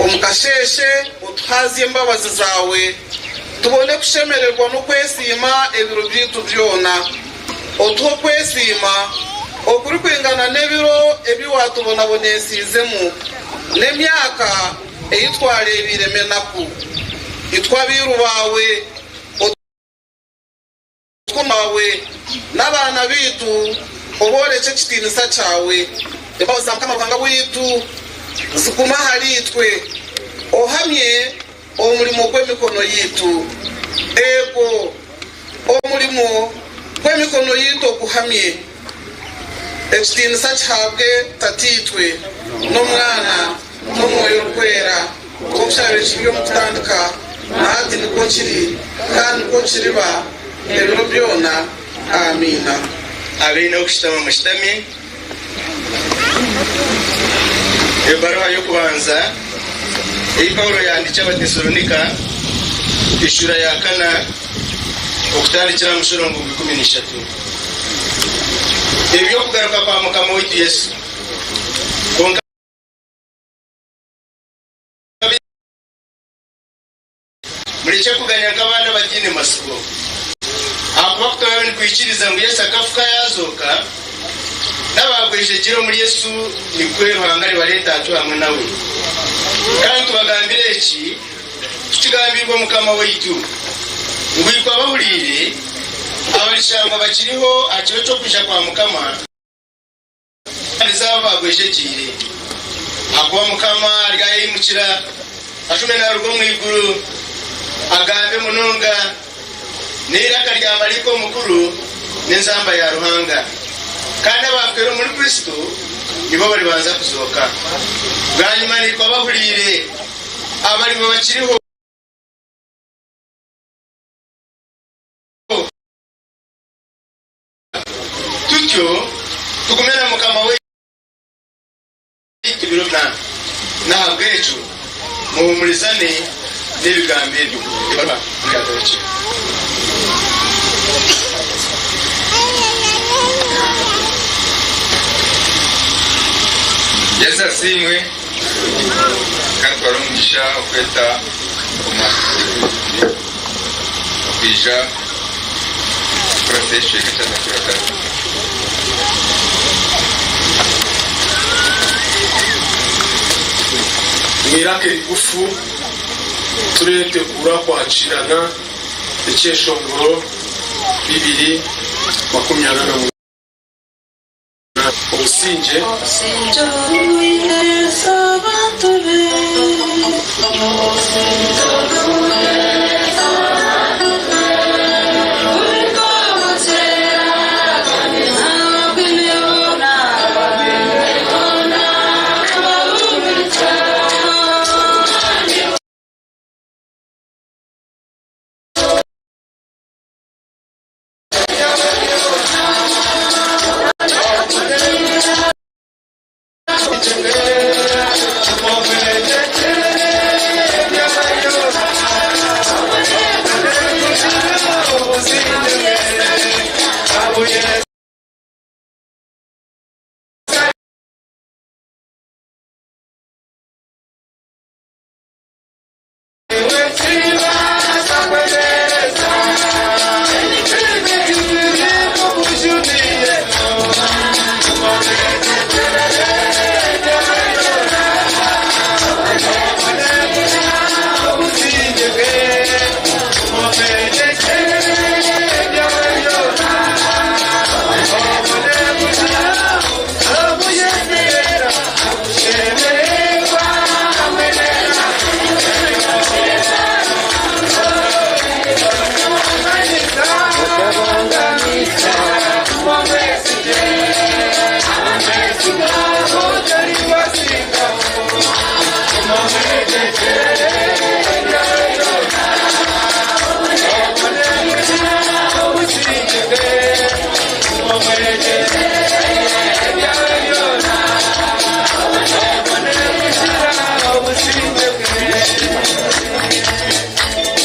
Omu kasheeshe otuhaazye embabazi zaawe, tubone kushemererwa n'okwesiima ebiro byaitu byona. Otuhe okwesiima okurikwingana n'ebiro ebi waatubonabonesiizemu, n'emyaka ei twareebeiremu enaku. Itwe abairu baawe, Otukume baawe n'abaana baitu, oboorekye ekitiinisa kyawe. Embabazi za Mukama Ruhanga waitu zigume ahariitwe, ohamye omurimo gw'emikono yaitu. Eego, omurimo gw'emikono yaitu oguhamye. Ekitiinisa kihaabwe Tataitwe, n'Omwana, n'Omwoyo Orikwera, nk'oku kyabaire kiri omu kutandika, na hati nikwo kiri, kandi nikwo kiriba ebiro byona. Amiina. Abaine okushutama mushutame. Ebaruha y'okubanza ei Paulo yaandiikire Abatesalonika, eshuura ya kana, okutandikira aha mushorongo gw'ikumi n'ishatu. Eby'okugaruka kwa Mukama waitu Yesu. Kwonka Murekye kuganya nk'abaana abataine matsiko, ahakuba ku turaabe nitwikiriza ngu Yesu akafa yaazooka, n'abaagwejegyire omuri Yesu nikwo Ruhanga aribareeta atyo hamwe nawe. Kandi tubagambire eki, tukigambiirwe Mukama waitu, ngu itwe abahuriire, abarishangwa bakiriho aha kiro ky'okwija kwa Mukama, Kubandiza abo abaagwejegyeire, ahakuba Mukama aryayeimukira, ashume naaruga omu iguru, agambe munonga n'eiraka rya maraika omukuru n'enzamba ya Ruhanga, kandi abaafeera omuri Kristo nibo baribanza kuzooka. Bwanyima naitwe abahuriire, abariba bakiriho, Tutyo tugume na Mukama waitu ebiro byona. N'ahabw'ekyo muhuumurizane n'ebigambo ebyo. Ebaruha yagarukire. Yesu asiimwe kandi twara omugisha okweta omwasisi okwija Kurata ekicweka ky'amakuru agarikuza. Omu iraka erigufu tureetegura kwakiirana ekyeshongoro 248. Obusingye.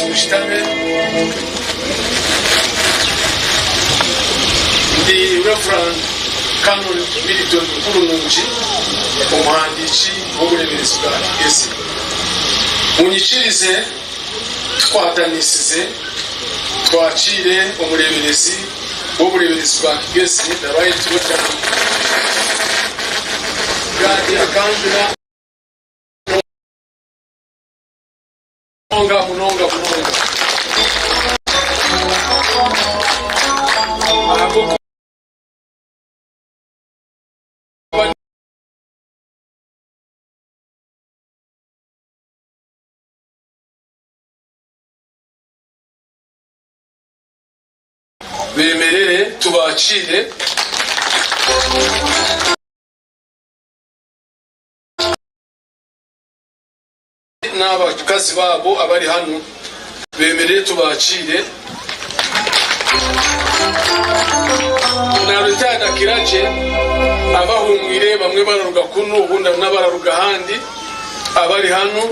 Mushutame. Ndi Rev. Canon Milton Nkurunungi, omuhandiiki w'oburemeezi bwa Kigezi. Munyikirize tukwatanisize twakiire omureeberezi w'obureeberezi bwa Kigezi, the Right Reverend Gadi Akanjuna munonga munonga munonga ahabw'okuba Bemerere tubakiire. N'abakazi baabo abari hanu bemerere tubakiire. Naarutaana Kiragye abahumwire bamwe bararuga kunu obundi n'abararuga ahandi abari hanu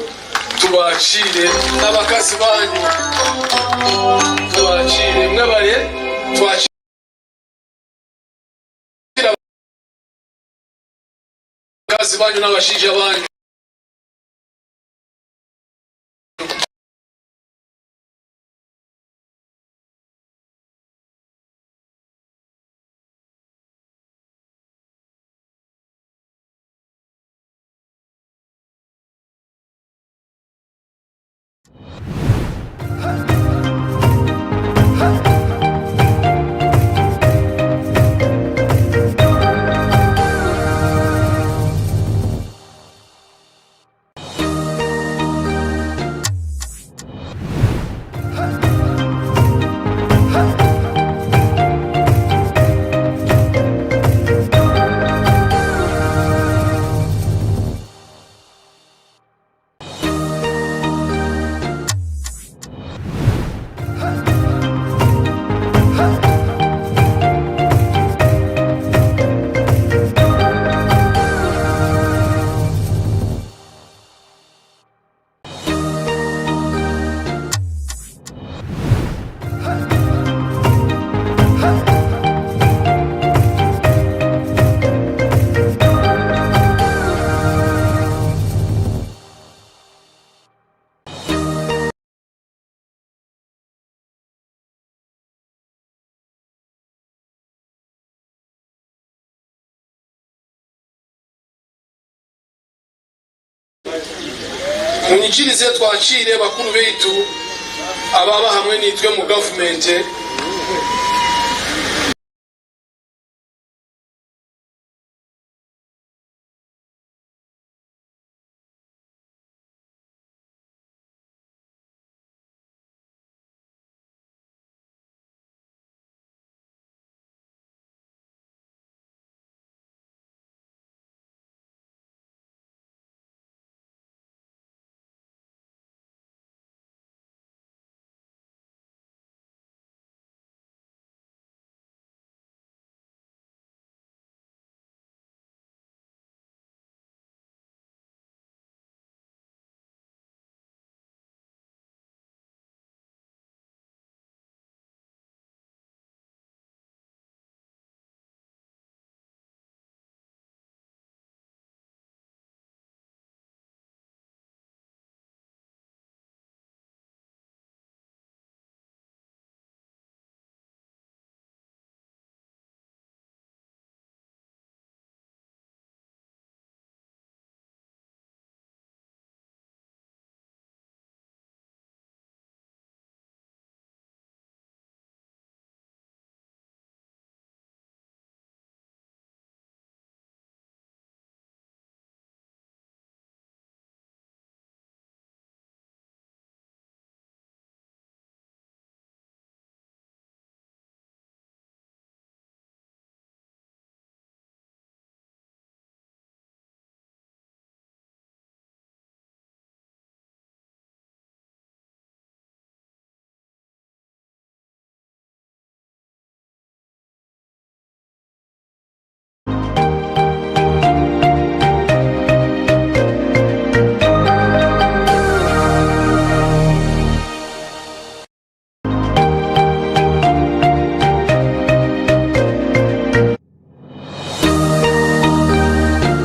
tubakiire n'abakazi baanyu tubakiire mwebare twakiire abakazi baanyu n'abashaija baanyu. Munyikirize twakiire bakuru baitu abaaba hamwe naitwe omu gavumenti.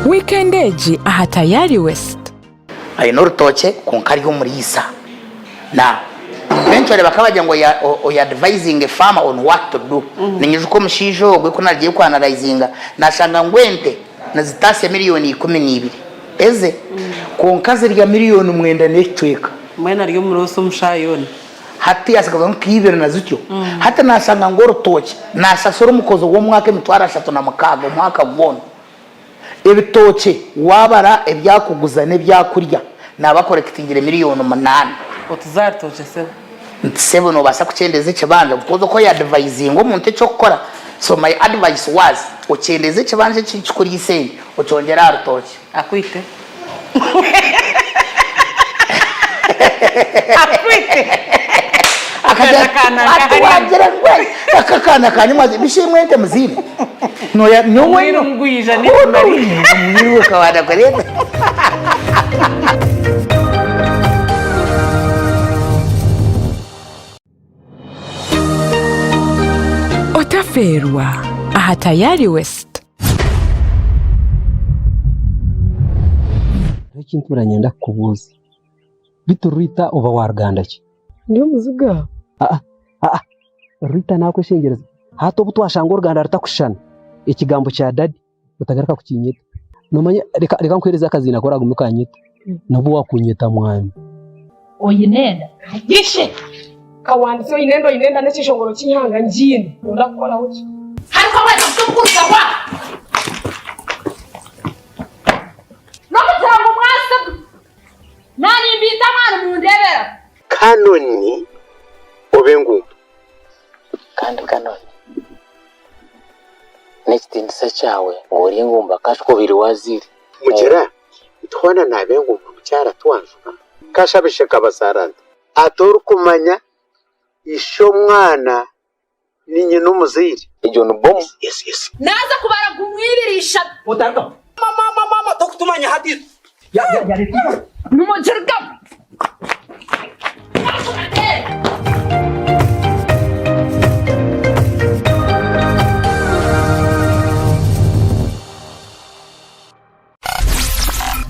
Wiikendi egi aha Tayari West. Aine orutookye kwonka ari omuriisa. Na eventually bakaba bagira ngu oya advising a farmer on what to do. Ninyijuka omushaija ogwe ku nagiye ku analyzinga nashanga ngu ente nizitaasya miriyoni 12 eze kwonka zirya miriyoni mwenda n'ekicweka. Mbwenu ari omuroosi omu shaaha yoona. Hati yasigazaho nka ibiri na zityo. Hati nashanga ngu orutookye nashashura omukozi w'omwaka emitwaro 36 omwaka gwona. Ebitookye waabara ebyakuguza n'ebyakurya naaba akorekitingire miriyoni munaana. Otuze aha rutookye sebo. Nti sebo nobaasa kukyendeza ekibanja because oku oyadivayizinga omuntu ekyokukora so my advice was okyendeze ekibanja eki kikuriisa ente okyongyere aha rutookye. Akwite. Akwite. Akagira ati wagira ngu aka akaana kanye mwazi bisha imwe ente muziine noya nyowe Omwiru ngwija n'ekimari. Omwiru okabaana kureeta. Otafeerwa aha Tayari West. Hariho ekintu nyenda kukubuuza. Beitu Rita oba wa ruganda ki? Ndi omuziga. Aa aa Rita nakweshengyereza hati obu twashanga oruganda rutakushushana ekigambo kya dadi otagaruka kukinyeta. Nomanya reka reka nkuhereze akaziina aku oragume okanyeta nobu wakunyeta mwami. Oine enda? Ishe! Kawandise oine enda oine enda n'ekyeshongoro ky'eihanga ngiine nonda kukoraho ki? Hariho omweta kutukuruza wa N'okugira ngu mwasiga Naanye mbiita amaani mundeebera. Kanoni oba engumba. Kandi Kanoni, n'ekitiinisa kyawe ngu ori engumba kashuka obaire waazaire. Mugira nti hoona naaba engumba mukyara tiwanjuba? Kashabishe nkabazaara nta? Ati orikumanya ishe omwana ni nyina omuzaire. Egyo ni bomu. Yes, yes. Naaza kubara gumwe, ibiri, ishatu. Otarugaho. Mama, mama, tokutumanya hati itwe. Ya, ya, ya, reka. Nimugirgamu.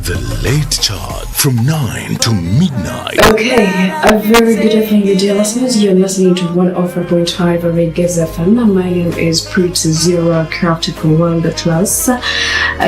The Late Chart from 9 to midnight. Okay, a very good evening, dear listeners. You're listening to 104.5 Reggae FM. My name is Pretty Zero, crafted from World Class.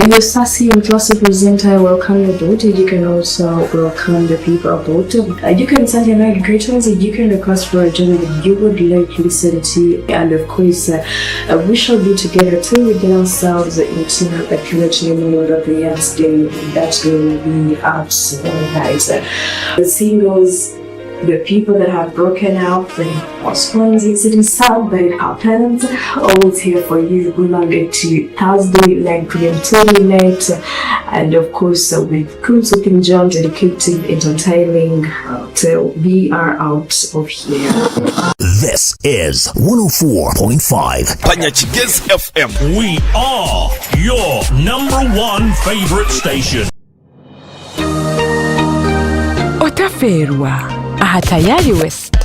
Your sassy and classy presenter, welcome you aboard. You can also welcome the people aboard. You can send your night greetings. You can request for a journey that you would like to listen to. And of course, we shall be together till we get ourselves into the community mode of the next day that will be out all night. The singles, the people that have broken up, the postpones, it is sad, but it happens. Always here for you. Monday to Thursday, 9 p.m. till midnight. And of course, with Kunsu King John, dedicated, entertaining, till we are out of here. This is 104.5 Panyakigezi FM. We are your number one favorite station. Otafeerwa aha Tayari West.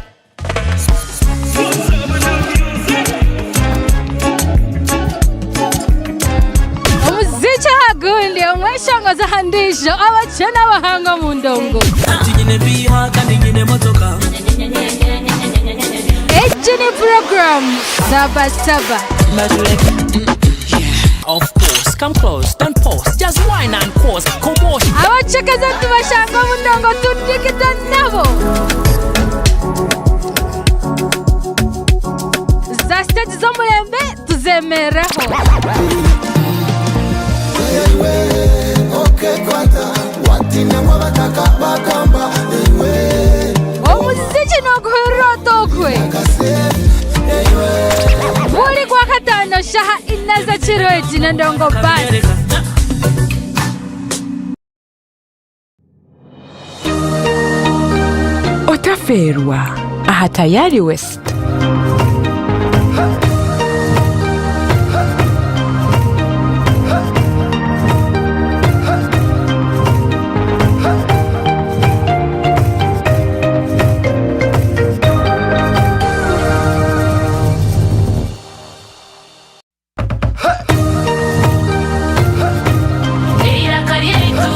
Omuziki aha gundi, omweshongozi aha ndiijo, abakye n'abahanga omu ndongo. Egi ni puroguraamu Saba Saba. Of course, come close, don't pause, just wine and cause commotion. Abacekeza tubashanga omu ndongo tudigita nabo. Za siteegi z'omurembe tuzemerereho. Omuziki nooguhurira ota ogwe? Buri Gwakataano shaaha ina z'ekiro egi n'Endongo Band. Otafeerwa aha Tayari West. Eiraka ryaitu.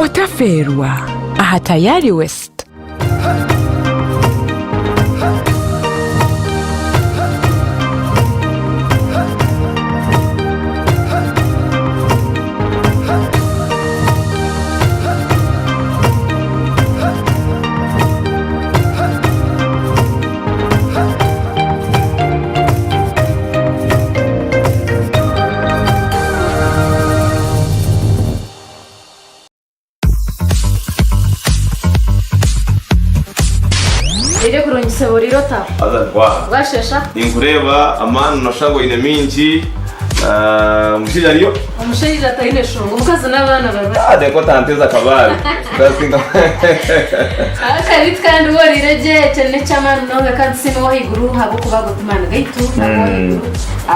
Otaferwa aha Tayari West. Reero kurungi sebo oriire ota? Haza ntwaha. Bwashesha? Ninkureeba amaani noshusha ngu oine mingi. Ah, omushaija ariyo? Omushaija taine shonga, omukazi n'abaana bari Ah, reka otanteeza akabaare. Akabiti kandi worire gye ekyo n'eky'amaani munonga kandi tusiime ow'ahaiguru ahabw'okuba ago ti maani gaitu ow'ahaiguru.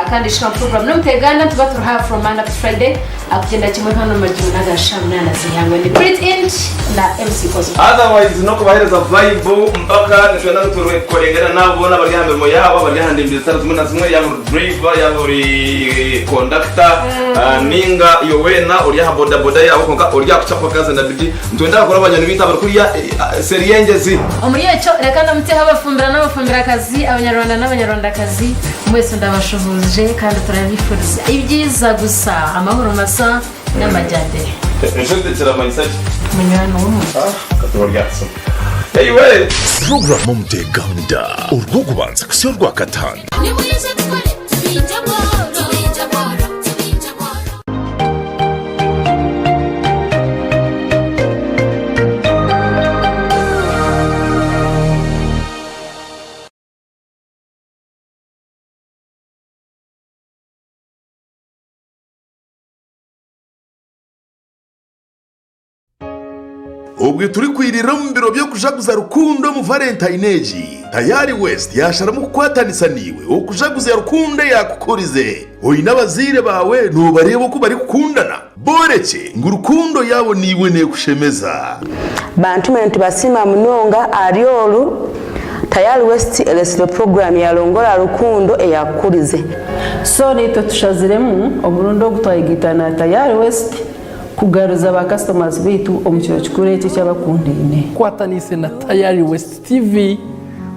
Kandi shika program n'omuteganda nituba turi ha from Monday up to Friday akugyenda kimwe hano omu majuma n'aga shaaha munaana z'eihangwe ni Prit Int na MC Cosmo. Otherwise n'okubaheereza vibe mpaka nitwenda ngu tukorengane naabo boona abari aha mirimo yaabo abari aha ndembo zitari zimwe na zimwe yaaba ori driver yaaba ori conductor ninga iwe weena ori aha bodaboda yaawe kwonka ori aha kucapa kazi na bidii Nitwenda kukora banywani baitu abarikurya seeri y'engyezi. Omuri ekyo, reka ndamutseho abafumbira n'abafumbirakazi, Abanyarwanda n'Abanyarwandakazi, mwese ndabashuhuuje kandi turabifuriza ebyiza gusa, amahoro masa n'amajyambere. Enshuti kiramanyisa ki? Munywani w'omuntu. Katuba ryasoma. Eyiwe! Puroguramu Omuteeganda Orw'okubanza kuhitsya Orwakataano. Obwe turikwirira omu biro by'okujaguza rukundo omu Valentine egi, Tayari West yaasharamu kukwatanisa naiwe okujaguza rukundo eyaakukurize. Oine abazaire baawe noobareeba oku barikukundana? Boorekye ngu rukundo yaabo naiwe neekushemeza. Bantu mwe nitubasiima munonga ahari oru Tayari West eretsire puroguraamu ya Rongora Rukundo eyakukurize. So naitwe tushaziremu omurundi ogu twayegaita na Tayari West kugaruza ba customers baitu omu kiro kikuru eki eky'abakundaine. Kwataniise na Tayari West TV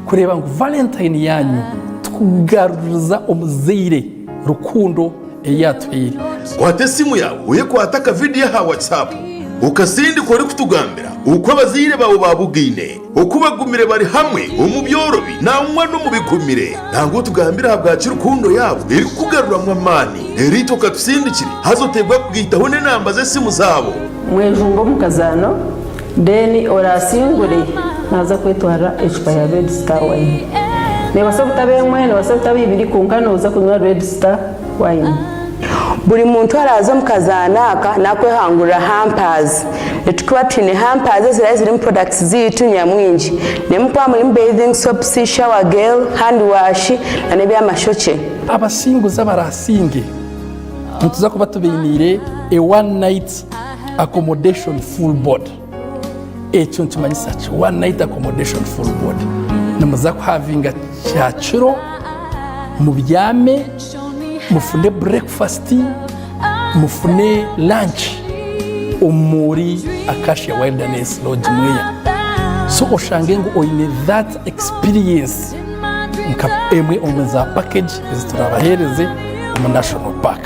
kureeba ngu Valentine yaanyu tukugaruriza omuzaire rukundo ei yaatuhaire. Kwata esimu yaawe oyekwate akavidiyo aha WhatsApp okasindika orikutugambira oku abazaire baawe baabugaine, oku bagumire bari hamwe omu byorobi nangwa n'omu bigumire. Nangwa otugambire ahabwaki rukundo yaabo erikukugaruramu amaani. Reero itwe okatusindikire haza oteebwa kugaitaho n'enamba z'esimu zaabo. Mwejumbe omu kazaano then orasingure naza kwetwarira ecupa ya red star wine. Nebasa obutaba emwe nebasa obutaba ibiri kwonka noza kunywa red star wine. Buri muntu araaze omu kazaano aka nakwehangurira hampers. Nitukuba twine hampers eziraabe zirimu products zaitu nyamwingi. Nimukuba murimu bathing soaps, shower gel, hand wash na n'ebyamashokye. Abasinguzi abaraasinge nituza kuba tubainiire a one night accommodation full board. Ekyo nikimanyisa ki? One night accommodation full board. Nimuza kuhavinga kyakiro, mubyame, mufune breakfast, mufune lunch omuri Acacia Wilderness Lodge Mweya. So oshange ngu oine that experience nka emwe omu za package ezi turabaheereze omu National Park.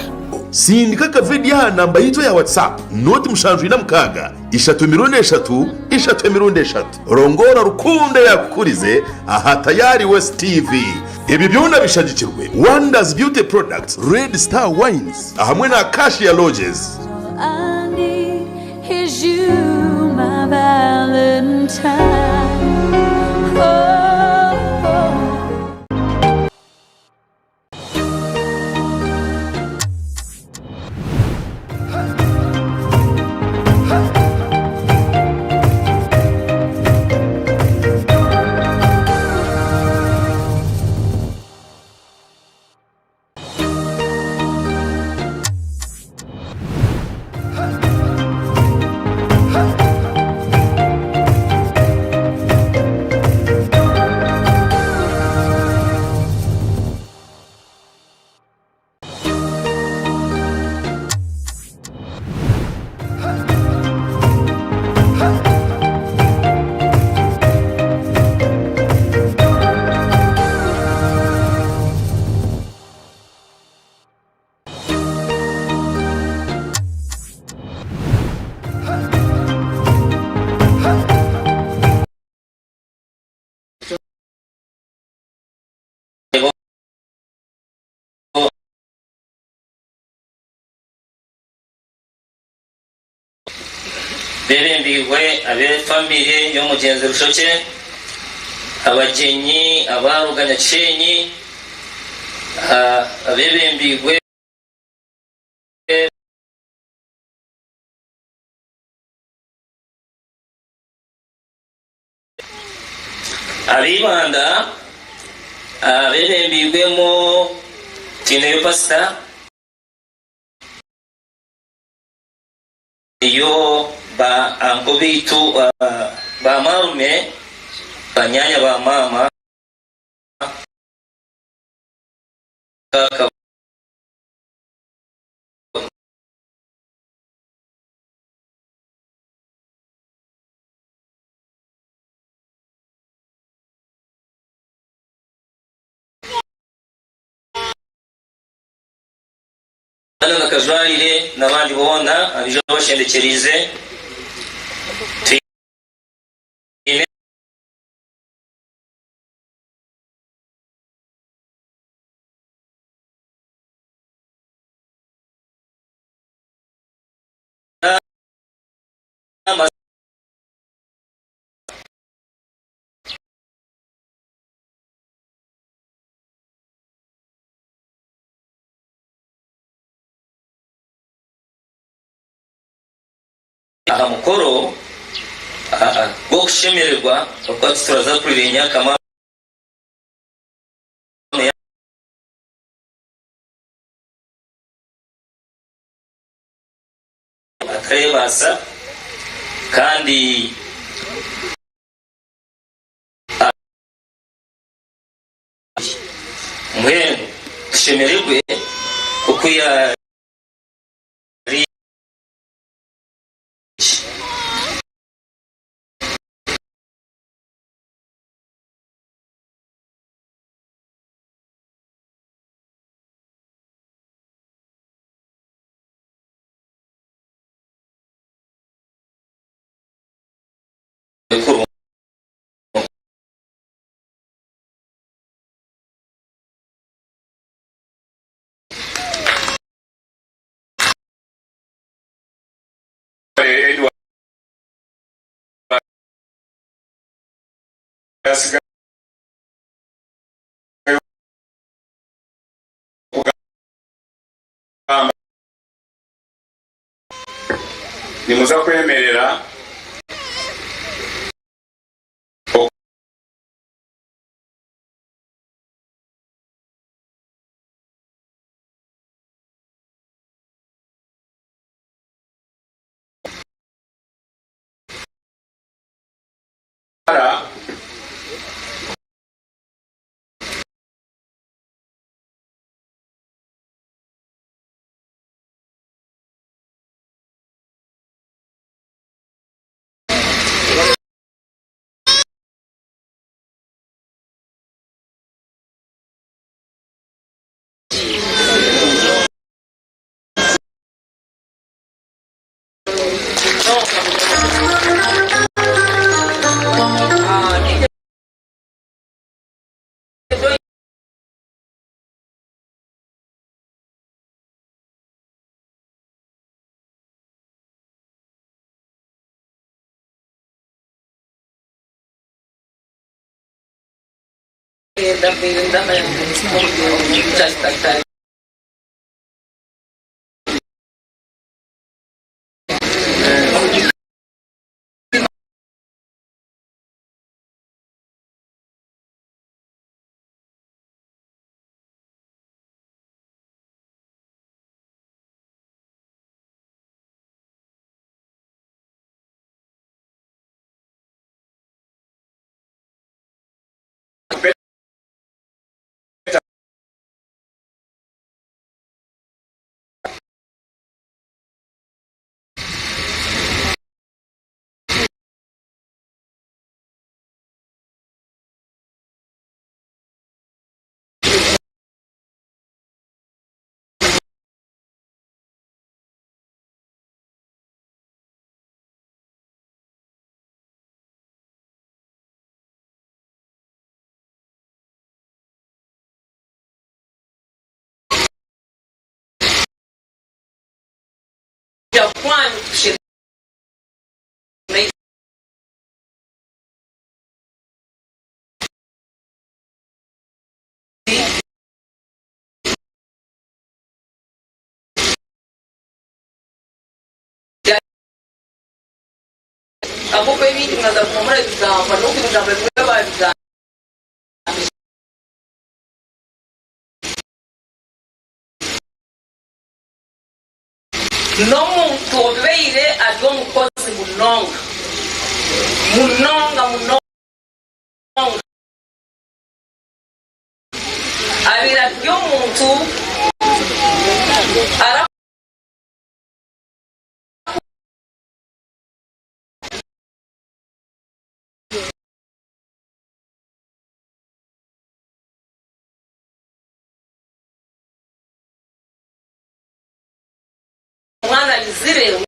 Sindika akavidiyo aha namba yaitu eya WhatsApp, nooti 76 3 3 3. Rongoora rukundo eyakukurize aha Tayari West TV. Ebi byona bishagikirwe Wonders Beauty Products, Red Star Wines ahamwe na Acacia Lodges. Bebembeirwe ab'efamire y'omugyenzi Rushokye, abagyenyi abaruga Nyakishenyi, abebembeirwe. Ab'eibanda abebembeirwemu Twineyo Pasita. Eriyo ba anko baitu, ba marume, banyaanya ba maama, kaka. Hannah Nakajwarire n'abandi boona abaija bashendekyereize. Twine Aha mukoro gw'okushemererwa oku turaza kurira emyaka maama atareebaasa kandi Mbwenu tushemererwe oku yari. Nimuza kwemerera. Ahabw'okuba ebindi mwaza kuguma murabigamba n'okubigamba bimwe baabigambire. N'omuntu obaire ari omukozi munonga, munonga munonga. Abaire ari omuntu ara. Omwana aizire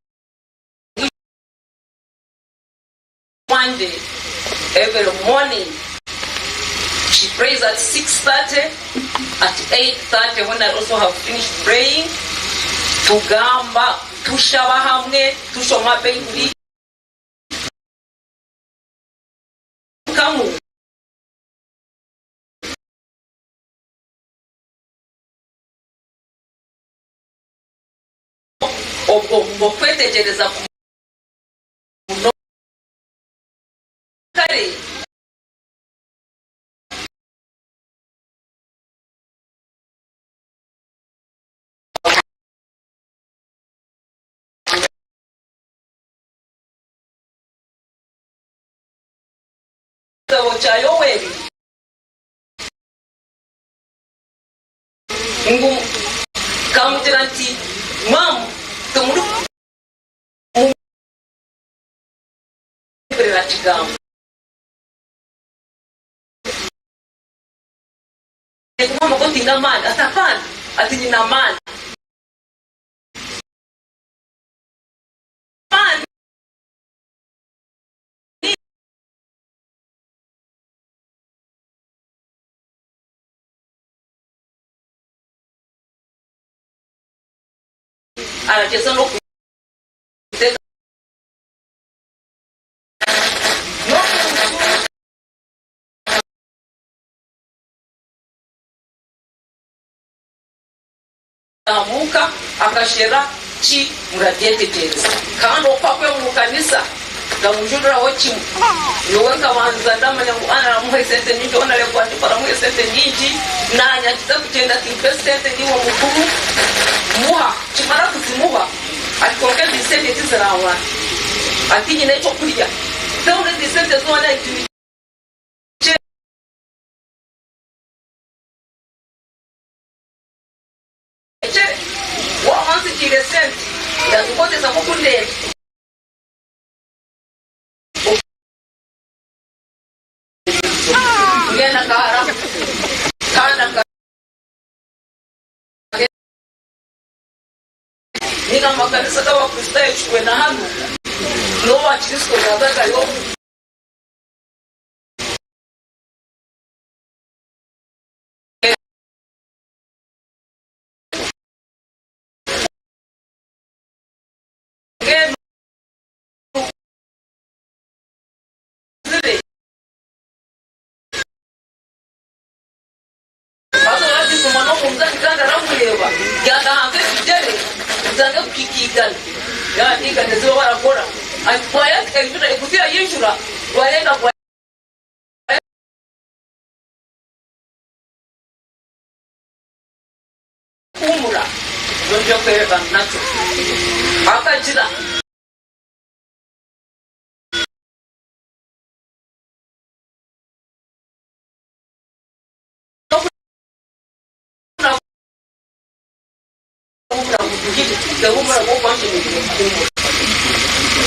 wangye every morning she prays at 6:30 at 8:30 when I also have finished praying tugamba tushaba hamwe tushoma baibuli kamu. Obwo okwetegyereza munonga kare. Ekitabo kya Yoeli ngu nkamugira nti, Mum, timurikumpurira kigambo. Mama ko ntaine amaani? Ati, Apana. Ati, Nyine amaani. Amaani. Aragyeza n'okutega n'omuntu Amuka akashera ki murabyetegyereza kandi okwa kwe omu kanisa nkamujuriraho kimwe nyowe nkabanza ndamanya ngu Anna aramuha esente nyingi ou nareeba Antipa aramuha esente nyingi nanye akiza kugyenda ati mpa esente niiwe mukuru muha kimara kuzimuha ati kwonka ezi sente tiziraamara ati nyine ekyokurya zoona ezi sente zoona ati nikye Waaba ontsigiire sente, ndazikozesa nk'oku ndenda. Mbwenu akahara kandi Ninga omu makanisa g'Abakristaayo kikwe na hanu, n'owa Kristo naazagayo. Mbwenu Haza oragituma n'omunzani kandi aramureeba, yaatahanka ebigyere bitange kuhika igana. Yaaba igana ezi baba barakora, ati gwayaka enjura, ekutiya y'enjura gwarenga gwa. Kuhuumura nibyo kwereka nakyo. Akagira.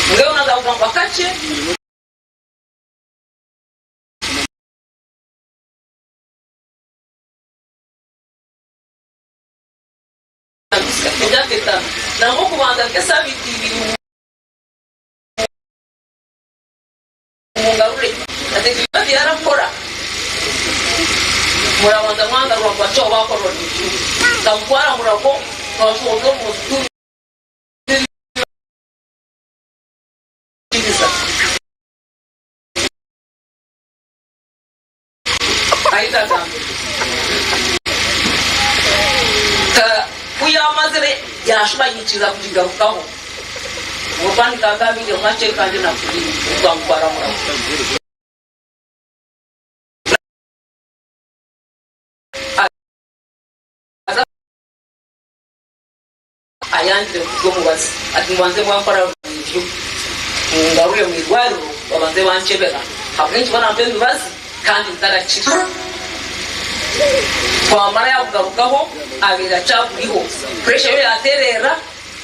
Mbwenu nagamba kakye. Emyaka etano nangwa okubanza nk'esabiiti ibiri mungarure ati ebyo byarakora murabanza mwangarura ngu bakye bakorwa nkamutwara murago twashohoza omu nju Ahita agamba Ka ku yaamazire yaashuba yaikiriza kugigarukaho. Obu nkaagabiire makye kandi nakuriire, obwangu bwaramuraho. Aza ayangire kurya omubazi ati mubanze mwankora review mungarure omu irwariro babanze bankyebera ahabw'enki barampa emibazi kandi ntarakira. Twamara yakugarukaho abaire akyaguriho pressure yo yaterera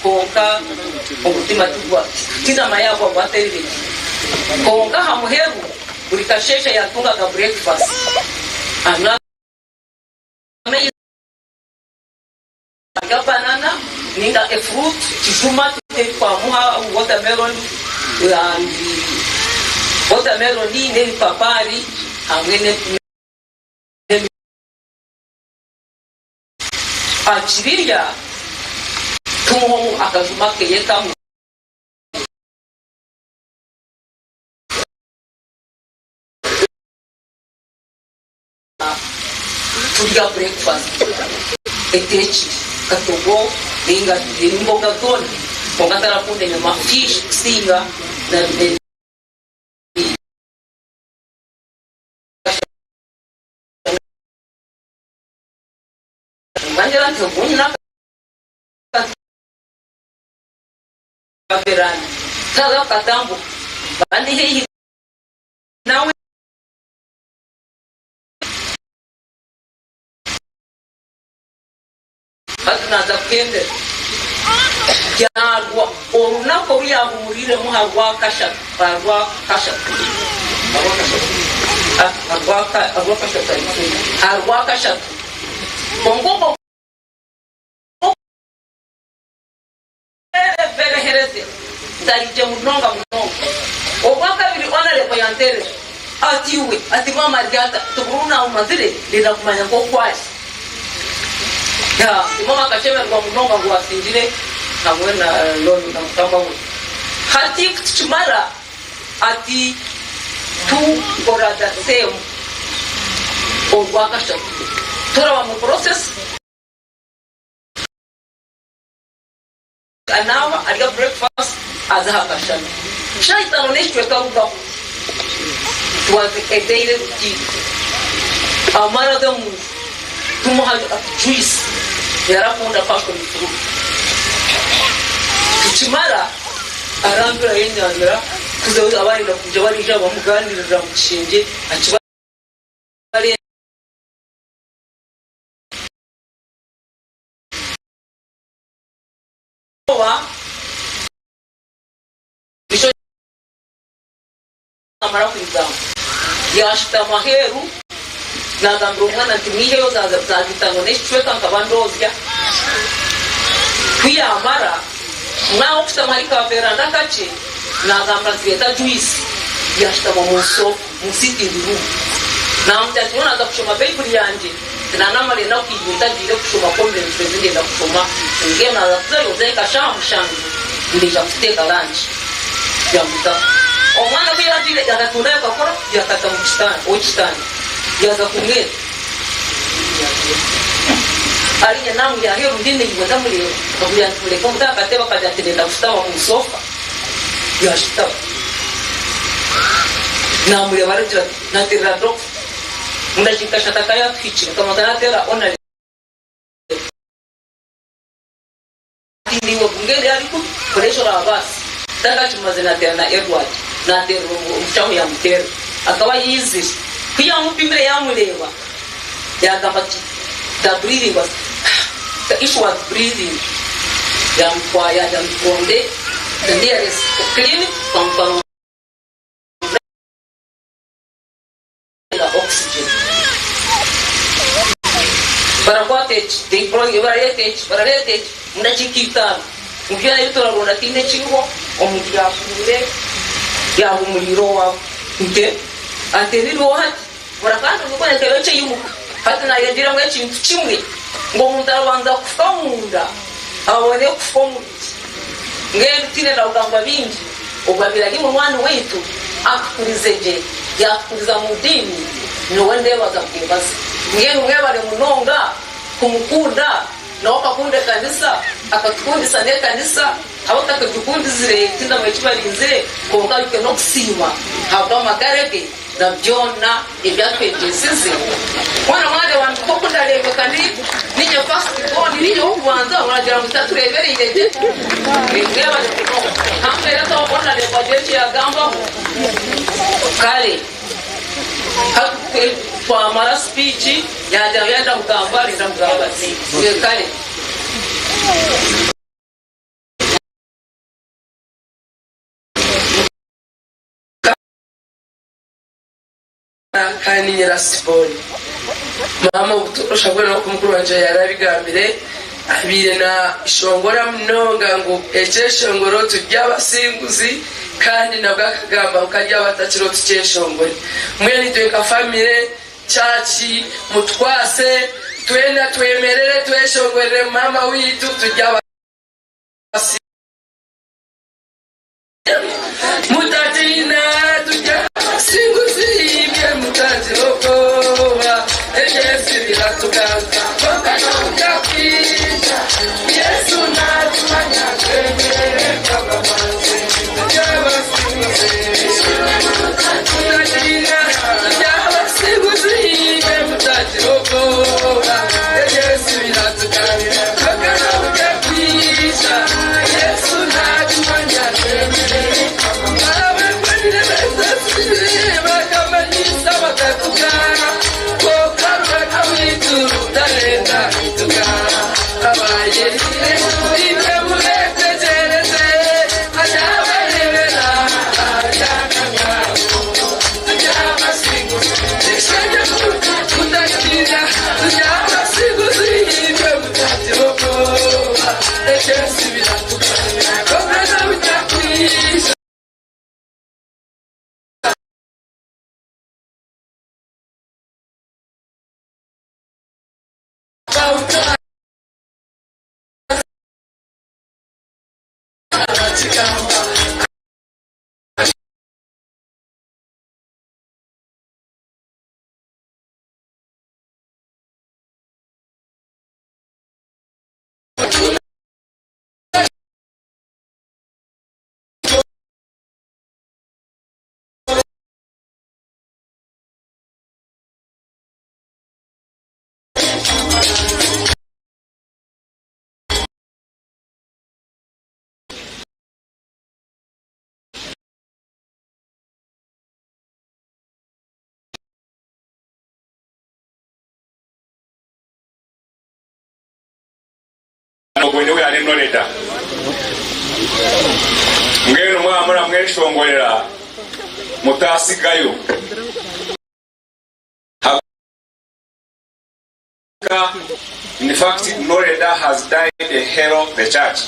kwonka omutima tigwa tinama yagwa gwaterire gye kwonka aha muheru buri kasheshe yatungaga breakfast anywa amaizi Arya banana ninga a fruit kijuma twamuha watermelon and watermelon n'ebipapari hamwe ne akibirya tumuha akajuma keye kamwe. Turya breakfast etekire katogo ninga emboga zona kwonka tarakunda enyama fish kusinga na Katambuka bandi haihi nawe. Hati naaza kuhendera. Byarwa orunaku oru yaahumuriiremu aha Rwakashatu, aha Rwakashatu, aha Rwakashatu, aha Rwaka, aha Rwakashatu, aha Rwakashatu. Kwonka obwo Berehereze ndarigye munonga munonga. Obwakabiri Onalebo yanterera ati iwe ati maama ari ata ati buri obu naamumazire ndenda kumanya nk'oku ari. Ati maama akashemererwa munonga ngu asingire hamwe na na mukama we. Hati ku tukimara ati tukora the same orwakashatu turaba mu process. Anaaba, arya breakfast, aza aha kashana. Shaaha itaano n'ekicweka arugaho. It was a daily routine. Amara aza omu nju, tumuha juice, yarakunda passion fruit. Tukimara, arambira ayenyamira, kuza abarenda kwija bariija bamuganirira omu kishengye, akibareeba. Nikyo namara kubigamba, yaashutama aheeru, naagambira omwana nti, Mwiheyo zaagitano n'ekicweka nkaba ndoozya. Ku yaamara, omwana w'okushutama ahari kaveranda akakye, naagamba nti, Reeta jwisi. Yaashutama omu sitting room. Naamugira ati, Nyowe naaza kushoma Baiburi yangye. Tinanamara enaku ibiri ntagiire kushoma comments ezi ndenda kushoma mbwenu naza kuzayo nze nka shaaha mushanju ndaija kuteeka lunch yamutaho. Omwana ku yagiire yakatunda yakakora yakata owekitanda yaza kumweta arinya namwiha aheru ndi naiwe ndamureeba nkagira nti mureke omute aha katebe akagira ati ndenda kushutama omu sofa yashutama namureeba aragira ati naterera doctor. Omu dakiika ishatu akaba yaatuhikire, nkabanza naateera Onalyn ati, Naiwe mbwenu yaaba eri kubi, kora eki oraabaase. Ntakakimaze naateera na Edward, naateerera omushaho yaamuteerera. Akaba yaizire. Ku yaamupimire yaamureeba, yaagamba ati, The breathing was, the issue was breathing. Yaamutwara yaagira ngu turonde the nearest clinic, twamutwara omu. Na oxygen. Barakwata eki, they bring, barareeta eki, barareeta eki, omu dakiika itaano. Omu byona ebi turaronda tihaine ekiriho, omuntu yaahuumwire, yaahuumuriire owaabo. Nte, ati ebiriho hati, murakandi ngu entebe nkye yimuka. Hati naayongyeramu ekintu kimwe, ngu omuntu arabanza kufa omunda, abone kufa omubiri. Mbwenu tihaine ndakugamba bingi, ogwo abaire ari munywani waitu, atukurize gye, yaatukuriza mu diini, nyowe ndeebaza bwebaza. Mbwenu mwebare munonga kumukunda Nawe akakunda ekanisa, akatukundisa n'ekanisa. Abatakagikundizire tindamanya eki barinzire, kwonka itwe n'okusiima ahabw'amagara ge na byona ebi atwegyesize. Mwena mwareeba nk'oku ndareebeka ndi niinye first born, niinye ow'okubanza, muragira ngu tatureebereire gye? Mwebare munonga. Nkamuheereza honourable agire eki yaagambaho. Kare hati twamara speech yaagira ngu yaayenda kugamba, arenda kugamba ati, kare. Kandi ninye last born. Maama obutoosha bwona nk'oku mukuru wangye yarabigambire, abaire nashongora munonga ngu ekyeshongoro turi abasinguzi kandi nabwo akagamba ngu kari abatakiriho tukyeshongore. Mbwenu itwe nka famire, church, mutukwase twena twemerere tweshongorere maama waitu turi abasinguzi. Mutatiina tutya abasinguzi imwe mutagira obwoba eby'ensi biratuganza kwonka noija kwija Yesu natumanya twemerere nk'abamanzi tutya abasinguzi Mutatiina tutya abasinguzi imwe mutagira obwoba eby'ensi biratuganza kwonka noija kwija Yesu natumanya twemerere Bakamanyisa bakatuga kwonka Ruhanga waitu tarenda kutuga abayehire imwe muretegyereze aryabarebera aryakagabo turyabasiguzi turyabasiguzi imwe mutagira obwoba eby'ensi biratuganira kwonka bitakwija. Ogwo niwe ari Noreda. Mbwenu mwaba muramweshongorera mutasigayo. In fact, Noreda has died a hero the church.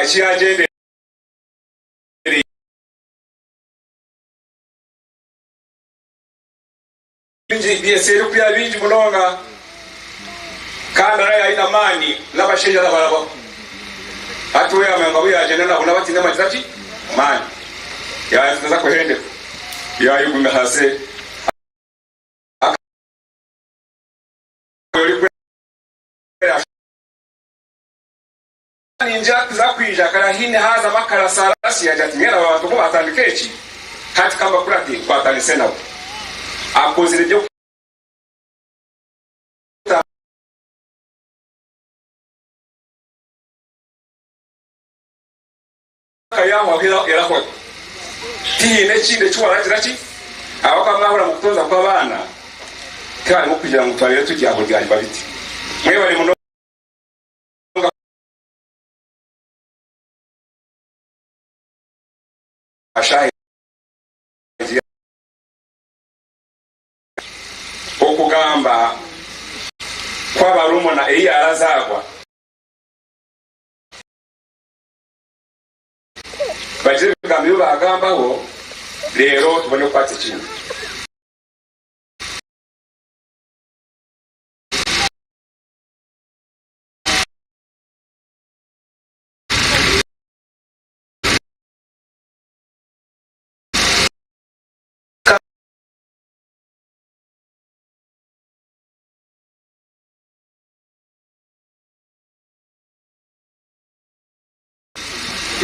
Eki yagyendereire. Bingi by'ensi erikuriya bingi munonga kandi araabe aine amaani n'abashaija arabarabaho. Hati we yaamanya ngu abu yaagyenda nabo n'abataine magira ki? Maani. Yaaza kuhendeka yaayegumya ahansi Ningira kuza kwija kare ahaine haazamu akarasarasi yagira ati mbwenu aba bantu ku baatandika eki hati ka mbakurate nkwatanise nabo. Akozire eby'oku yahwaho erahwaho. Tihaine ekindi eki waragira ki ahabw'okuba mwahurira ngu okutonza kw'abaana tiharimu kugira ngu twabaire turi aho byariba biti. Mwebare munonga. Okugamba kw'abarumuna ei yaarazaarwa bagire ebigambo ebi baagambaho, reero tubone kukwata ekindi.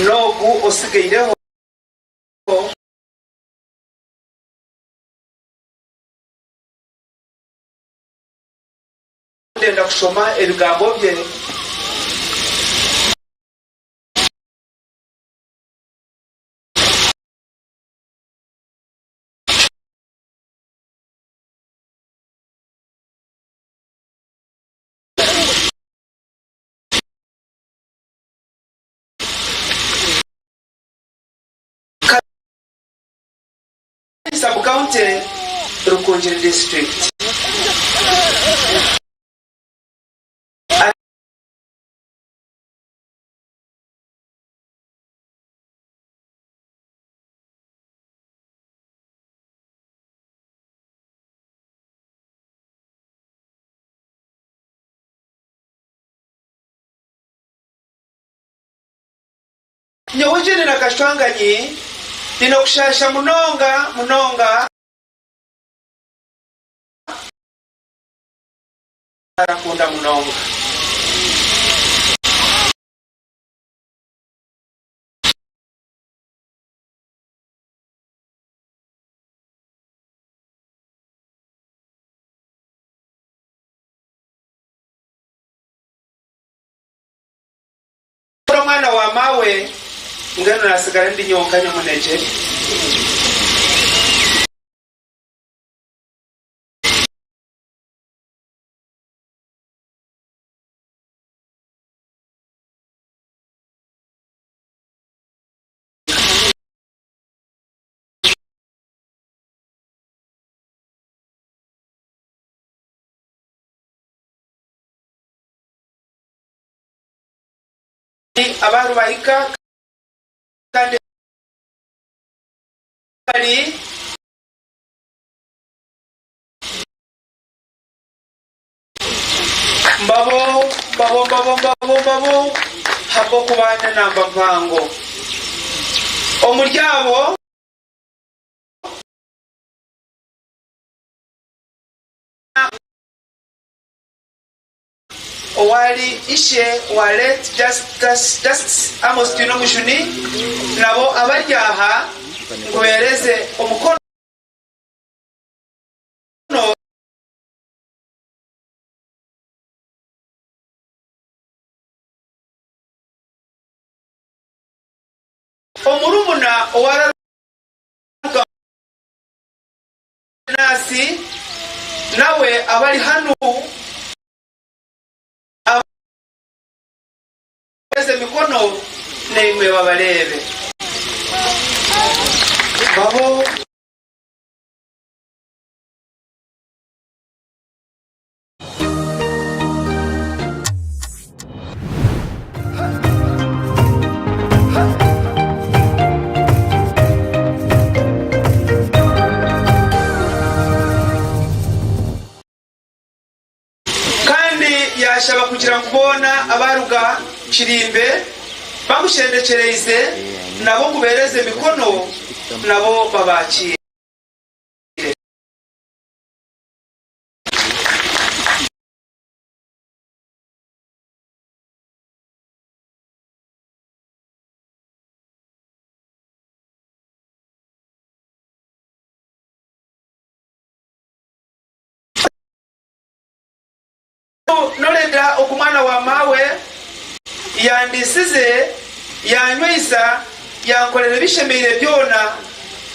N'ogu otsigaireho. Ndenda kushoma ebigambo bye. Sub-county, Rukungiri District. Nyowe Jane Nakashwanganyi nyine okushaasha munonga munonga arakunda munonga. Ori omwana wa maawe, mbwenu naatsigara ndi nyonka nyomunegyere. Abaaru bahika kandi bari. Mbabo, mbabo, mbabo, mbabo, mbabo, habw'okuba n'enamba mpango omuri abo. Owari ishe wa Late Justice Amos Twinomujuni nabo abari aha ngu beereze omukono Omurumuna owararuga Naasi nawe abari hanu abahereze emikono naimwe babareebe. Babo. Kandi yaashaba kugira ngu boona abaaruga Kirimbe bamushendekyereize nabo ngu beereze emikono nabo babaakiire. Noreda ogu mwana wa maawe yandiisize, yanyweisa, yankorera ebishemeire byona,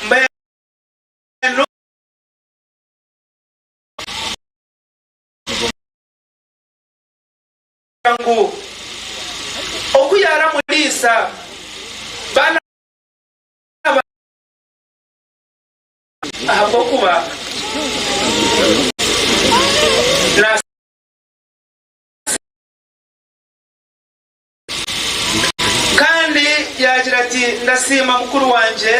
mbwenu. Ngu oku yaaramuriisa baana ba. Ahabw'okuba na. Kandi yaagira ati, Ndasiima mukuru wangye.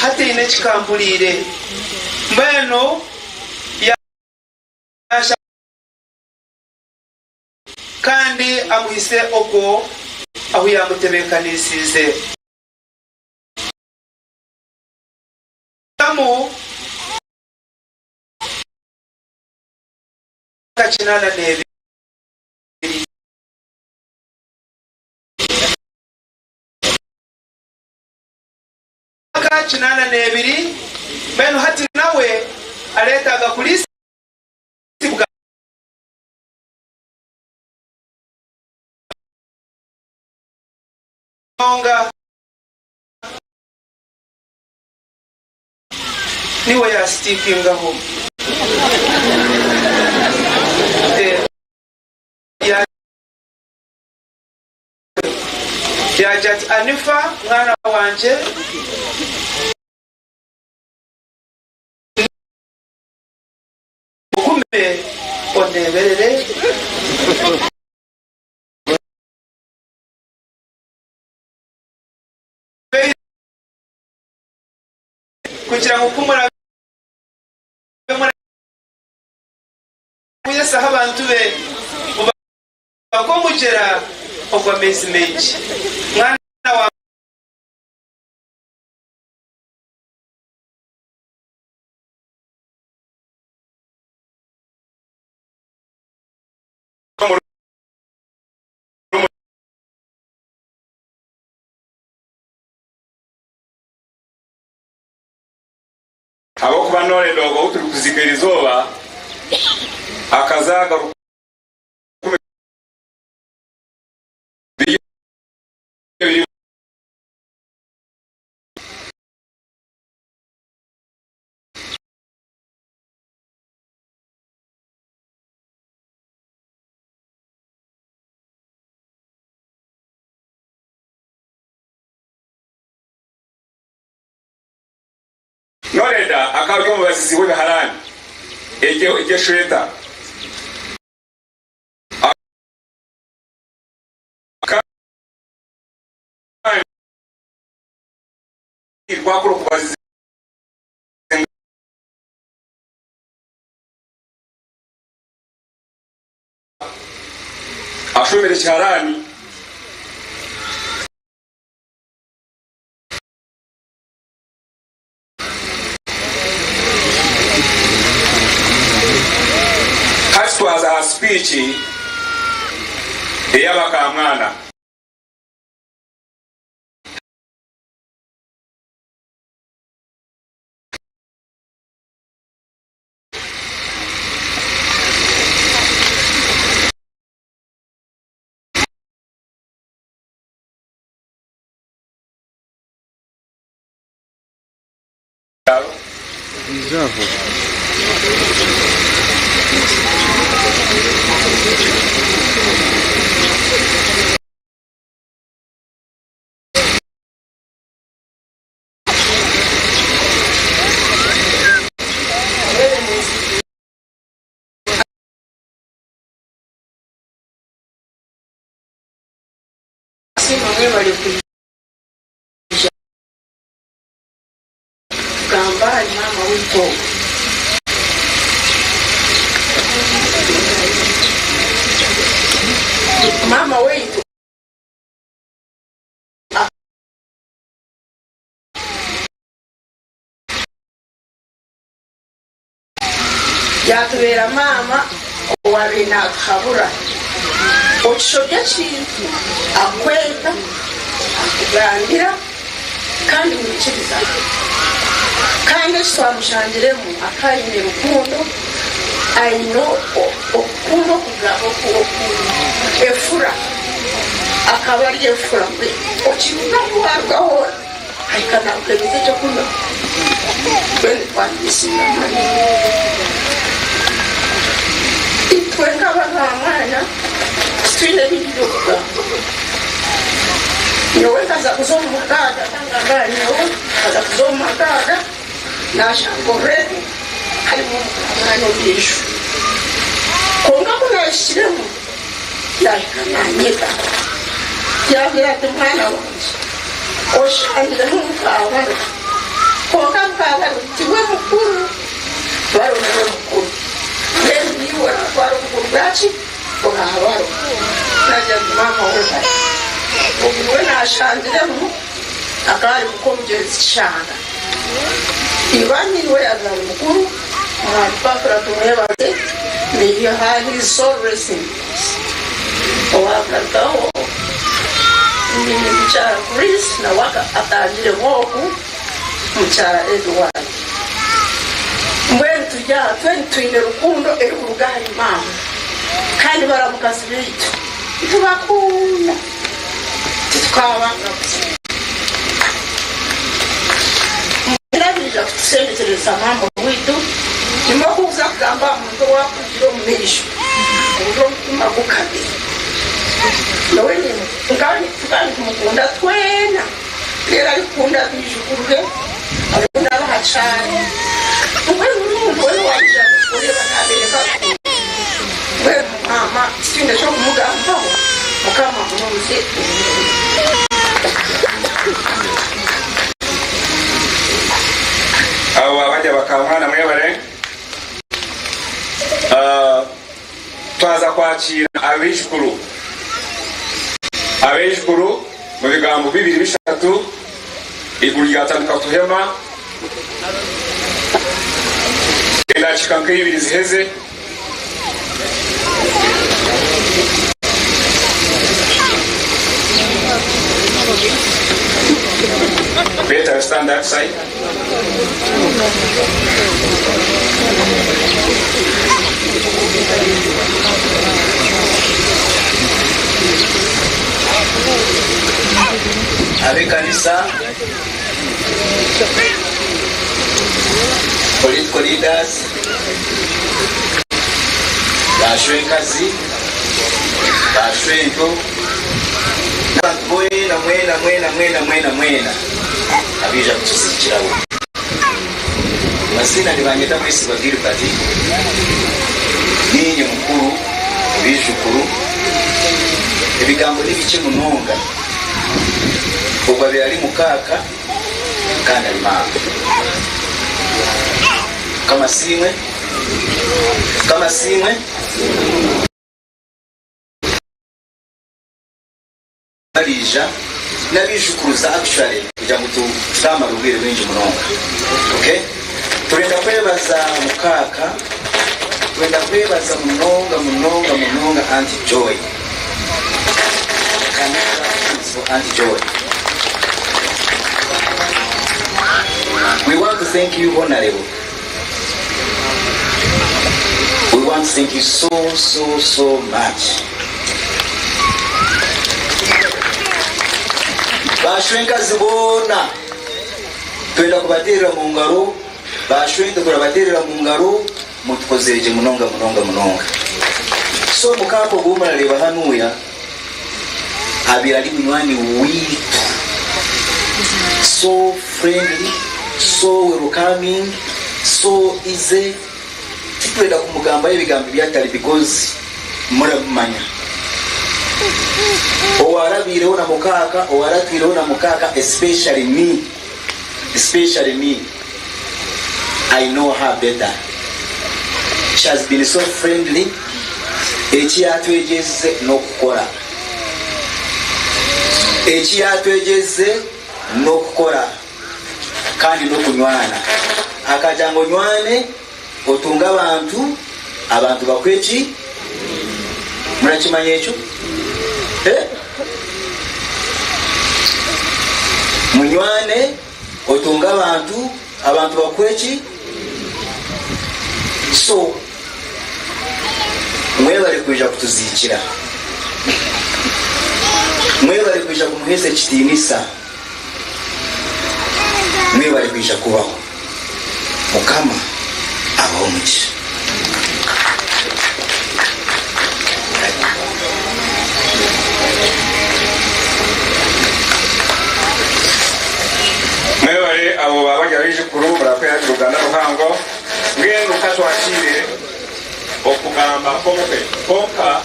Hataine ekikampuriire. Mbwenu yaashaba kandi amuhitsye okwo ahu yaamutebeekanisiize. 82. Emyaka 82, mbwenu hati nawe areetaaga kuriisibwa. Munonga. Niwe yaasitiikingaho. Yaagira ati, Anifa mwana wangye, ogume ondeeberere. Kugira ngu ku muraabe murayesaho abantu be, mubagwe omugyera ogw'amaizi maingi. Mwana wa. Ahabw'okuba noorenda ogwo ou turikuziika eri izooba akazaaga 2000. Noreda akaba ari omubazizi w'ebiharaani eby'eshweta. Kandi twakora okubaziza Ashomire ekiharaani. Hati twaza aha sipiiki ey'abakamwana. Asiimwe mwebare kwija kugamba ahari maama waitu ogu. Maama waitu Yaatubeera maama owaabaire naatuhabura. Okishobya ekintu, akweta, akugambira kandi mwikiriza. Kandi eki twamushangiremu akaba aine rukundo, aine okukunda efura. Akaba ari efura mbwenu okiruga ahu waaruga hoona. Ahika naakuheereza eky'okunywa. Twena twamwesiga mani. Itwe nk'abazaamwana titwine bingi by'okugamba. Nyowe nkaza kuza omu maka aga, kangamba ahari nyowe, nkaza kuza omu maka aga naashanga already harimu omukaamwana ondiijo. Kwonka ku naahikiremu yaahika naanyeta yaambwira ati, Mwana wangye, Oshangiremu mukaabaro, kwonka mukaabaro tiwe mukuru, baro niwe mukuru. Mbwenu niiwe oraatwara obukuru bwaki? Bwa baro. Naagira nti, Maama webare. Ogu niwe naashangiremu, akaba ari muk'omugyezi kishanga. Ibanyi niwe yaabaire ari mukuru, Mwami Pafura tumwebaze. May his soul rest in peace. Owagarukaho ni mukyara Chris nawe atangireho oku mukyara Edward. Mbwenu turi aha twena twine rukundo erikuruga ahari maama kandi baramukazi baitu nitubakunda titukabanga buzima. Mbwenu abaija kutusendekyereza maama waitu nimwo kuza kugamba aha muntu owakugire omu maisho ohurire omutima gukabire. Nyowe tukaba nitumukunda twena. Reero arikukunda baijukuru be, arikukunda ab'aha kyaro. Mbwenu buri muntu weena owaija oreeba naabeereka rukundo. Mbwenu maama titwine ky'okumugambaho, Mukama amuhumuze emirembe. Abo abajya bakamwana mwebare. Twaza kwakiira abaijukuru. Abaijukuru mu bigambo bibiri bishatu, eiguru ryatandika kutuhema. Edakiika nk'eibiri ziheze. Better stand that side. Ab'ekanisa, political leaders, bashwenkazi, bashwento, n'abantu boona mwena mwena mwena mwena mwena abaija kutuziikiraho. Maziina nibanyeta Mwesigwa Gilbert, niinye mukuru mu baijukuru. Ebigambo ni bikye munonga. Ogwo abaire ari mukaaka kandi ari maama. Mukama asiimwe! Mukama asiimwe! Bariija n'abaijukuruza actually kugira ngu tutamara obwire bwingi munonga. Okay? Turenda kwebaza mukaaka, twenda kwebaza munonga munonga munonga Aunty Joy. Can you clap hands for Aunty Joy? We want to thank you Honorable. We want to thank you so so so much. Bashwenkazi boona twenda kubateerera mu ngaro, bashwente turabateerera mu ngaro, mutukozire gye munonga munonga munonga. So mukaaka ogu murareeba hanuuya abaire ari munywani waitu, so friendly, so welcoming, so easy, Titwenda kumugambaho ebigambo ebi atari because murabimanya. Owarabiireho na mukaaka, owaratwireho na mukaaka especially me, especially me, I know her better. She has been so friendly, eki yatwegyesize n'okukora. Eki yatwegyesize n'okukora. Kandi n'okunywana. Akagira ngu onywane, otunge abantu, abantu bakuhe ki? Murakimanya ekyo? Eh? Munywane, otunge abantu, abantu bakuhe ki? So, mwebare kwija kutuziikira. Mwebare kwija kumuheesa ekitiinisa. Mwebare kwija kubaho. Mukama abahe omugisha. Mwebare abo baba abaijukuru murakwera Ruganda Ruhango. Mbwenu ka twakiire okugamba kw'omukwe. Kwonka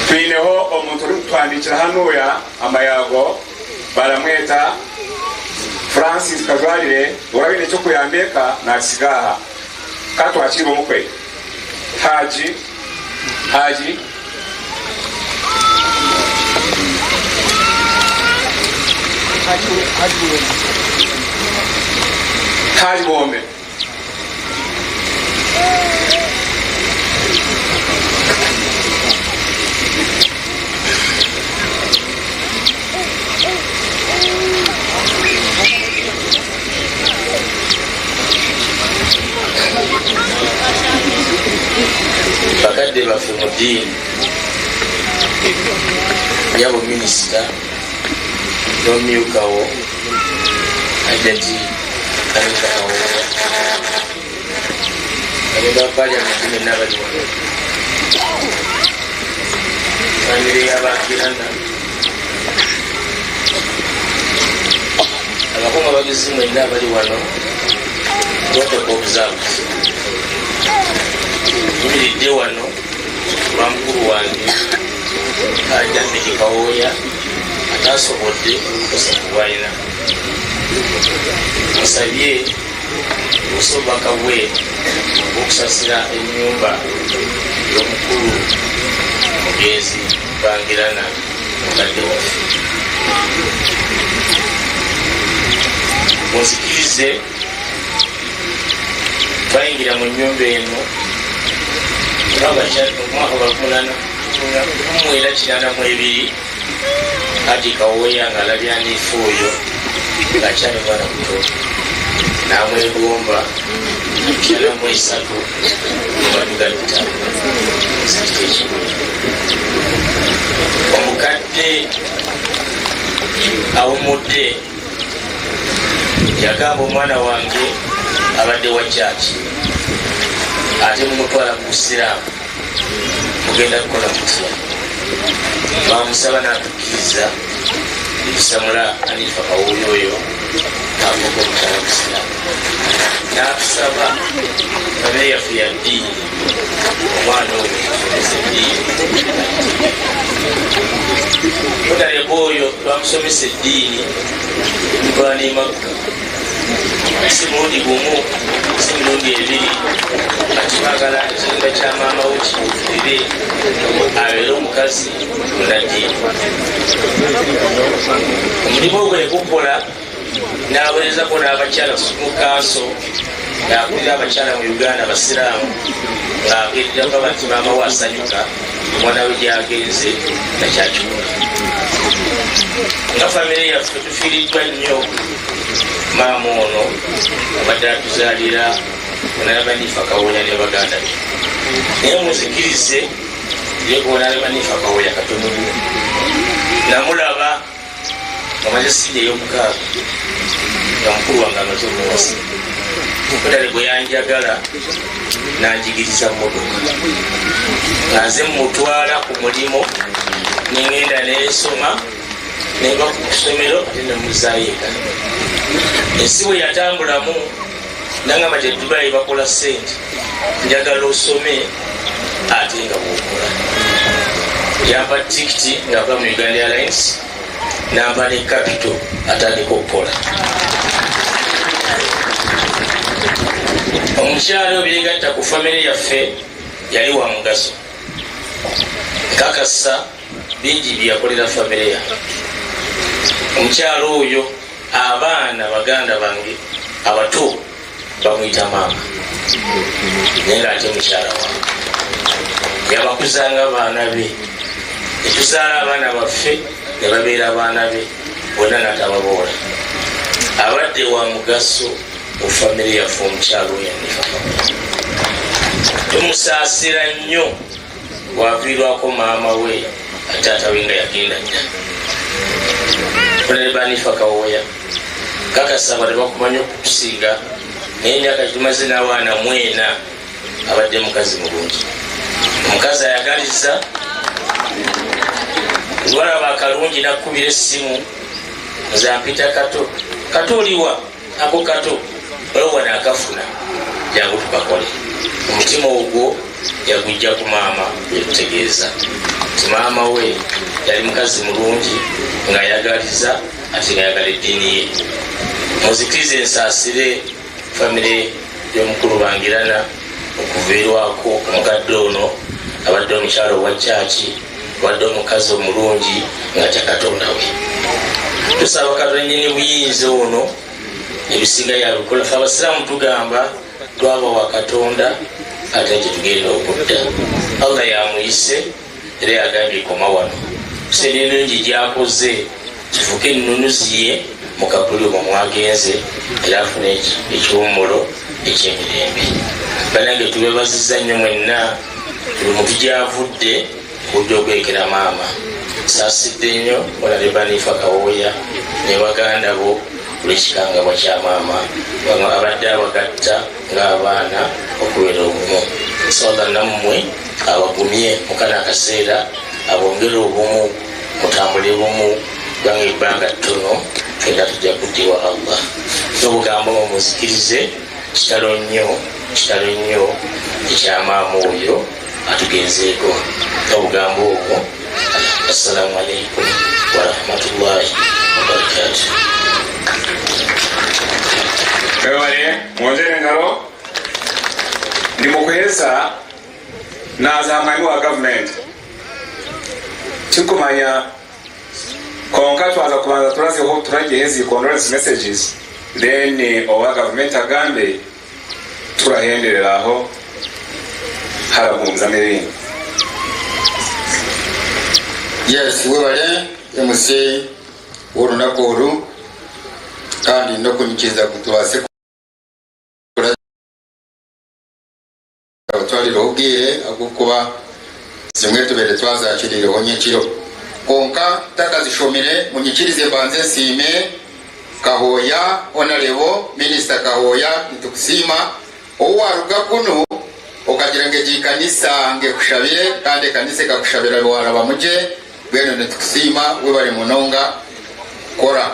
twineho omuntu orikutuhandiikira hanuya. Amayago baramweta Francis Kajwarire oraba aine eky'okuyamba eka naakisiga aha. Ka twakiire omukwe Haji Haji. Haji Bombe. baffe mu ddiini, nyabo minisita n'omumyuka wo Hajjati Anita Kawooya, bamemba ba parliament mwenna abali wano, famire y'Abangirana, abakungu abagizi mwenna abali wano, protocol observed. Nyimiridde wano lwa mukulu wange Hajji Ahmed Kawooya atasobodde olukusa kulwalina. Musabye obusa obubaka bwe obw'okusasira ennyumba y'omukulu omugenzi Bangirana mukadde waffe. Munzikirize twayingira mu nnyumba eno omwaka gwa 1982 Hajji Kawooya ng'alabye Anifa oyo ng'akyali mwana muto n'amwegomba 83 ne batugatta muzikiti ekimu. Omukadde awummudde yagamba omwana wange abadde wa kyaki ate mumutwala ku busiraamu mugenda kukola mutya? Bamusaba n'atukkiriza netusamula Anifa Kawuuya oyo afuuka omukyala musiraamu n'atusaba famire yaffe ya ddiini omwana oyo tusomesa eddiini. Mutaleka oyo bamusomesa eddiini mutwala n'e Makka si mulundi gumu si mirundi ebiri. Kati baagala ekirimba kya maama wo kibuukirire abeere omukazi munaddiini. Omulimu ogwo yagukola n'aweerezako n'abakyala mu kanso ng'akulira abakyala mu Uganda abasiraamu ng'agererako bati maama we asanyuka omwana we gyagenze nakyakikola. Nga famire yaffe tufiiriddwa nnyo maama ono abadde atuzaalira onalabanifa Kawooya ne baganda be, naye muzikirize yegonalabanifa Kawooya katono namulaba amaze siniya ey'omukaaga nga mukulu wange amaze omuwasa. Otale bwe yanjagala nanjigiriza mmotoka nga nze mutwala ku mulimu nengenda nensoma nenva ku ssomero ate nemuzaayo eka. Ensi bwe yatambulamu nangamba nti Dubai bakola sente, njagala osome ate nga bwokola. Yampa tikiti ng'ava mu Uganda Airlines nampa ne capital atandika okukola. Omukyalo oyo byegatta ku famire yaffe yali wa mugaso, nkakasa bingi byeyakolera famire yange. Omukyalo oyo abaana baganda bange abato bamuyita maama, naye ng'ate mukyala wange yabakuzanga abaana be, netuzaala abaana baffe ne babeera abaana be bonna natababoola. Abadde wa mugaso mu famire yaffe omukyalo oyo Anifa. Tumusaasira nnyo waviirwako maama we taata we nga yagenda dda. Honorable Anifa Kawooya, kakasa abantu bakumanya okutusinga, naye emyaka gyetumaze n'abaana mwena abadde mukazi mulungi, omukazi ayagaliza. Lwalaba akalungi nakubira essimu, nze ampita Kato. Kato oliwa? Ako Kato waliwo wano akafuna, jangu tukakole. Omutima ogwo yagujja ku maama, yatutegeeza nti maama we yali mukazi mulungi ng'ayagaliza ate ng'ayagala eddiini ye. Muzikirize nsaasire famire y'omukulu Bangirana okuviirwako omukadde ono abadde omukyalo owa kyaki, abadde omukazi omulungi nga tya Katonda we. Tusaba Katonda nyini buyinza ono ebisinga yabikola. Fe abasiraamu tugamba twava wa Katonda ate gyetugenda okudda. Allah yamuyise era yagambye koma wano, sente ennungi gyakoze kifuke ennunuzi ye mu kabuli omwo mwagenze era afune ekiwummulo eky'emirembe. Banange tubebaziza nnyo mwenna. Buli muntu gy'avudde okujja okwekera maama. Nsaasidde nnyo Honorable Anifa Kawooya ne baganda bo olw'ekikangabwa kya maama kubanga abadde abagatta ng'abaana okubeera obumu. Nsaba Allah nammwe abagumye mu kano akaseera abongere obumu mutambule bumu kubanga ebbanga ttono ffenna tujja kudda ewa Allah. N'obugambo mumuzikirize kitalo nnyo kitalo nnyo ekya maama oyo atugenzeeko n'obugambo obwo. Assalamu alaikum warahmatullahi wabarakatuh. Mwebale mwongere engalo. Ndi mukuheza naza mwami wa gavumenti tikumanya konka twaza kubanza turazeho turagihe ezi condolence messages then owa gavumenti agambe turahenderera aho haragunzamu ebindi. Yes, webale MC w'orunaku oru kandi n'okunyikiriza ngu tubaase Otwarireho obwire ahabw'okuba zimwe tubaire twazakiriireho nyekiro. Kwonka ntakazishomire munyikirize mbanze nsiime Kahooya Honarebo Minisita Kahooya nitukusiima ou waruga kunu okagira ngu egi kanisa ngu ekushabire kandi ekanisa ekakushabira warabamu gye mbwenu nitukusiima webare munonga kukora.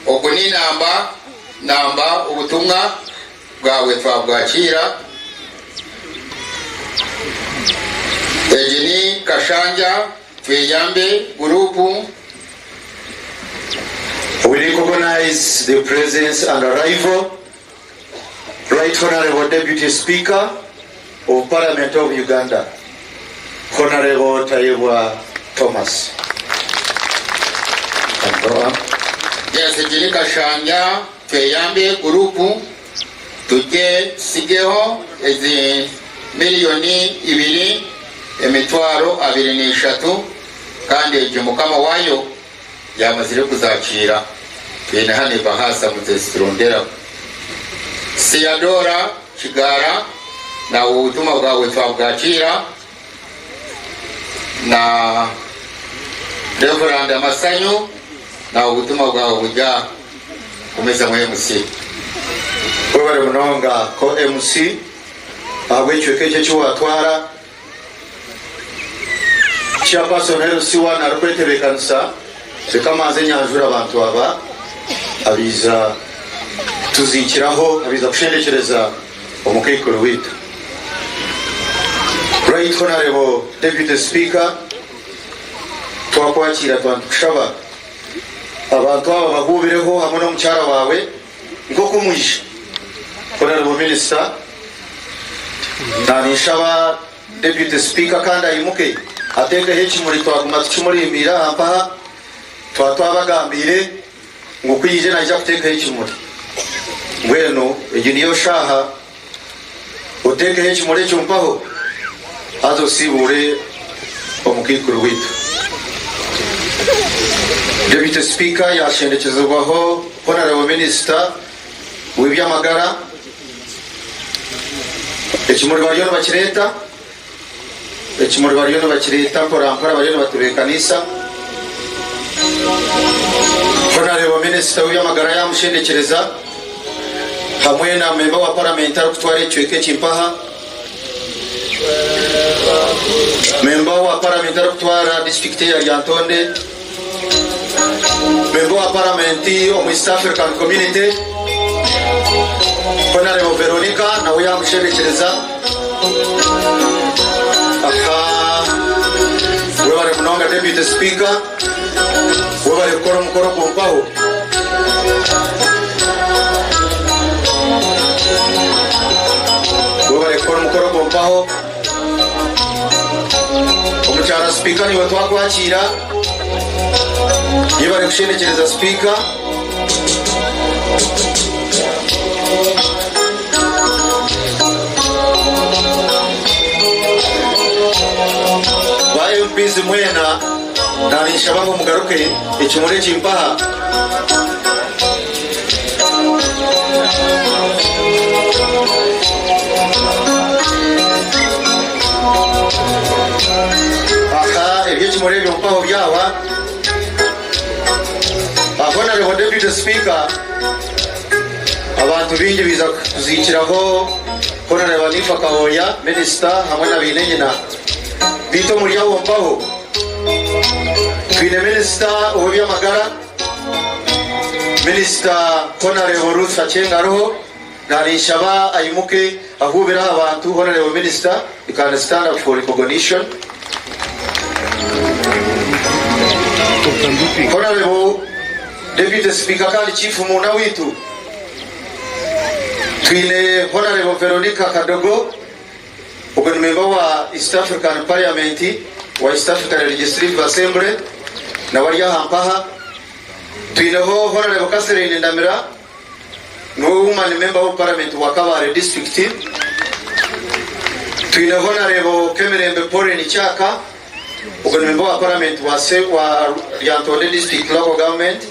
Ogu ni namba namba obutumwa. Bwawe twabwakiira. Egi ni Kashanja Tweyambe guruupu. We recognize the presence and arrival Right Honorable Deputy Speaker of Parliament of Uganda, Honorable Tayebwa Thomas. Can go up. Yes, egi ni Kashanja Tweyambe guruupu tugye tutsigeho ezi miriyoni ibiri emitwaro 23 kandi egyo mukama waayo yaamazire kuzakiira. Twine hanu ebahaasa mutezituronderaho. Siyadora Kigaara naiwe obutumwa bwawe twabwakiira na Reverand Amasanyu naiwe obutumwa bwawe buri aha. Gumizamu MC. Webare munonga ko MC ahabw'ekicweka eki eki watwara. Chairperson LC1 arikwetebeekanisa, reka manze nyanjure abantu aba abaija kutuziikiraho, abaija kushendekyereza omukaikuru waitu. Right Honourable Deputy Speaker, twakwakiira twaba nitukushaba Abantu aba bahuubireho hamwe n'omukyara waawe nk'oku mwija. Honourable Minister, naninshaba Deputy Speaker kandi aimuke ateekeho ekimuri twaguma tukimurimbiire aha mpaha. Twaba twabagambiire ngu ku yaije naija kuteekaho ekimuri. Mbwenu egi niyo shaaha oteekeho ekimuri ekyo mpaho haza osiibuure omukaikuru waitu. Deputy Speaker yashendekyezibwaho Honourable Minister w'eby'amagara. Ekimuri bariyo nibakireeta, ekimuri bariyo nibakireeta mpora mpora bariyo nibatebeekanisa. Honourable Minister w'eby'amagara yamushendekyereza hamwe na memba wa paramenti arikutwara ekicweka eki mpaha. Memba wa paramenti arikutwara disiturikiti eya Lyantonde, memba wa paramenti omu East African Community, Honarebo Veronica nawe yamushendekyereza. Aha, webare munonga Deputy Speaker, webare kukora omukoro ogu mpaho. Webare kukora omukoro ogwo mpaho. Omukyara sipiika niiwe twakwakiira. Yebare kushendekyereza sipiika. Ba MPs mwena naninshaba ngu mugaruke ekimuri eki mpaha. Kubaho byahwa. Honourable Deputy Speaker, abantu baingi baija kuziikiraho Honourable Anifa Kahooya, Minisita hamwe na baine nyina. Beitu omuri abo mpaho twine Minisita ow'eby'amagara, Minisita Honourable Ruth Aceng ariho. Naninshaba aimuke ahuubire aha bantu. Honourable Minister, you can stand up for recognition. Honourable Deputy Speaker kandi Chief Muuna waitu, twine Honourable Veronica Kadogo, ogwo ni member wa East African Parliament, wa East African Legislative Assembly, nawe ari aha mpaha. Twineho Honourable Catherine Ndamira, Niwe Woman Member of Parliament wa Kabale District. Twine Honarebo Kemirembe Pauline Kyaka, ogwo ni Member wa Parliament wa wa Lyantonde District Local Government.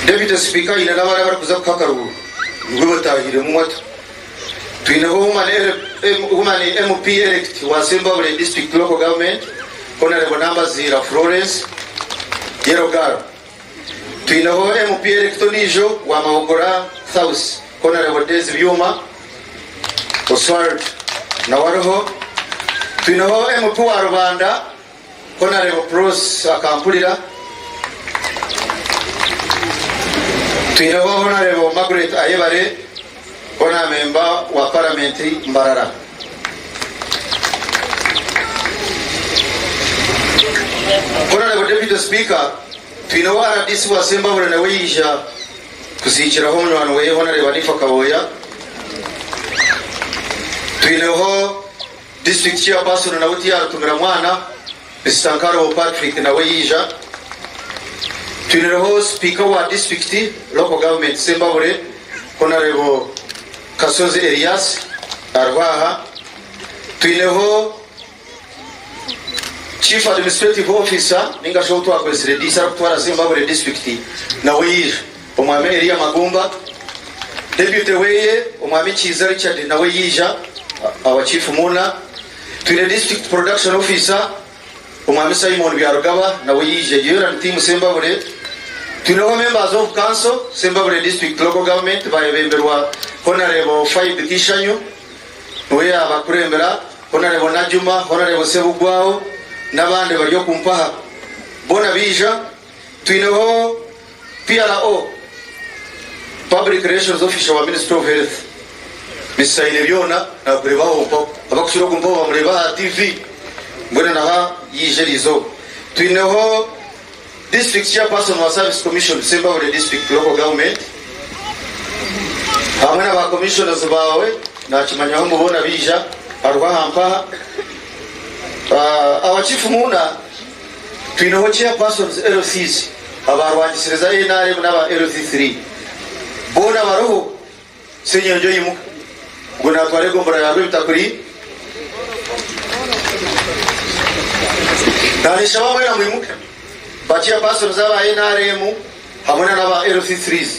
Deputy Speaker aine n'abandi abarikuza kuha akaruuru nibwo batahiremu mwatu. Twineho Woman, Woman MP elect wa Sembabule District Local Government, Honarebo Nambaziira Florence Yellow Girl. Twineho MP elect ondiijo wa Mawogola South Honarebo Daisy Byuma Oswald nawe ariho. Twineho MP wa Rubanda Honarebo Pross Akampurira. Twineho Honarebo Margaret Ayebare hona memba wa Paramenti Mbarara. Honarebo Deputy Speaker, twineho RDC wa Sembabule nawe yaija kuziikiraho munywani weye Honarebo Hanifa Kaboya. Twineho District Chairperson nawe tiyarutumira mwana, Mister Nkarubo Patrick nawe yaija. Twineho Sipiika wa disiturikiti, Local Government, Sembabule, Honarebo Kasozi Elias ariho aha. Twineho Chief Administrative Officer ninga shi ou twakwetsire DC arikutwara Sembabule disiturikiti nawe yaija, Omwami Elia Magumba. Deputy weye Omwami Kiiza Richard nawe yaija, our Chief Muuna. Twine District Production Officer Omwami Simon Byarugaba nawe yaija. Egyo yoona ni tiimu Sembabule. Twineho Members of Council Sembabule District Local Government bayebemberwa Honarebo Phoebe Kishanyu niwe yabakurembera, Honarebo Najuma, Honarebo Sebugwaho n'abandi bari oku mpaha boona baija. Twineho PRO, Public Relations Officer wa Ministry of Health, Mister Ainebyona nakureeba aho mpaho. Abakukira ogu mpaho bamureeba aha TV mbwenu naha yaija eriizooba. Twineho District Chairperson wa Service Commission Sembabule District Local Government hamwe na ba Commissioners baawe nakimanyaho ngu boona baija hariho aha mpaha. Our Chief Muuna Twineho Chairpersons LCs abarwangisiriza nrm n'aba LC3 boona bariho Ssenyonjo oyimuka ogwo natwara egombolola ya Rwebitakuri Nanishaba mwena mwimuke ba Chairpersons aba nrm hamwe na n'aba LC3s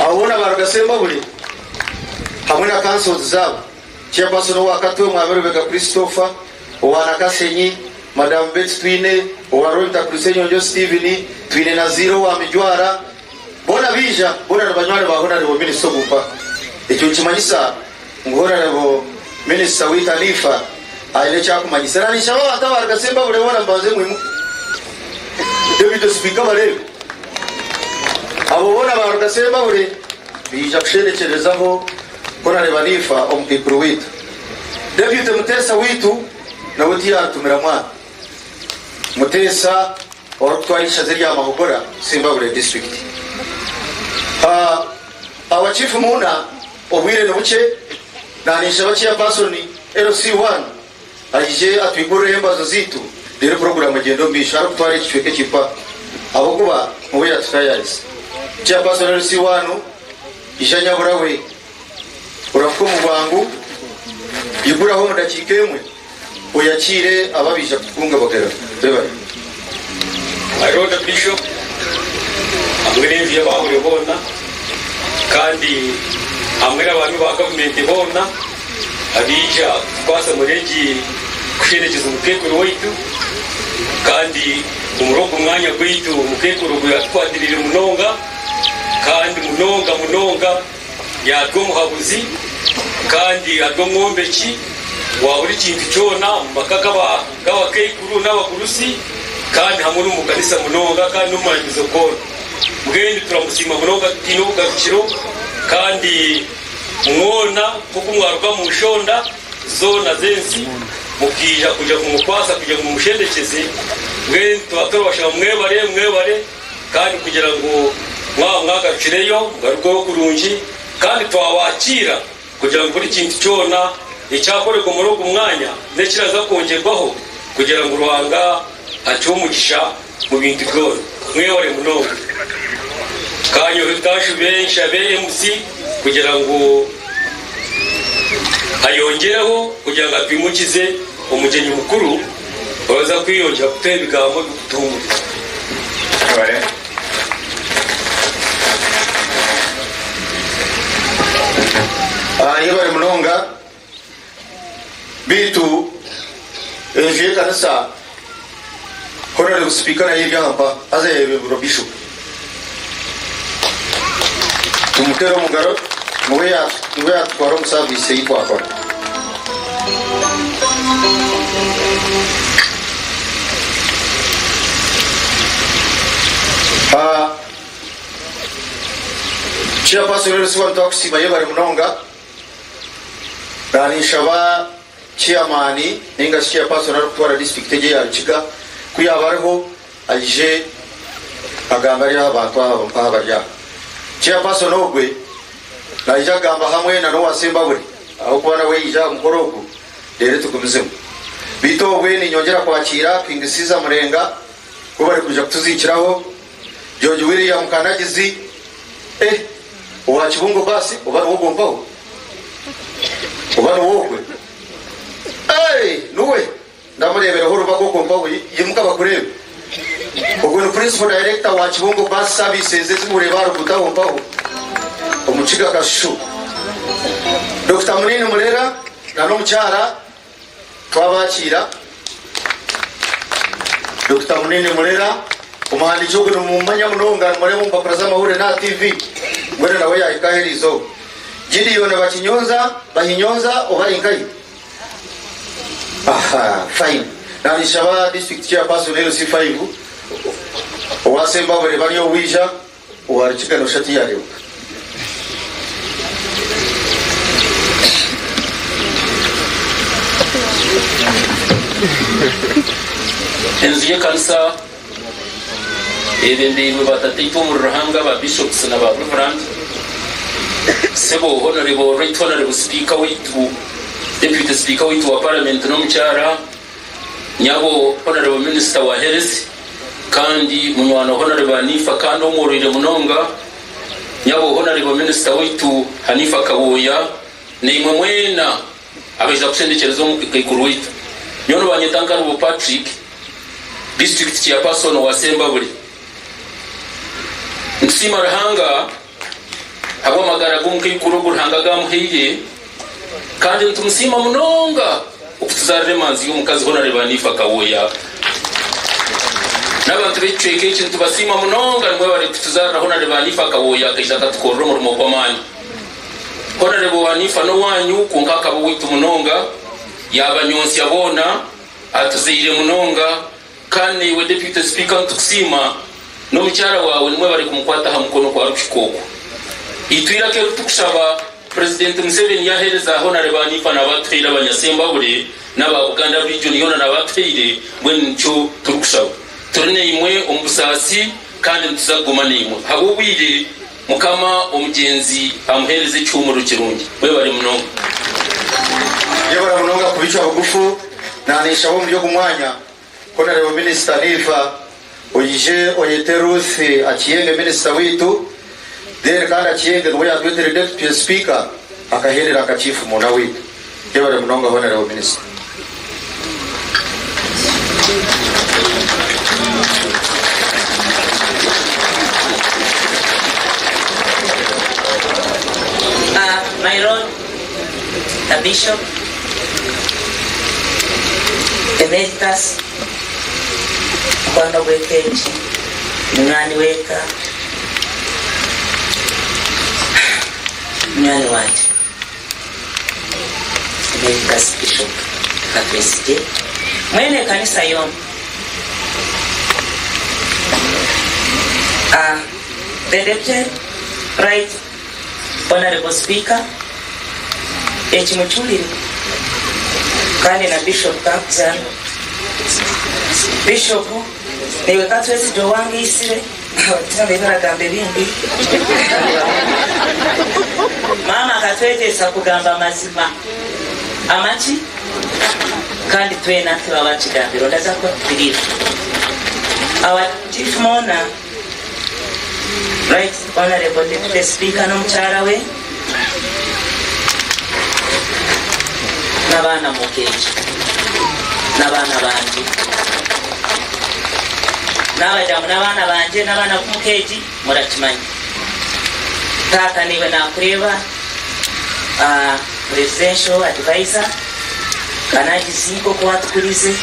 abo boona baruga Sembabule hamwe na councils zaabo. Chairperson owa Katwe, Mwami Rubega Christopher, owa Nakashenyi, Madam Betty Twine, owa Rwebitakuri Ssenyonjo Steven, Twine Naziire owa Mijwara, boona baija, boona ni banywani ba Honarebo Minisita ogu mpaha. Ekyo nikimanyisa ngu Honarebo Minisita waitu Anifa aine eki arikumanyisa. Na ninshaba abantu abaruga Sembabule boona mubanze mwimuke. Deputy Speaker bareebe. Abo boona abaruga Sembabule baija kushendekyerezaho Ku orareeba niifa omukaikuru waitu Deputy Muteesa waitu nawe tiyarutumira mwana. Muteesa orikutwara eishaza erya Mahogora Sembabule district. Our Chief Muuna obwire nibukye naninshaba Chairperson LC1 aije atwigurireho embazo zaitu reero puroguramu egyende omu maisho arikutwara ekicweka ekipa ahabw'okuba niwe yatutayaarisa. Chairperson LC1 ija nyabura we orafuka omu bwangu iguraho omu dakiika emwe oyakiire abo abaija kutukunga bagera webare. My Lord Bishop hamwe n'enju y'abahure boona kandi hamwe n'abaami ba gavumenti boona abaija kukwasa muri egi. kushendekyeza omukaikuru waitu kandi omuri ogu mwanya gwaitu omukaikuru ogu yatukwatiriire munonga kandi munonga munonga yaatwa omuhabuzi kandi ari omwombeki wa buri kintu kyona omu maka g'abakaikuru n'abagurusi kandi hamwe n'omu kanisa munonga kandi n'omu maramizo goona. Mbwenu turamusiima munonga tutaine obugarukiro kandi mwona nk'oku mwaruga omu nshonda zoona z'ensi mukaija kwija kumukwasa kugira ngu mumushendekyeze, mbwenu tuba turabashaba mwebare mwebare kandi kugira ngu mwaba mwagarukireyo mugarukeyo kurungi kandi twabakiira kugira ngu buri kintu kyona ekyakorerwa omuri ogu mwanya n'ekiraza kwongyerwaho kugira ngu Ruhanga atuhe omugisha mu bintu byona. Mwebare munonga. Ka nyowe ntaashube nshabe MC kugira ngu ayongyereho kugira ngu atwimukize omugyenyi mukuru oraza kweyongyera kutuha ebigambo ebirikutuhuumuriza. Mwebare. Yebare munonga beitu enju y'ekanisa Honourable Speaker nayo eri aha mpa haza yayebemberwa Bishop. Tumutere omungaro niwe yatutwara omu service ei twakora. Chairperson Elsie nitwakusiima yebare munonga. Naninshaba chairman ninga shi chairperson arikutwara district egi eya Rukiga ku yaaba ariho aije agambe ari aha bantu aba mpaha bari aha. Chairperson ogwe naija kugamba hamwe na n'owa Sembabule ahabw'okuba nawe yaija aha mukoro ogu reero tugumizemu. Beitu obwe ninyongyera kwakiira King Caesar Murenga ku barikwija kutuziikiraho, George William Kanagizi, eh owa Kibungo Bus oba niwe ogwo mpaho? Oba niwe ogwe? Hey, niwe! Ndamureebereho orubaga okwo mpaho, imuka bakureebe. Ogwo ni Principal Director wa Kibungo Bus Services ezi mureeba aha ruguuto aho mpaho, omu Kiga Kashushu. Dokita Munini Murera na n'omukyara twabakiira. Dokita Munini Murera, omuhandiiki ogu nimumumanya munonga, nimureeba omu mpapura z'amahurire n'aha TV, mbwenu nawe yaahika aha eriizooba. Gideon Bakinyonza, Bahinyonza oba ari nkahi? Aha, fine. Naanishaba District Chairperson LC5 owa Sembabule Baryowaija owa Rukiga noshusha tiyareebwa. Enju y'ekanisa eyebembeirwe ba tataitwe omuri Ruhanga ba Bishops na ba Reverand, Sebo Honourable Right Honourable Speaker waitu, Deputy Speaker waitu wa Parliament n'omukyara, Nyabo Honourable Minister wa Health kandi munywani wa Honourable Hanifa kandi omworoire munonga, Nyabo Honourable Minister waitu Hanifa Kaboya, naimwe mwena abaija kushendekyereza omukaikuru waitu. Nyowe nibanyeta Nkarubo Patrick, District Chairperson wa Sembabule. Nitusiima Ruhanga ahabw'amagara g'omukaikuru ogu Ruhanga agaamuhaire kandi nitumusiima munonga okutuzaarira emanzi y'omukazi Honareba Hanifa Kawoya. N'abantu b'ekicweka eki nitubasiima munonga nimwebare kutuzaarira Honareba Hanifa Kawoya akaija akatukorera omurimo gw'amaani. Honarebo Hanifa n'owaanyu kwonka akaba owaitu munonga, yaabanyonsya boona, atuzaire munonga. Kandi naiwe Deputy Speaker nitukusiima n'omukyara waawe nimwebare kumukwata aha mukono ku arikuhika okwo. Itwe eiraka eri tukushaba President Museveni yahereza Honarebo Hanifa naaba atuhaire abanyasembabure n'aba Buganda Region yoona naaba atuhaire mbwenu nikyo turikushaba. Turi naimwe omu busaasi kandi nituza kuguma naimwe ahabw'obwire Mukama omugyenzi amuhereze ekihuumuro kirungi. Mwebare munonga. Yebare munonga kubicwa bugufu nanishaba omuri ogu mwanya Honarebo Minisita Niifa oije oyete Ruth Akiyenge Minisita waitu then kandi Akiyenge niwe yatwetere Deputy Speaker akaherera nka Chief Muuna waitu. Yebare munonga Honarebo Minisita. Uh, my Lord, the Bishop, Emeritus, mukwano gw'eka egi, munywani w'eka, munywani wangye. Emeritus Bishop Katwesigye, mwena ekanisa yoona. The Deputy Right Honourable Speaker, eki mukiwulire kandi na Bishop kakuza hanu. Bishop naiwe Katwesigye owangaitsire Baragamba ebindi. Maama akatwegyesa kugamba amazima. Amaki? Kandi twena turi abakigambire. Ondi aza kuba believe. Our chief mourner, Right Honourable Deputy Speaker n'omukyara we n'abaana mukeegi n'abaana bangye. Naabagira ngu n'abaana bangye n'abaana b'omuka egi murakimanya. Taata naiwe naakureeba Presidential Advisor Kanagizi nk'oku waatukurize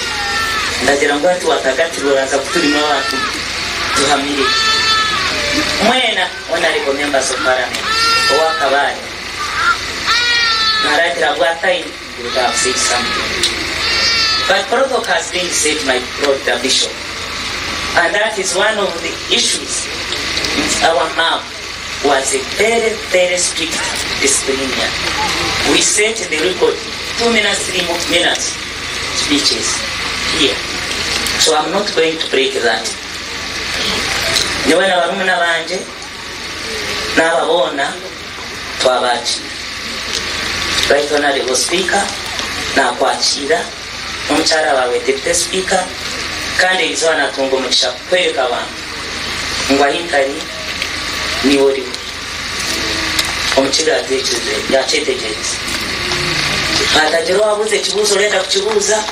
ndagira ngu hati waatagatirwe oranza kuturimu abantu tuhamire. Mwena Honourable Members of Parliament owa Kabale naragira bwa time would have said something but protocol has been set my lord the bishop and that is one of the issues nti our mom was a very very strict disciplinarian we set the record 2 minutes 3 minutes speeches here so I'm not going to break that nyowe na barumuna bangye n'aba boona Twabakiira. Right Honourable Speaker, nakwakiira n'omukyara waawe Deputy Speaker kandi erizooba natunga omugisha kukworeka abantu ngu ahi ntari niiwe oriho. Omukiga yakyetegyereza. Hatagira owabuuza ekibuuzo orenda kukibuuza,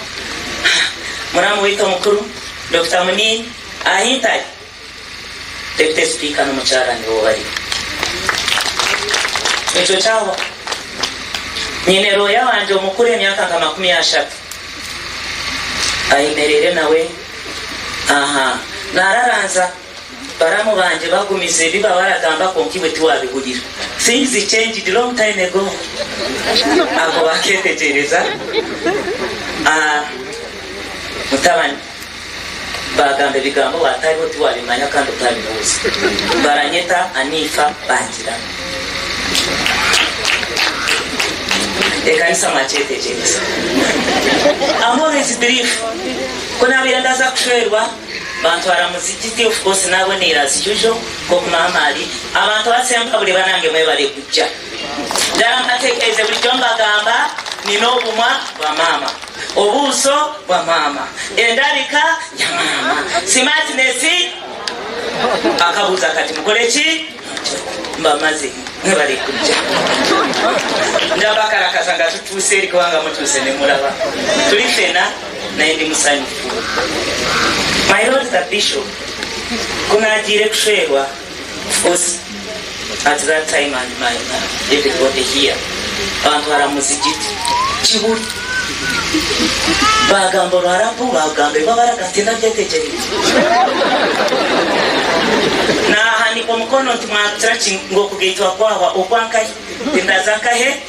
muramu waitu omukuru Dokita Munini ahi ntari Deputy Speaker n'omukyara nibo bariho. Ekyo kyahwa. Nyine looya wangye omukuru emyaka nka 30 ayemereire nawe aha nararanza baramu bangye bagumize ebi baragamba kwonka iwe tiwabihurira. Things changed long time ago. Ago baketegyereza. Ah, mutabani. Baagamba ebigambo waatariho tiwaabimanya kandi otaabibuuza. Baranyeta Anifa bangira. Ekanisa mwakyetegyereza. I'm always brief. Ku naabaire ndaza kushwerwa, bantwara muzigiti, of course naaboneire as usual nk'oku maama ari. Abantu abatsemba buri banange mwebare kujja. Ddala mbategeeze bulijjo mbagamba nina obumwa bwa maama. Obuuso bwa maama. Endabika ya maama. Smartness. Akabuuza kati mukole ki? Mbamaze. Mwebale kujja. Ndabakalakasa nga tutuuse eri kubanga mutuuse ne mulaba. Tuli ffena naye ndi musanyufu. My lord the bishop, ku naagiire kushwerwa, of course at that time and my everybody here bantwara muzigiti kibuli bagamba oruharabu bagamba ebibabaraga tindabyetegyereize nahanika omukono nti mwagira ki ngu okugaitwa kwahwa okwankahi tindaza nkahe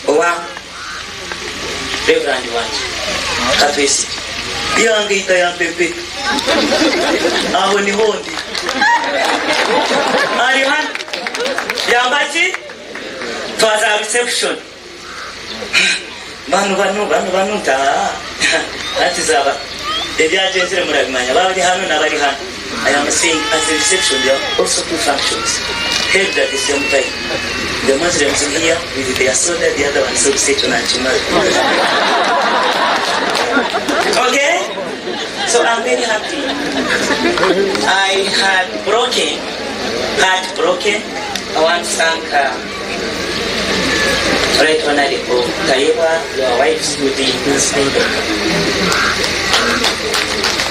owa Reverand wangye Katwesigye yangaita yampepeta aho niho ndi ari hanu yamba ki twaza aha reception banu banu banu banu nti aa hati zaba ebyagyenzire murabimanya bari hanu nabari hanu I am saying at the reception there are also two functions held at the same time the Muslims here with their soda the other one so ekyo nakimara okay so I'm very happy I had broken heart broken I want to thank uh, Right Honorable Tayebwa your wife stood in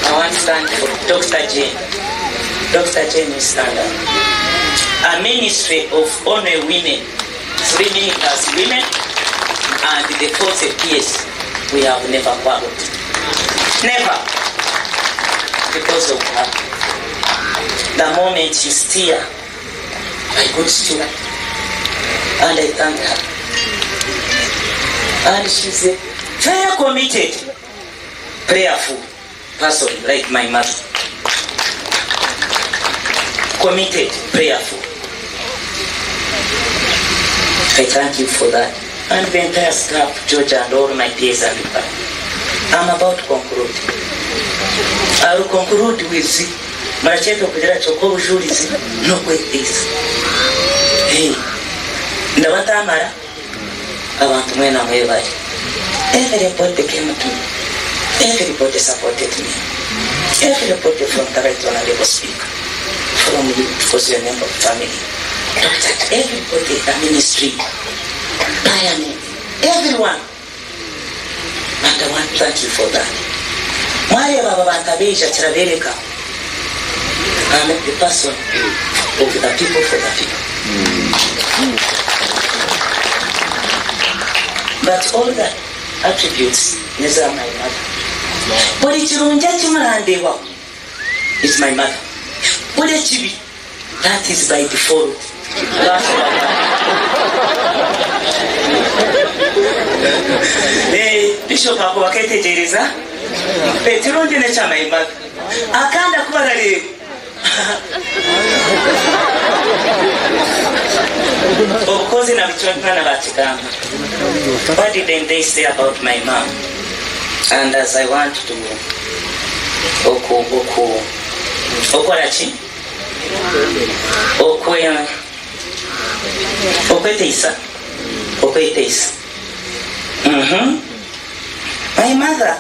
I want to thank for Dr. Jane Dr. Jane is stand up a ministry of only women three ministers women and the fourth PS we have never quarreled. Never. Because of her. The moment you steer, my good steward, and I thank her. And she's a very committed, prayerful person like my mother. Committed, prayerful. I thank you for that. And the entire staff, George and all my peers and I'm about to conclude. I will conclude with murakyeta okugira kyonka obujurizi n'okweteisa. Hey, ndaba ntamara abantu mwena mwebare. Everybody came to me. Everybody supported me. Everybody from the right honorable speaker, from you, because you're a member of family. Doctor, everybody, the ministry, parliament, everyone. And I want to thank you for that. Mwareeba aba bantu abaija kirabeereka I'm the person of the people for the people. But all the attributes neza my mother. Buri kirungi eki murandeebaho is my mother. Buri ekibi that is by default. Eh, Bishop ako baketegyereza ekirungi nekya my mother. Akandi aku barareeba Obukozi na bicwenkana bakigamba. What didn't they say about my mom? And as I want to oku oku okora ki? Okwe okweteisa okweteisa. Mhm. My mother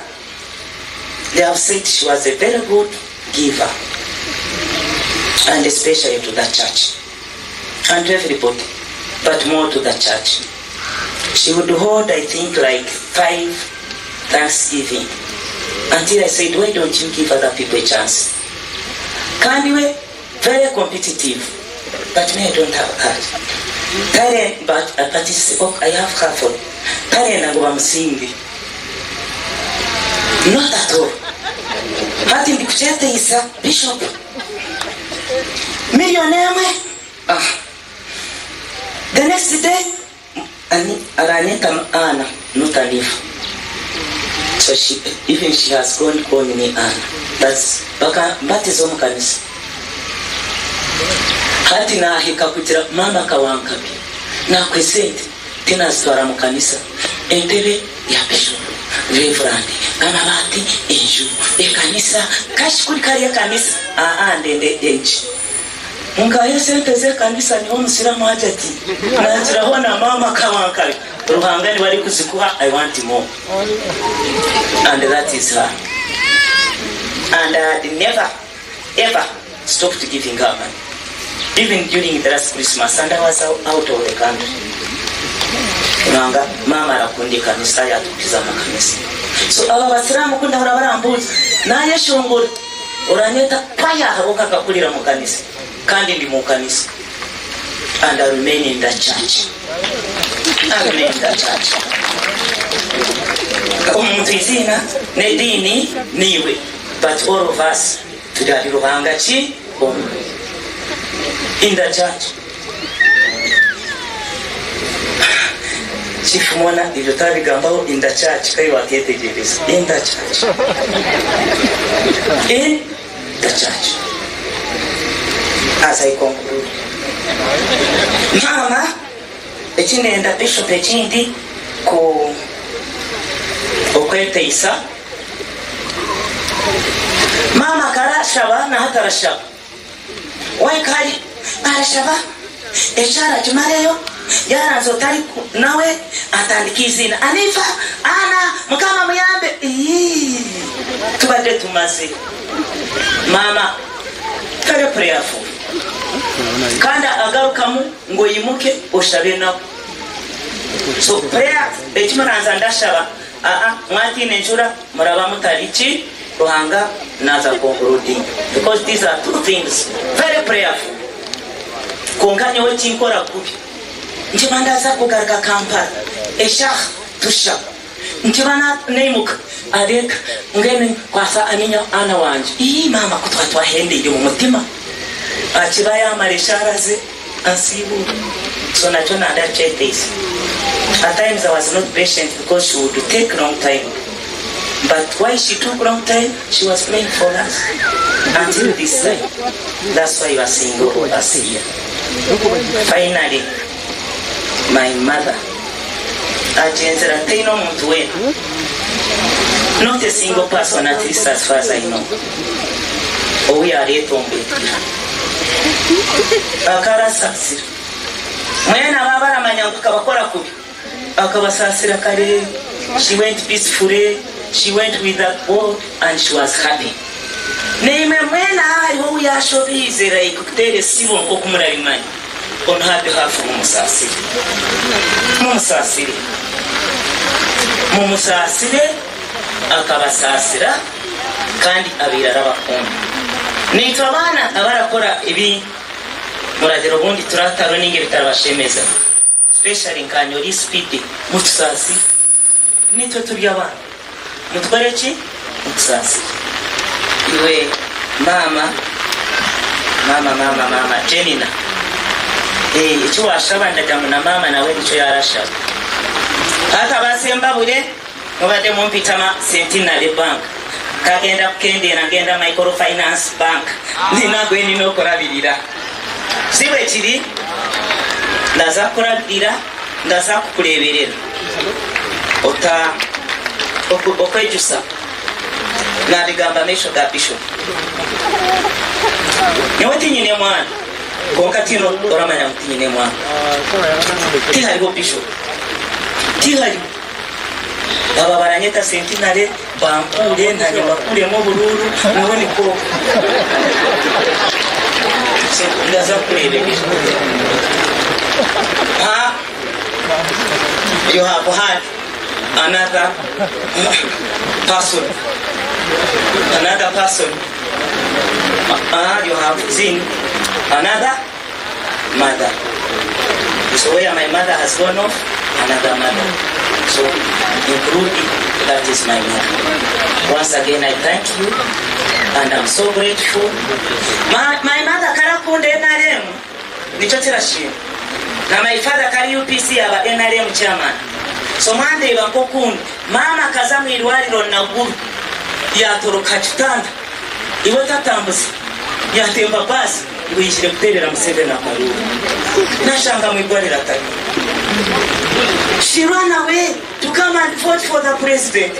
they have said she was a very good giver and especially to the church and to everybody but more to the church. She would hold I think like five thanksgiving until I said why don't you give other people a chance? Kandi we very competitive but me I don't have that. Tare but uh, but it's, oh, I have her for tarenda ngu bamusinge. Not at all. Hati ndikukyeteisa bishop. Million emwe. Ah. The next day ani aranyeta Anna not Anifa. So she even she has gone calling me Anna. That's baka mbatiza omu kanisa. Hati nahika kugira mama akawankabi. Nakuha esente tinazitwara mu kanisa. Entebe ya bishop, reverand, amabaati, enju, ekanisa, kashi kuri kari ekanisa aa ndende egi. Nkaha esente z'ekanisa niho omusiramu agira ati nagira hoona maama akawankabi. Ruhanga niwe arikuzikuha I want more. And that is her. And I had never ever stopped giving her money. Even during the last Christmas and I was out of the country. Ruhanga maama arakunda ekanisa yatukiza mu kanisa. So aba basiramu ku ndahura barambuuza nayeshongora oranyeta kwaya ahabw'okuba nkakurira mu kanisa kandi ndi mu kanisa and I remain in the church. I remain in the church. Omuntu iziina n'ediini niiwe but all of us turi ahari Ruhanga ki omwe in the church. Chief Mwana ebyo tabigambaho in the church kai waketegyereza in the church in the church as I conclude maama eki nenda bishop ekindi ku okweteisa maama akarashaba naho atarashaba Waika ari arashaba eshaara agimareyo yaranza otari nawe atandika eiziina Anifa, Ana, Mukama amuyambe iyii tubadde tumaze maama very prayerful kandi agarukamu ngu oyimuke oshabe nawe so prayer eki muranza ndashaba aa mwatiina enjura muraba mutari ki Ruhanga naza concluding because these are two things very prayerful kwonka nyowe ekinkora kubi nkiba ndaza kugaruka Kampala eshaha tushaba. Nkiba naimuka areeka mbwenu nkwasa aminya ana wangye. Ii maama ku tuba twahendeire omu mutima akiba yaamara eshaara ze ansiibuura. So nakyo nanda kyeteisa. At times I was not patient because she would take long time but why she took long time she was praying for us until this time that's why you are seeing all of us here. Finally my mother agyenzire ataine omuntu weena not a single person at least as far as I know ou yaretomboitira akarasaasira mwena aba abaramanya ngu akabakora kubi akabasaasira kare she went peacefully she went with the God and she was happy naimwe mwena hariho ou yashobiize like kuteera esibo nkoku murabimanya On her behalf mumusaasire, mumusaasire, mumusaasire, akabasaasira kandi abaire arabakunda. Naitwe abaana abarakora ebi muragira obundi turatarwe ninga ebitarabashemeza especially nkanye ori speedy mutusaasire. Nitwe turi abaana mutukore ki? Mutusaasire. Iwe maama, maama, maama, maama Jenina, eh, eki waashaba ndagira ngu na maama nawe nikyo yaarashaba. Hati aba Sembabule mubadde mumpita ma Centenary Bank, kagenda kukendeera ngenda Microfinance Bank, nina gwe nina okurabirira. Si bwe kiri? Ndaza kukurabirira. Ndaza kukureeberera ota okwejusa nabigamba maisho ga bishop. Nyowe tinyine mwana kwonka tihaine oramanya ngu tinyine mwana. Tihariho bishop. Tihariho. Aba baranyeta centenary bankuure nanye mbakuuremu oburuuru nyowe nikwo okwo. So ndaza kukureeberera. Ha you have had another person another person ah you have seen another mother so where my mother has gone off another mother so including that is my mother once again I thank you and I'm so grateful my, my mother karakunda NRM nikyo kirashimwa na my father kari UPC yaba NRM chairman so mwandeeba nkokundi maama akaza mwirwariro Naguru yatoroka hakitanda iwe otatambuza yatemba baasi ngu yaizire kuteerera Museveni akaruuru nashanga mwirwariro atariyo she run away to come and vote for the president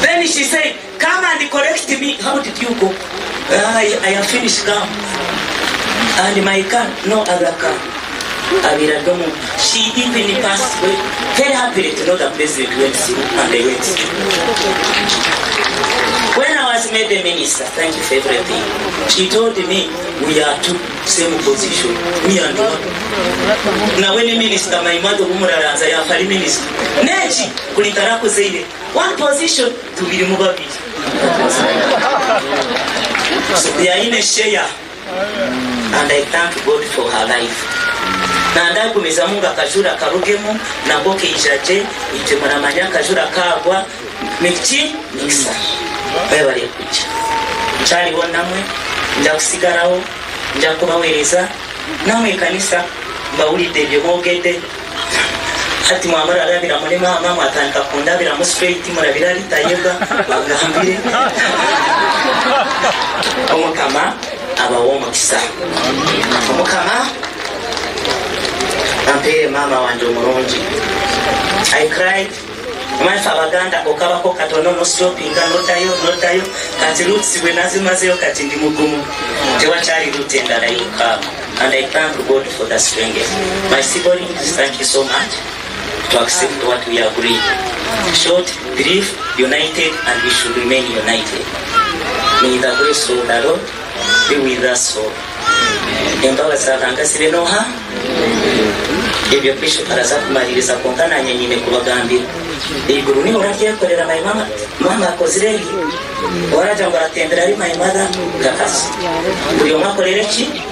then she said come and correct me how did you go I, I have finished come and my car no other car abaire ari omu she even passed away very happily to know the president went through and they went through when I was made a minister thank you for everything she told me we are two same position me and her nawe ni minister my mother obumuraranza yafa ari minister neki kuri ntarakuzaire one position tubirimu babiri so they are in a share and I thank God for her life. Nandagumizamu ngu akajura karugemu nabwo kaija gye, itwe muramanya akajura kaagwa niki? Mikisa. Mwebare kwija. Nkyariho namwe, nja kusigaraho, nja kubawereza, namwe ekanisa mbawulidde ebyo mwogedde. Hati mwaba murarabira muri maama mwatandika kundabiramu straight murabire ahari Tayebwa mbagambire. Omukama abawe omukisa. Omukama ampeere maama wangye omurungi. I cried. Omanyi ife abaganda okabako katono no stopinga nodayo nodayo kati roots bwenazimazeyo kati ndi mugumu tewakyali route endala yokukaaba and I thank God for the strength. My siblings thank you so much to accept what we agreed. Short, brief, united and we should remain united. May the grace of the Lord be with us all. Embabazi za Ruhanga zibe noha? Ebyo Bishop araza kumaririza kwonka nanye nyine kubagambira. Eiguru niwe oraryekorera my mama, mama akozire ebi. Oragira ngu aratembera ari my mother kakasa. Buri omwe akorere ki?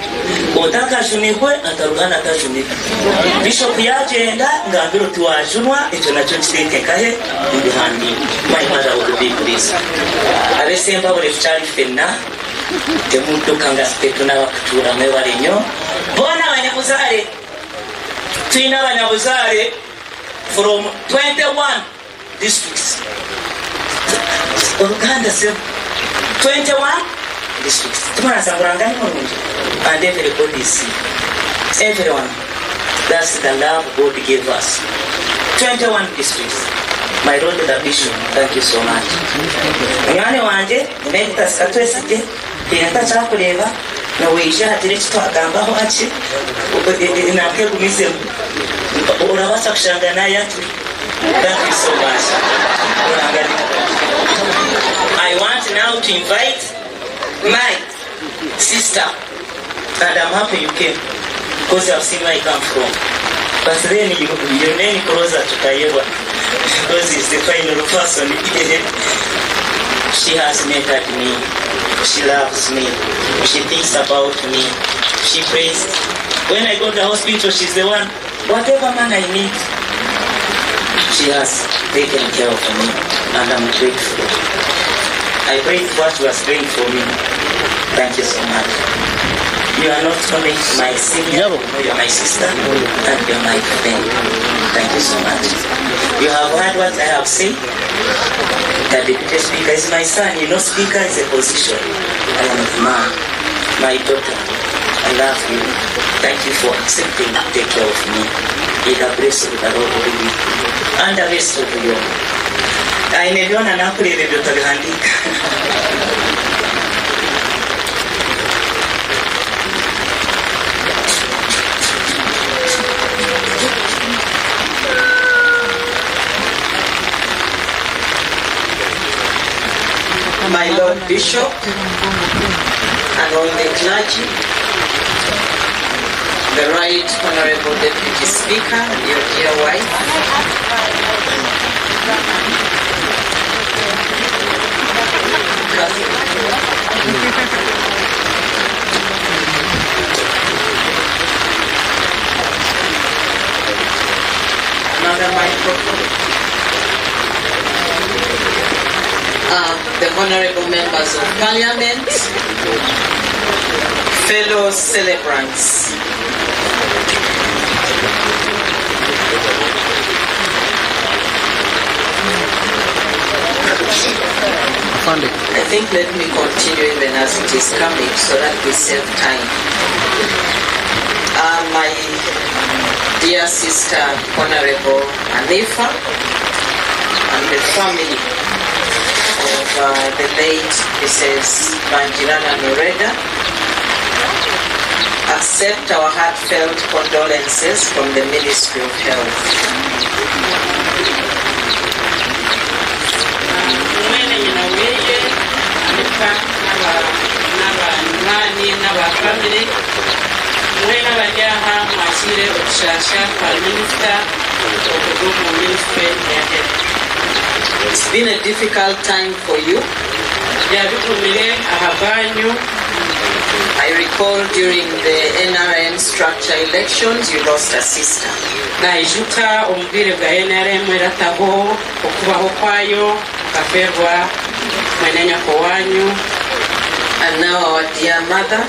Otakajunirwe ataruga hanu atajunirwe. Bishop yagyenda ngambire oti wajunwa ekyo nakyo nkiteeke nkahe omu bihandiiko. My mother would be pleased. Ab'esempabure tukyari ffenna temudduka nga tetunaba kutuura mwebare nnyo. Boona abanyabuzaare twine abanyabuzaare from 21 districts Oruganda sebo 21 districts timuraza ngu Ruhanga ni murungi and every body is here everyone that's the love God gave us 21 districts my lord the bishop thank you so much munywani wangye Emeritus Katwesigye haine ntakyakureeba noweija hagire eki twagambaho hakye nanka egumizemu orabaasa kushanga nayaturi Thank you so much. I want now to invite my sister, and I'm happy you came because you have seen where I come from. But then you, you remain closer to Tayebwa because he's the final person. she has mentored me. She loves me. She thinks about me. She prays. When I go to the hospital, she's the one. Whatever man I need, she has taken care of me, and I'm grateful. I pray what you are praying for me. Thank you so much. You are not only my senior, you are my sister, and you are my friend. Thank you so much. You have heard what I have said. The deputy speaker is my son. You know, speaker is a position. I am a man, my daughter. I love you. Thank you for accepting to take care of me. May the grace of the Lord be with you and the rest of you. Aine byona nakureeba ebyo otabihandiika. My Lord Bishop and all the clergy, the Right Honorable Deputy Speaker, your dear wife, Another microphone. The honorable members of parliament, fellow celebrants. I think let me continue even as it is coming so that we save time. My dear sister, Honorable Anifa, and the family of the late Mrs. Bangirana Noredah, accept our heartfelt condolences from the Ministry of Health. Mwene nyina weye Anifa n'abanywani n'aba famire mwena abari aha mwakiire okushaasha kwa minisita okuruga omu minisitule ya Health. It's been a difficult time for you. Byaba bigumire aha bwanyu. I recall during the NRM structure elections, you lost a sister. Naijuka omu bwire bwa NRM erataho okubaho kwayo mukafeerwa mwene nyako wanyu. And now our dear mother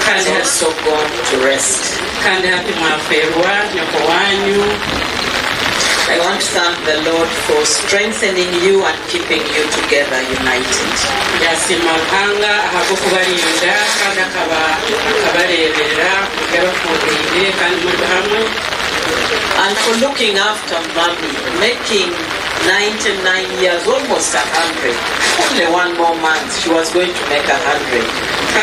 has also gone to rest. Kandi hati mwafeerwa nyoko wanyu. I want to thank the Lord for strengthening you and keeping you together united. Yasiima Ruhanga ahabw'okubarinda kandi akabareeberera mukabafungiire kandi muri hamwe. And for looking after mommy, making 99 years, almost 100. Only one more month, she was going to make 100.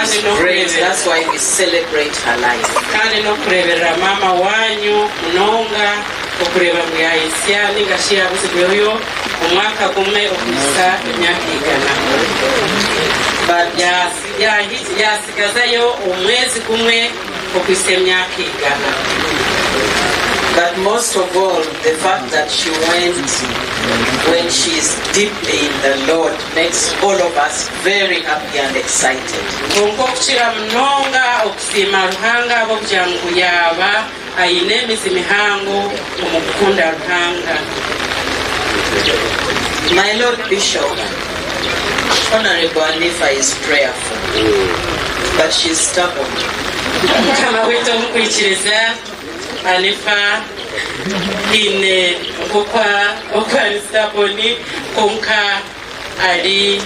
It's great, that's why we celebrate her life. Kandi n'okureeberera maama wanyu munonga okureeba ngu yayitsya ninga shi yabuzibweyo omwaka gumwe okuhisa emyaka 100. Yasigazayo omwezi gumwe okuhisa emyaka 100. But most of all, the fact that she went when she is deeply in the Lord makes all of us very happy and excited. Kwonka okukira munonga okusiima Ruhanga ahabw'okugira ngu yaaba aine emizi mihango omu kukunda Ruhanga. My Lord Bishop, Honourable Anifa is prayerful, but she's stubborn. Mukama waitu omu kwikiriza, Anifa haine nk'oku ari stubborn kwonka ari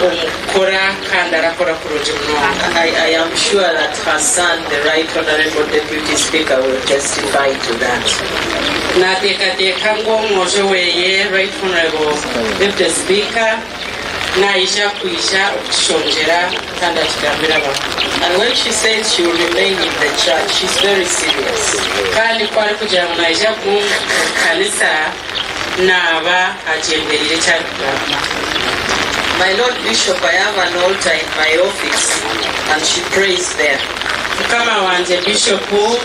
omu kukora kandi arakora kurungi munonga. I, I am sure that her son, the Right Honourable Deputy Speaker, will testify to that. Nateekateeka ngu omwojo weye Right Honourable Deputy Speaker naija kwija okukishongyera kandi akigambire abantu. And when she says she will remain in the church, she's very serious. Kandi ku arikugira ngu naija kuguma omu kanisa, naaba agyendereire eki arikugamba. My Lord Bishop, I have an altar in my office and she prays there. Mukama wangye Bishopu,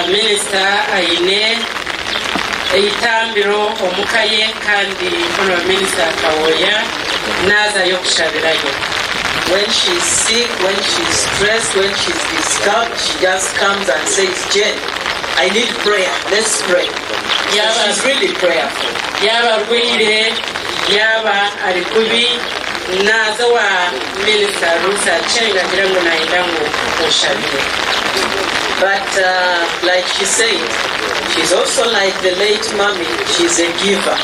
Minisita aine eitambiro omuka ye kandi Honourable Minister Kawooya naazayo kushabirayo. When she's sick, when she's stressed, when she's disturbed, she just comes and says, Jane, I need prayer, let's pray. So she's really prayerful. Yaaba arwaire, yaaba ari kubi, naaza owa Minisita Ruth Aceng agira ngu nayenda ngu oshabire. But like she said, she's also like the late mummy, she's a giver.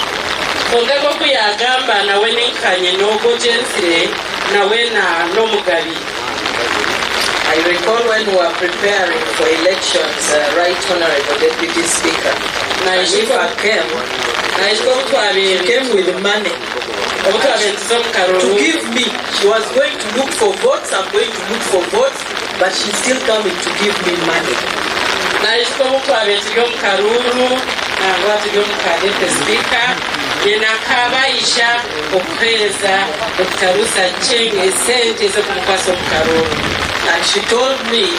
Kwonka nk'oku yaagamba, nawe ni nka nyina ogwo ogyenzire, nawe na n'omugabi. I recall when we were preparing for elections, Right Honourable Deputy Speaker, Anifa came, she came with money to give me. She was going to look for votes, I'm going to look for votes, but she's still coming to give me money. Naijuka obu twabaire turi omu karuuru nangwa turi omu ka Deputy Speaker, nyina akaba aija okuheereza Dokita Ruth Aceng esente ez'okumukwasa omu karuuru. And she told me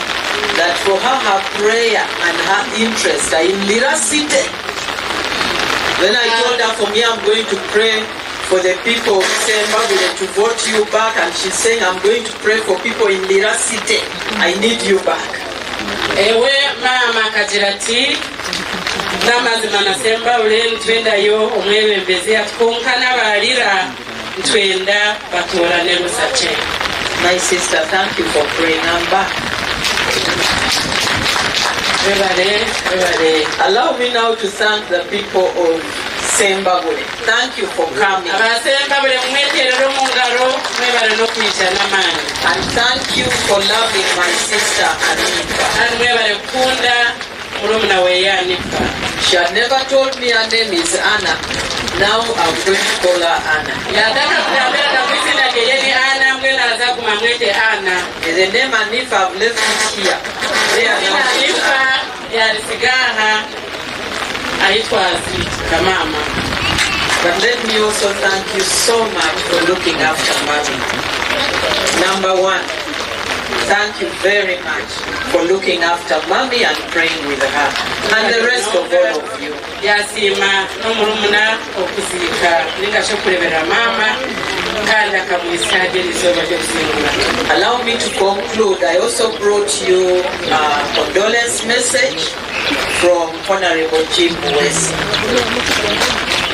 that for her, her prayer and her interest are in Lira City. Then I told her for me I'm going to pray for the people of Sembabule to vote you back and she's saying I'm going to pray for people in Lira City. I need you back. Ewe maama akagira ati, N'amazima na Sembabule nitwendayo omwebembezi ati kwonka n'aba Lira nitwenda batoorane Ruth Aceng. My sister, thank you for praying. I'm back. Webare, webare. Allow me now to thank the people of Sembabule. Thank you for coming. Aba Sembabule mumweterere omu ngaro, mwebare n'okwija n'amaani. And thank you for loving my sister Anifa. Kandi mwebare kukunda murumuna weye Anifa. She had never told me her name is Anna. Now I'm going to call her Anna. Yaatakakugambiraga ngu eiziina ryeye ni Anna, mbwenu naaza kuguma amwete Anna. The name Anifa, I've left it here. There Eiziina now. Anifa yaaritsiga aha ahi twaziika maama. But let me also thank you so much for looking after mommy. Number one, thank you very much for looking after mommy and praying with her. And the rest of all of you. Yasiima n'omurumuna okuziika ninga shi okureeberera maama kandi akamuhitsya ahari eri izooba ry'okuzingura. Allow me to conclude. I also brought you a condolence message from Honorable Jim Muhwezi.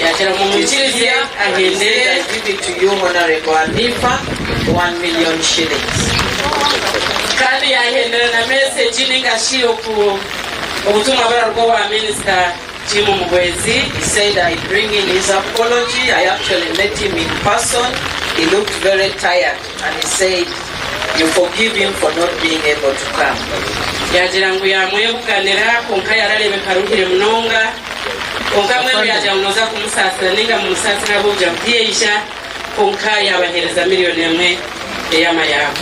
Yagira ngu mumwikirize ahendere. I give it to you, Honorable Anifa, 1 million shillings. Kandi yahendera na mesegi ninga shi oku obutumwa buraruga owa minisita Jim Muhwezi. He said I bring in his apology. I actually met him in person. He looked very tired and he said you forgive him for not being able to come. Yagira ngu yamwebuganira kwonka yarareebeka aruhire munonga kwonka mbwenu yagira ngu noza kumusaasira ninga mumusaasire ahabw'okugira ngu tiyaija kwonka yabaheereza miriyoni emwe ey'amayabo.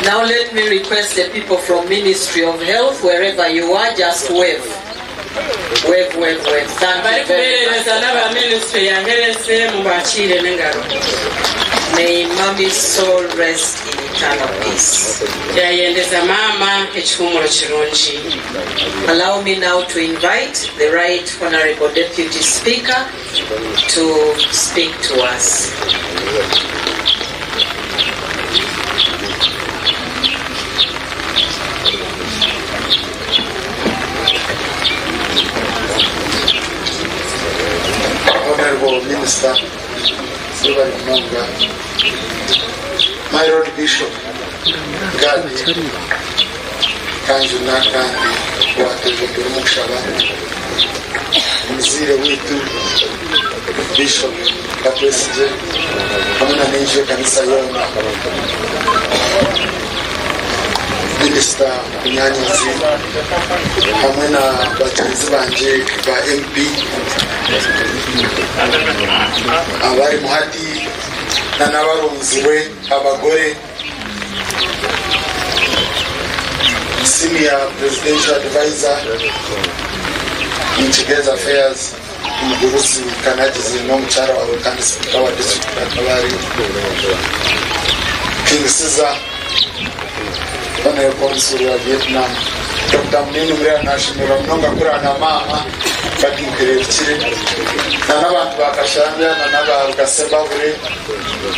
Now let me request the people from Ministry of Health, wherever you are, just wave. Wave, wave, wave. Thank you very much. Abarikubeerereza n'aba ministry ya health mubakiire n'engaro. May Mommy's soul rest in eternal peace. Yayendeza maama ekihuumuro kirungi. Allow me now to invite the Right Honourable Deputy Speaker to speak to us. Honorable Minister, Mwebare munonga. My Lord Bishop, Gadi, Kanjuna kandi watwebembera omu kushaba, omuzaire waitu Bishop Katwesigye hamwe na n'enju y'ekanisa yoona. Minisita Munyanyazi hamwe na bagyenzi bangye ba MP abarimu hati na n'abaronzirwe abagore, Senior Presidential Advisor in Kigezi Affairs, Omugurusi Kanagize n'omukyara waawe kandi Sipiika wa disiturikiti ya Kabale, King Caesar, Honorable Consul wa Vietnam, Dokita Munini Murera nashemererwa munonga kurara na maama baginkerebukire na n'abantu ba Kashambya na n'aba Gasebabure.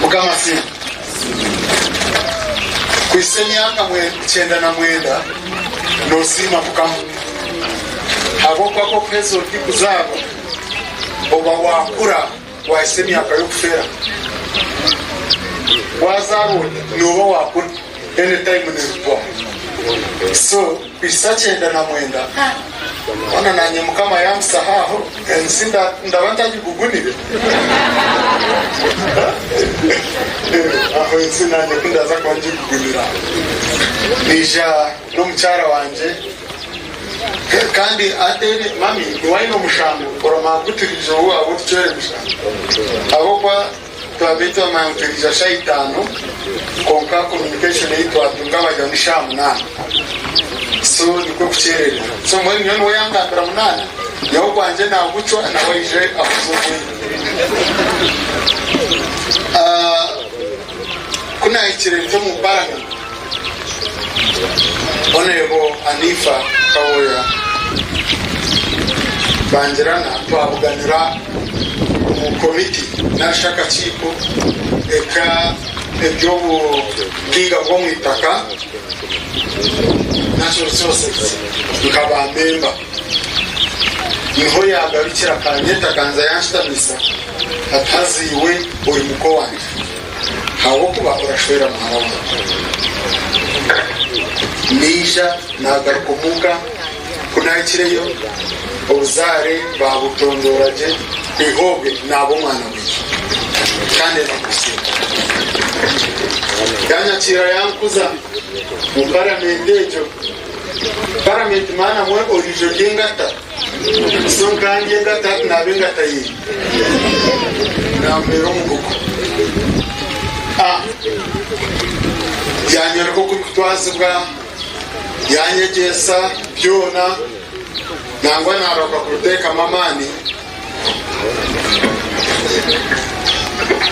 Mukama asiimwe. Kuhitsya emyaka 99 nosiima Mukama ahabw'okuba ku orikuheza oti kuzaarwa oba waakura waahitsya emyaka y'okufeera. Waazaarwa oti nooba waakura any time nirugwaho. So kuhitsya 99 hoona naanye Mukama yampisaho aho ensi ndaba ntagigugunire. Aho ensi naanye ku ndaza kuba ngigugunira naija n'omukyara wangye kandi ateire mami niwe aine omushango oramanya ku turiija owaabo tucwere emishango ahabw'okuba twabaire twamanya ngu turiija shaaha itaano kwonka communication ei twatunga bagira ngu ni shaaha munaana so nikwo kukyerererwa so mbwenu nyowe niwe yangambira munaana nyowe ogwangye nagucwa nawe aije ahuze ogweye. Ku naahikire nti omu paramenti, Honourable Anifa Kawooya Bangirana twabuganira omu komiti narishi akakiiko eka eby'obugaiga bw'omu itaka, Natural Resources, nkaba memba. Niho yaagarukira akanyeta akanza yanshutamisa ati haza iwe ori muko wangye. Ahabw'okuba orashwera muhara wangye. Naija naagaruka omuka, ku naahikireyo obuzaare baabutondoora gye, kwiha obwe naaba omwana waitu kandi namusiima. Yaanyakiira yankuza omu paramenti egyo. Paramenti maana mwe oriija ori engata, so nkandi engata hati naaba engata ye. Naamubeera omugugu. Ah, yaanyoreka oku ndikutwazibwa, yaanyegyesa byona, nangwa naaroka kuruteekamu amaani.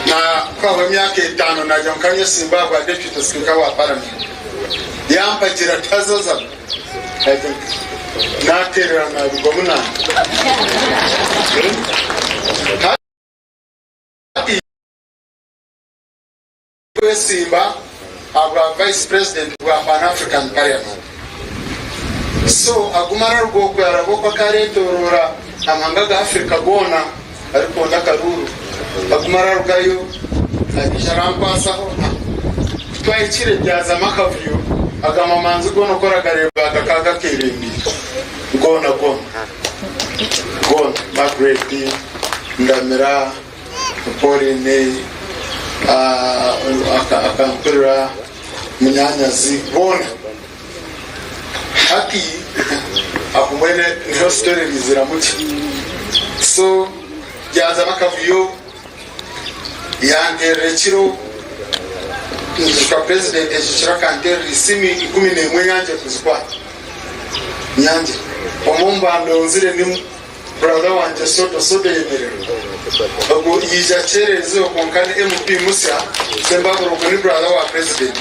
Na ku hahwa emyaka etaano naagira ngu nkanyesimba aha bwa Deputy Speaker wa Parliament. Yampagira ati, Haza oza? Naagira nti, Naateerera naabigwamu naanye. Hati kwesimba ahabwa Vice President bwa Pan African Parliament. So aguma araruga okwe araba okwe akaretoroora amahanga ga Africa goona arikwonda akaruuru. Aguma ararugayo aija arankwasaho. Kutwahikire byazamu akavuyo aga mamanzi goona oku oragareeba gakaba gakeerembiire goona goona goona. Margaret, Ndamira, Pauline, akankurira, munyanyazi, boona. Hati aho mbwenu niho story eriiziramu gye. So byazamu akavuyo, yanteerera ekiro, nyijuka president ekyo kiro akanteerera esimu 11 nyangye kuzikwata, nyangye. Omwe omu bandonzire ni Brother wangye Sodo Sodo yemererwa ogwo yaija akyererizeho kwonka ni MP musya Sembabule ogwo ni brother wa president.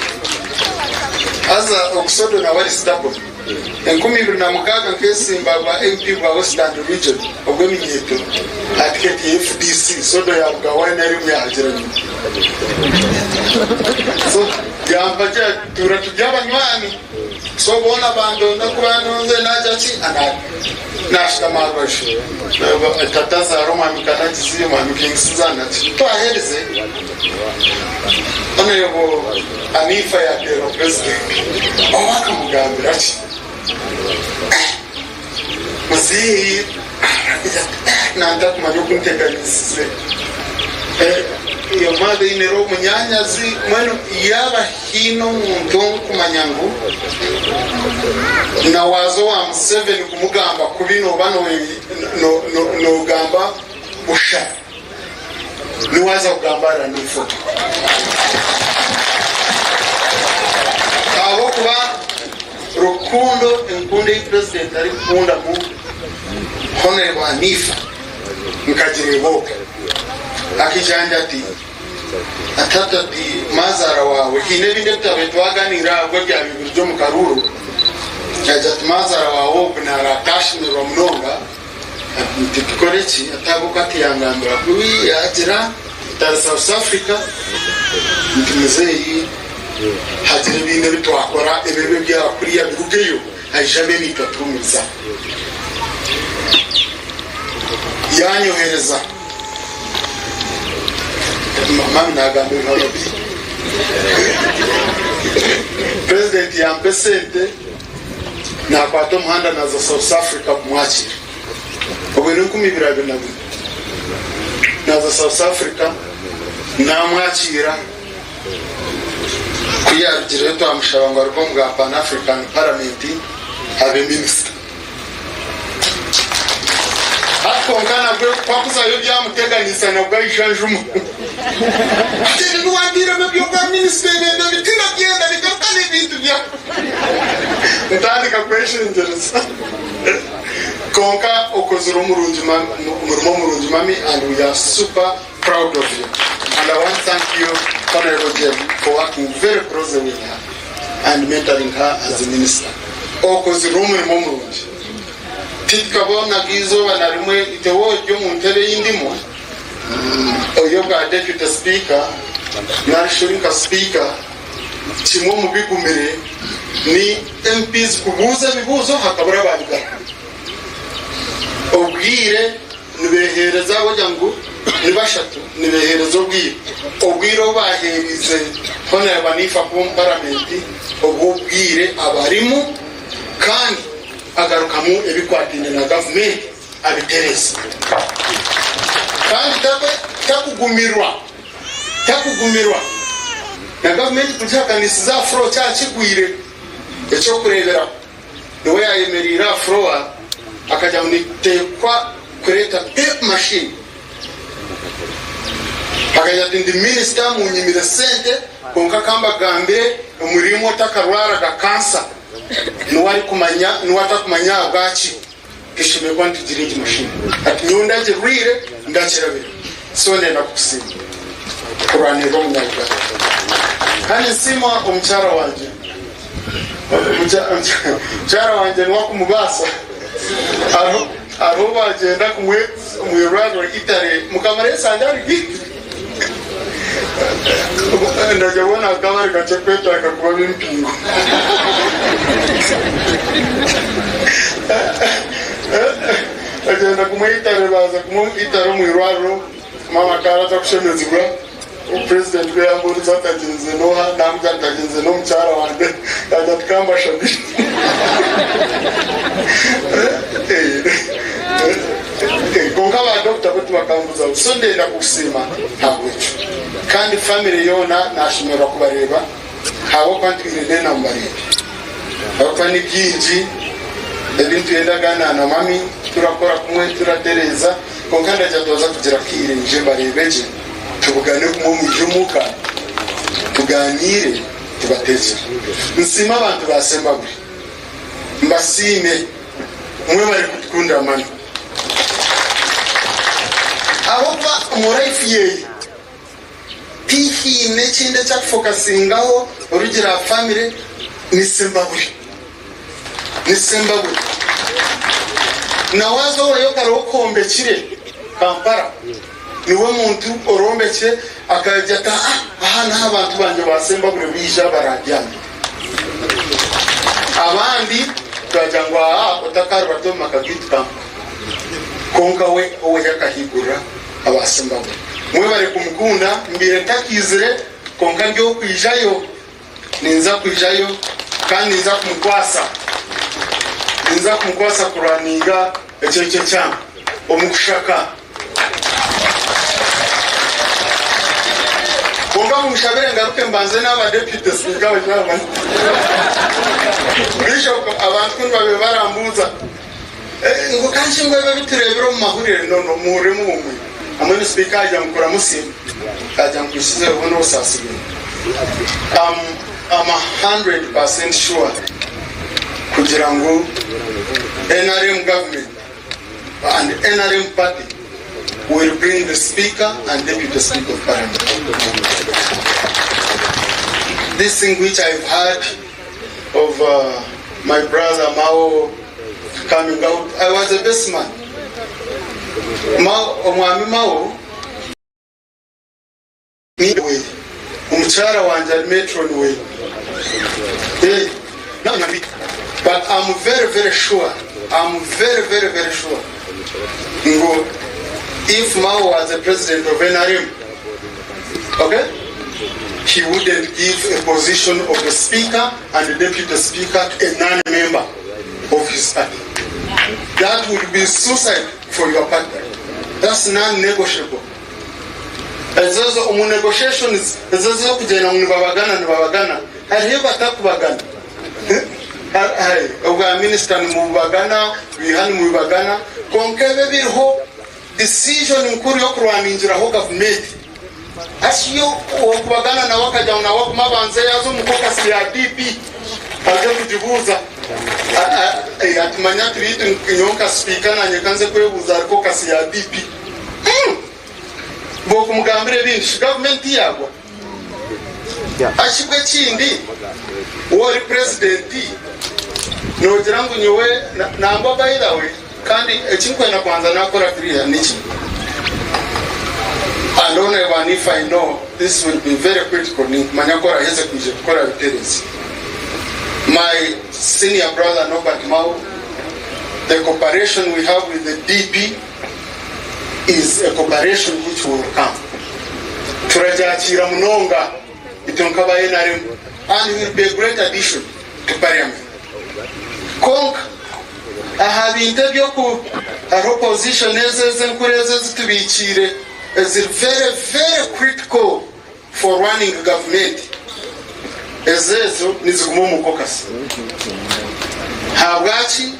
Haza ogu Sodo nawe ari stubborn. 2006 nkesimba bwa MP bwa Westland Region obw'eminyeeto aha tiketi ya FDC, Sodo yaruga aho NRM yahagira nyima. So yampagira tuura turi abanywani. So boona bandonda ku bandonze nagira ki nashutama aha rubaju. Tata azaara omwami Kanagizi, omwami Kingisiza naki. Twaherize Honourable Anifa yateerwa Purezidenti oba akamugambira ki? Muzeeyi nantakumanya oku nteganisize your mother in-law munyanyazi mbwenu yaaba haine omuntu orikumanya ngu na waaza owa Museveni kumugamba kubi nooba noogamba busha niwe aza kugamba ara n'ifoto ahabw'okuba rukundo enkunda ei purezidenti arikukundamu Honourable Hanifa nkagireeba okwe akaija yangya ati tata ati mazaara waawe haine ebindi ebi twabaire twaganiira ahabwa ebyabaire biri omu karuuru yagira ati mazaara waawe ogu naratashemererwa munonga Ati tukore ki? Ati ahabw'okuba tiyangambira kubi yaagira nti ari South Africa nti muzeeyi hagire ebindi ebi twakora ebibi ebyaba kuriya birugeyo aije abe naitwe atuhumuriza. Yaanyohereza mami naagamba ebihama bi Purezidenti yampa esente. Naakwata omuhanda naaza South Africa kumwakiira. Obwe n'enkumi ibiri 24. Naaza South Africa naamwakiira. Ku yaarugireyo twamushaba ngu aruge omu bwa Pan African Parliament abe minisita. Hati kwonka nabwe ku akuzayo byamuteganisa nabwo aija anjuma. Ati ebi biwandiiremu eby'obwa minisita ebi ebyo tirabyenda bigaruka n'ebintu bya. Ntandika kweshengyereza. Kwonka okozire omurungi omurimo murungi mummy and we are super proud of you and I want to thank you Honourable Jane for working very closely with her and mentoring her as a minister. Okozire omurimo murungi. Titukabonaga eizooba na rimwe itwe waaba ori omu ntebe ei ndimu ey'obwa Deputy Speaker narishi ori nka Speaker, Kimwe omu bigumire ni MPs kubuuza ebibuuzo hakabura abaabigarukamu. Obwire nibeeheereza ahabw'okugira ngu ni bashatu nibeeheereza obwire. Obwire obu baaheeriize Hon. Anifa kuba omu Paramenti obwo obwire abarimu kandi agarukamu ebikwataine na gavumenti abitereeza. Kandi takugumirwa. Takugumirwa na gavumenti kugihakanisiza aha floor kyaba kigwire. Eky'okureeberaho, niwe yaayemereire aha floor akagira ngu nituteekwa kureeta tape machine. Akagira ati ndi minisita munyimire sente kwonka kambagambire omuriimwe otakarwaraga cancer niwe arikumanya niwe atakumanya ahabwaki. Tushemereire kuba nitugira egi mashini. Ati nyowe ndagirwire ndakirabire. So ndenda kukusiima kurwanirira omunya-Uganda. Kandi nsiima omukyara wangye. Omukyara wangye niwe akumubaasa. Hariho hariho bagyenda kumwe omu irwariro Italy Mukama yesanga ari haihi. Ndajya bona akaba ari kakye kwetaaga kuba ab'empingo. Bagyenda kumwitare baaza kumwitara omu irwariro maama akaba araza kushemezibwa president ku yambuurize ati agyenze n'oha namugira nti agyenze n'omukyara wangye yaagira ati kambashabire. Kwonka ba doctor bo tibakambuzaho so ndenda kukusiima ahabw'ekyo kandi family yoona nashemererwa kubareeba ahabw'okuba ntwire ndenda mbareebe ahabw'okuba ni bingi ebi nitwenda kugaaniira na mummy turakora kumwe turatereeza kwonka ndagira twaza kugira akaire nyije mbareebe gye tubugane kumwe mwije omuka tuganiire tubateekyere. Nsiime abantu ba Sembabule mbasiime. Mwebare kutukundira mani. Ahabw'okuba omu life yeye tihaine ekindi eki akufokasingaho orugiire aha family. Ni Sembabule. Ni Sembabule. Na waaza owayo okareeba oku hombekire Kampala, niwe muntu orombekire akagira ati aha aha niho abantu bangye ba Sembabule baija barabyame. Abandi turagira ngu aa otakaarubata omu maka gaitu Kampala. Kwonka we owe akahigurira aba Sembabule. Mwebare kumukunda, mbaire ntakiizire kwonka ndi ow'okwijayo. Ninza kwijayo kandi ninza kumukwasa. Ninza kumukwasa kurwaninga ekyo ekyo ekyanga omu kushaka. Kwonka munshabire ngaruke mbanze n'aba deputy speaker abashaba. Bishop abantu ku nibabiire barambuuza eh, ngu kanshi ngu ebi ebitureebire omu mahurire no no muhurire mubumwe. Hamwe ni speaker agira ngu kuramutsye agira ngu kwisize hariho n'obusaasi bwingi. I'm, I'm 100% sure kugira ngu NRM government and NRM party will bring the speaker and deputy speaker of parliament. This thing which I've heard of uh, my brother Mao coming out, I was a best man. Mao, omwami Mao we omukyara wangye ari matron we Eh, but I'm very very sure I'm very very very sure ngu if Mao was the president of NRM okay he wouldn't give a position of the speaker and the deputy speaker to a non-member of his party that would be suicide for your party that's non-negotiable Ezo omu negotiations ezo ez'okugyenda ngu nibabagana nibabagana hariho ebi batakubagana obwa minisita nimububagana biiha nimubibagana kwonka ebi ebiriho decision nkuru y'okurwaningiraho gavumenti hati yo ow'okubagana nawe akagira ngu nawe agume abanze yaaza omu caucus ya DP aze kugibuuza ati manya ati beitu nyowe nka sipiika nanye kanze kwebuuza ahari caucus ya DP. Bwokumugambira ebindi shi gavumenti tiyagwa? Ashibwe ekindi waaba ori purezidenti nogira ngu nyowe nangwa by the way kandi ekinkwenda kubanza nakora kiriya niki and only one if I know this will be very critical ninkumanya ku oraheze kwija kukora biterezi my senior brother Norbert Mao the cooperation we have with the DP is a cooperation which will come. Turagyakiira munonga itwe nk'aba NRM and will be a great addition to parliament. Kwonka aha bintu eby'oku hariho position ezo ezenkuru ezo ezitubikiire eziri very very critical for running government ezo ezo niziguma omu caucus. Ahabwaki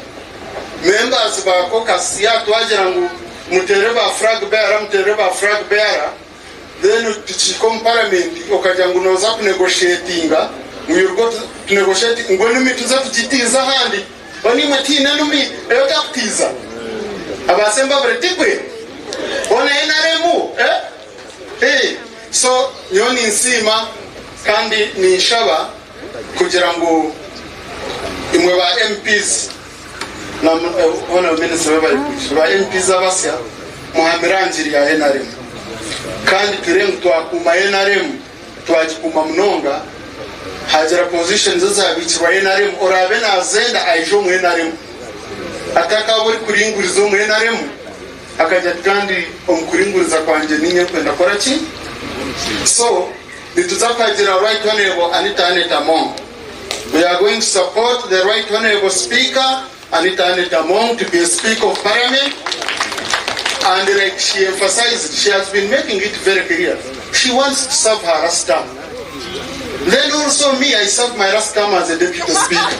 members ba caucus ya twagira ngu muteere ba flag bearer muteere ba flag bearer then tukihika omu parliament okagira ngu noza ku negotiatinga ngu you'll go to negotiate ngu enumi tuze tugitiize ahandi Mbwenu imwe tihaine enumi ei otakutiiza? Aba Sembabule tikwe? Hoona NRM eh? Eh, so nyowe ninsiima kandi ninshaba kugira ngu imwe ba MPs na hoona minisita webare kwija, ba MPs abasya muhamire aha ngiri ya NRM kandi turebe ngu twakuuma NRM Twagikuuma munonga, haagira positions ezabiikirwa NRM, oraabe naazenda aije omu NRM. Atakaaba orikuringuriza omu NRM akagira ati kandi omu kuringuriza kwangye niinye nkwenda kukora ki? So nituza kuhagira Right Honourable Anita Annet Among. We are going to support the Right Honourable Speaker Anita Annet Among to be a Speaker of Parliament and like she emphasized, she has been making it very clear, she wants to serve her last term. Then also me, I serve my last term as a deputy speaker.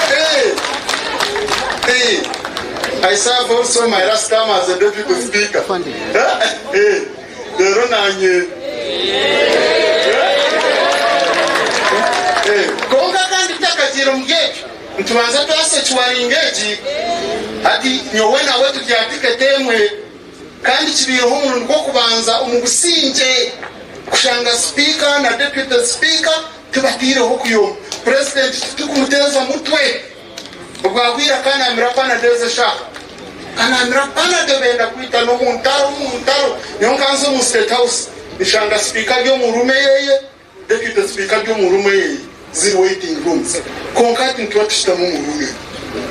Hey, hey, I serve also my last term as a deputy speaker. Hey, rero nanye. Hey, konka kandi tutakagiire omuri ekyo Nitubanza twasecuwaringa egi hati nyowe nawe turi aha tiketi emwe kandi kibaireho omurundi gw'okubanza omu busingye kushanga sipiika na deputy sipiika tibataireho kuyomba. Purezidenti titukumuteeza mutwe. Obwahwire akanamira Panado ezo eshaaha. Kanamira Panado benda kwitana omu ntaro omu ntaro. Nyowe nkanza omu State House nshanga sipiika ari omu room eyeye, Deputy Sipiika ari omu room eyeye, ziri waiting rooms. Kwonka hati nituba tushutami omu room emwe,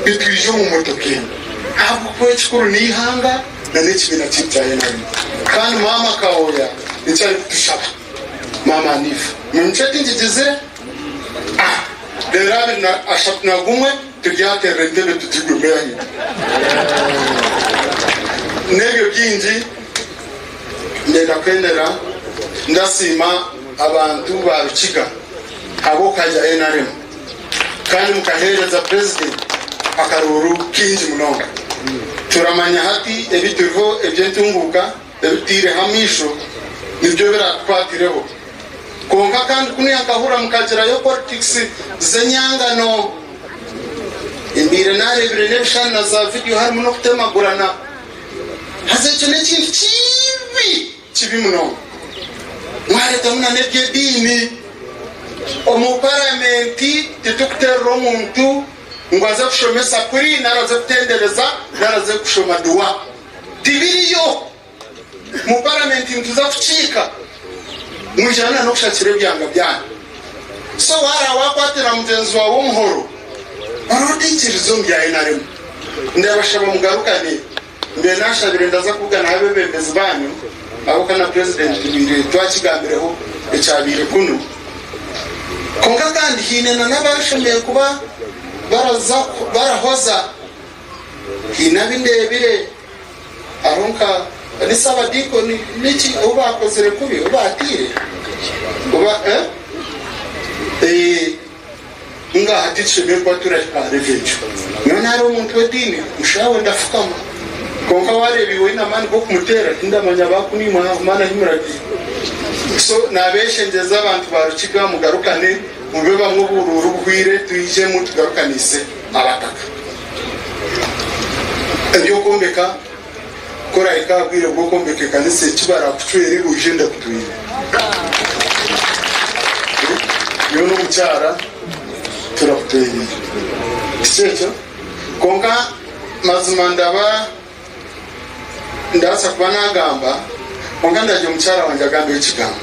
nitwija omu motoka emwe. Ahabw'okuba ekikuru n'eihanga na n'ekibiina kyaitu kya nrm. Kandi Maama Kawooya nikyo arikutushaba. Maama Anifa, mwimukye tingigizire? Ah! Reero 2031 turyaterera entebe tugigwemu ahaiguru. N'ebyo bingi ndenda kwendera ndasiima abantu ba Rukiga ahabw'okuhagira nrm kandi mukaheereza Purezidenti akaruuru kaingi munonga. Turamanya hati ebi turiho eby'entunguuka ebi tutaireho amaisho nibyo biratukwatireho. Kwonka kandi kunu yankahurira mukagirayo politics z'enyangano. Mbaire nareebire n'ebishushani na za vidiyo harimu n'okutemagurana. Haza ekyo n'ekintu kibi, kibi munonga. Mwareetamu na n'eby'ediini. Omu paramenti titukuteerera omuntu ngu aze kushoma esapuri nari aze kutendereza nari aze kushoma duwa. Tibiriyo. Mu paramenti nituza kukiika mwijana n'okushakira ebyanga byanyu. So waaraba waakwatira mugyenzi waawe omuhoro, ora otaikiriza omu bya nrm. Ndabashaba mugarukane. Mbe naashabire ndaza kubuganaho abeebembezi baanyu ahabw'okuba na purezidenti tubaire twakigambireho ekyabaire kunu. Kwonka kandi haine na n'abashemereire kuba baraza barahoza. Haine abu ndeebire. Hariho nka ni Saabadiikoni niki ou baakozire kubi, ou baatiire? Oba eh? Eh, ngaaha titushemereire kuba turahika ahari ekyo. Nyowe naareba omuntu w'ediini, mushaawe ndafukama. Kwonka waareeba iwe oine amaani g'okumuteera, tindamanya baakuniima amaani ahi muragiire. So naabeeshengyereza abantu ba Rukiga mugarukane, mube bamwe oburuuru buhweire twijemu tugarukanise abataka. Eby'okwombeka, Ku orahika aha bwire bw'okwombeka ekanisa, eki barakucwere iwe oije ndakutwire. Nyowe n'omukyara turakutwereire. Tikyo ekyo? Kwonka mazima ndaba ndabaasa kuba nagamba, kwonka ndagira omukyara wangye agambeho ekigambo.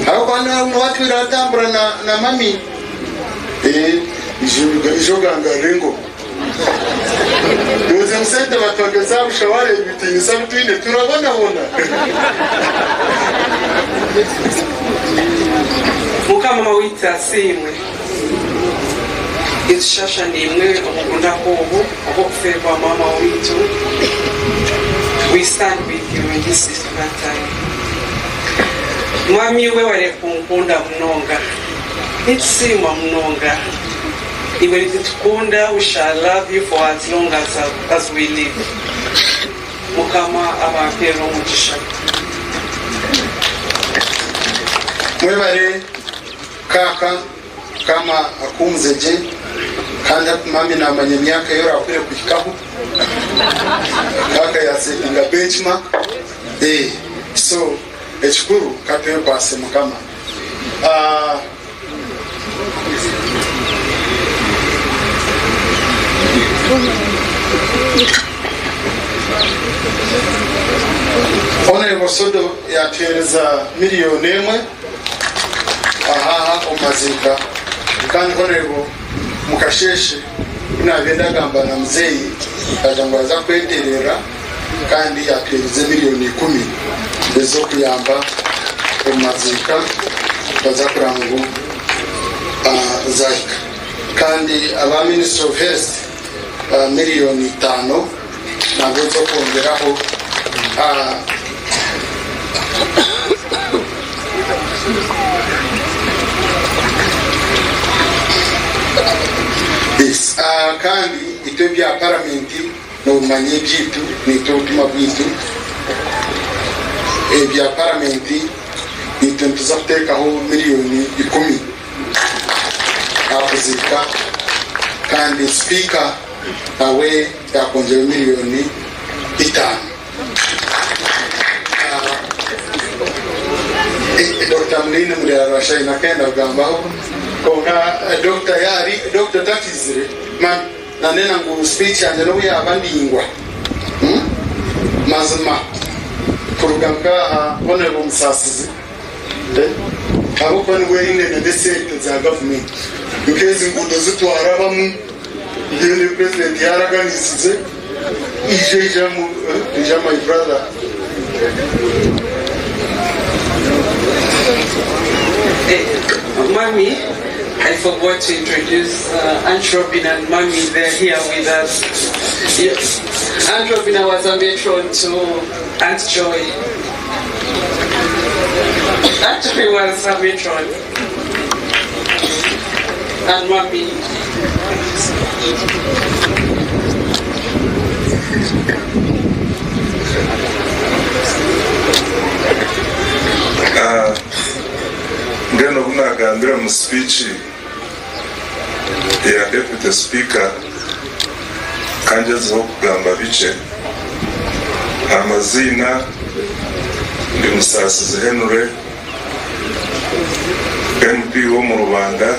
Ahabw'okuba niwe atwire atambura na mami. Ija ogangarire engoma. Nze musente batwongeza aha busha wareeba ebitiinisa bi twine turabonabona. Mukama waitu asiimwe. Nitushasha naimwe omu bunaku obu obw'okufeerwa maama waitu. We stand with you in this difficult time. Mwami webare kunkunda munonga. Nitusiima munonga. Iwe nitutukunda we shall love you for as long as as we live Mukama abampeere omugisha. Mwebare kaaka mukama akuhumuze gye kandi hati mami namanya emyaka eyi orakwire kuhikaho kaaka yasetinga benchmark eh so ekikuru katwekwase mukama ah. Honourable Sodo yatuheereza miriyoni emwe ahaha omu maziika kandi Honourable Mukasheeshe ku naabaire ndagamba na muzeeyi yaagira ngu aza kwetererera kandi yatuheereza emiriyoni ikumi ez'okuyamba omu maziika baza kureba ngu zahika kandi aba Ministry of Health miriyoni itaano nabwo ez'okwongyeraho. Kandi itwe ebya Paramenti Noomanya ebyaitu naitwe obutumwa bwaitu ebya paramenti naitwe nituza kuteekaho miriyoni ikumi aha kuziika kandi sipiika nawe yaakwongyeraho miriyoni itaano. Dokita Munini Murera Rwashaina akenda kugambaho. Konka doctor yari doctor takizire man nanena ngu speech yangye nobu yaba ndingwa mazima kuruga nkaha honourable Musasizi ahabwokuba niwe aine na nesente za government nkezi nguudo zitwarabamu mbwenu ebi president yaraganisize ija ija ija my brother. Mommy, I forgot to introduce Aunt Robin and Mommy. They're here with us. Yes. Aunt Robin was a matron to Aunt Joy. Aunt Joy was a matron. And Mommy. Ah, mbwenu obu nagambire omu speech ya Deputy Speaker, kangyezeho kugamba bikye. Amaziina ndi Musaasizi Henry, MP w'omu Rubanda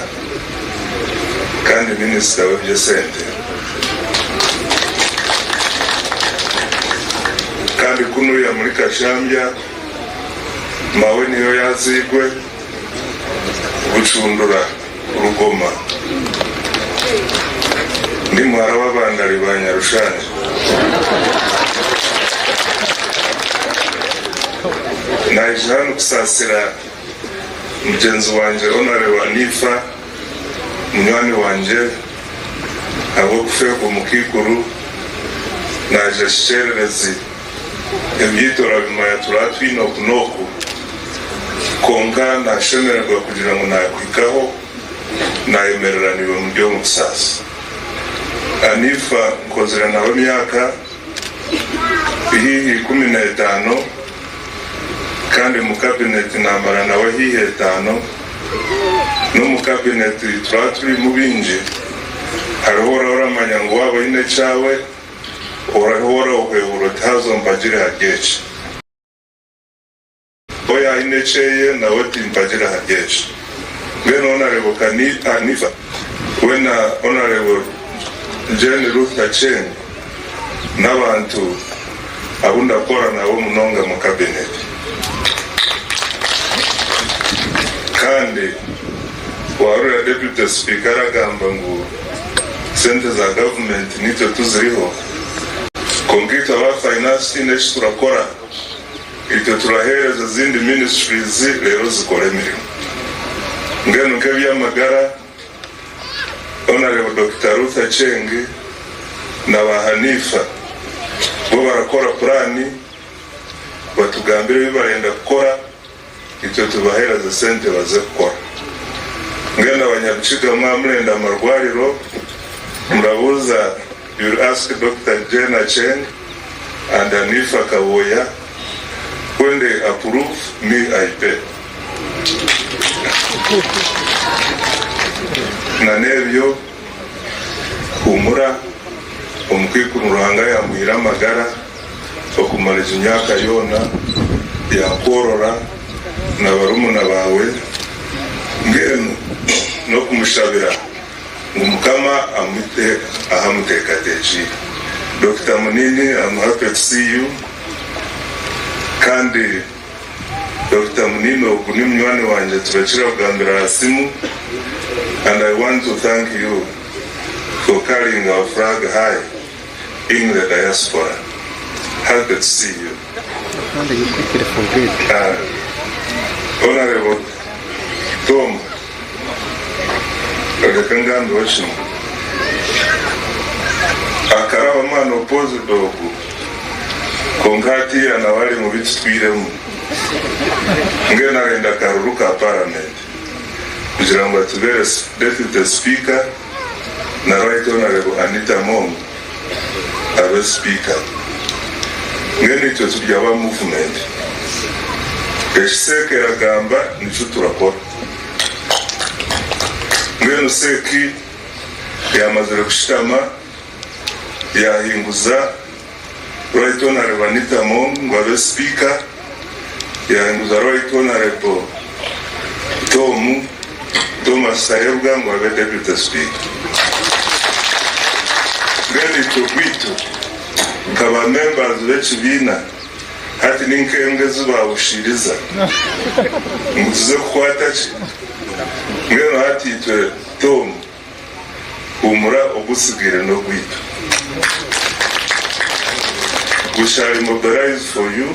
kandi minisita w'eby'esente. Kandi kunuya muri Kashambya mawe niyo yaziigwe Bucundura Rugoma. Ndi muhara w'Abandari ba Nyarushanje. Naija hanu kusaasira mugyenzi wangye Honore Anifa, munywani wangye, ahabw'okufeerwa omukaikuru. Naija kikyererezi, ebyaitu orabimanya turaba twine oku n'oku, kwonka nashemererwa kugira ngu nakuhikaho. Nayemerera naiwe muri omu busaasi. Anifa nkozire nawe emyaka haihi 15 kandi omu kabineti namara nawe haihi etaano. N'omu kabineti turaba turimu baingi, hariho oraba oramanya ngu waaba oine ekyawe, hariho oraba okwehurira oti haza ompagire ahari eki. Oyo aine ekyeye nawe timpagira ahari eki. Mbwenu Honourable Anifa we na Honourable Jane Ruth Aceng n'abantu abu ndakora nabo munonga mu cabinet. Kandi wahurira Deputy Speaker aragamba ngu sente za government nitwe tuziriho, kwonka itwe aba finance tihaine eki turakora. Itwe turaheereza ezindi ministries reero zikore emirimo. Mbwenu nk'eby'amagara, Honourable Dokita Ruth Aceng na ba Hanifa bo barakora puraani batugambire ebi barenda kukora itwe tubaheereze sente baze kukora. Mbwenu abanyarukiga mwaba murenda amarwariro murabuuza you'll ask Dokita Jane Aceng and Anifa Kawoya when they approve me I pay. Na n'ebyo humura omukaikuru Ruhanga yamuhaire amagara okumara egi myaka yoona yakworora na barumuna baawe mbwenu n'okumushabira ngu Mukama amute ahu amuteekateekiire. Dokita Munini I'm happy to see you kandi Dokita Munini ogu ni munywani wangye turakira kugambira aha simu and I want to thank you for carrying our flag high in the diaspora. Happy to see you. Honourable Tom. Reka ngambeho kimwe. Akaraba omwana opposed ogu kwonka hatiiya nawe ari mubi tutwiremu. Mbwenu arenda akaruru ka parliament kugira ngu atubere deputy speaker na right honourable Anita Among abe speaker. Mbwenu itwe turi aba movement. Eki Seeka eragamba nikyo turakora. Mbwenu Seeki yaamazire kushutama, yaahinguza Right Honourable Anita Among ngu abe Sipiika, yaahinguza Right Honourable Tom. Thomas Tayebwa ngu abe Deputy Speaker. Mbwenu itwe ogwaitu nka ba members b'ekibiina hati ni nk'embwa ezi baawushiiriza ngu tuze kukwata ki? Mbwenu hati itwe Tom huumura ogutsigaire n'ogwaitu. We shall mobilize for you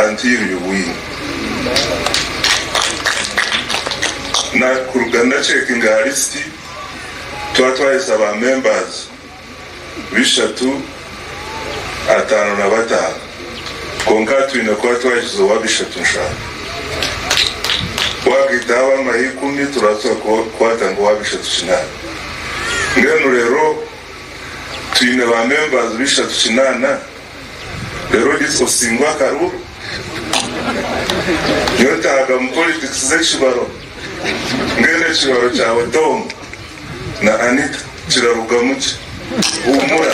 until you win. Na kuruga nacekinga aha lisiti twaba twahisa ba members bishatu 55 kwonka twine kuba twahikize owa bishatu nshanju. Wagaitaho ab'amahe ikumi turabaasa kukwata nk'owa bishatu kinaana. Mbwenu reero twine ba members bishatu kinaana reero osingwe akaruru? Nyowe ntaahaga mu politics z'ekibaro mbwenu ekibaro kyawe Tom na Anita kirarugamu ki? Huumura,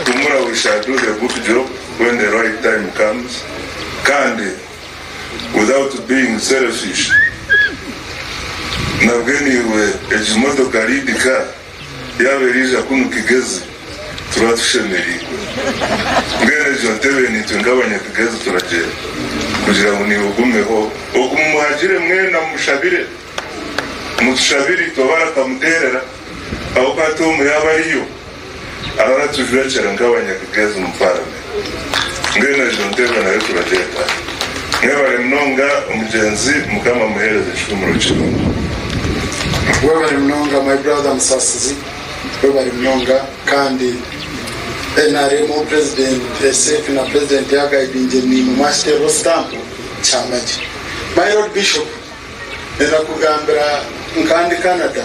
huumura we shall do the good job when the right time comes kandi without being selfish nabwe niiwe egi motoka lead car yaaba eriija kunu Kigezi turaba tushemereirwe. Mbwenu egyo ntebe naitwe nk'abanyakigezi turagyenda kugira ngu naiwe ogumeho. Ogu mumuhagire mwena mumushabire. Mutushabire itwe abarakamuteerera ahabw'okuba Tom yaaba ariyo araratujwekyera nk'abanyakigezi omu paramenti. Mbwenu egyo ntebe nayo turagyetaaga. Mwebare munonga omugyenzi Mukama amuheereze ekihumuro kirungi. Webare munonga my brother Musasizi webare munonga kandi nrm president SF na president yagaidingye nimwe mwakiteeraho stamp kyamagye. My lord bishop nenda kugambira nkandi Canada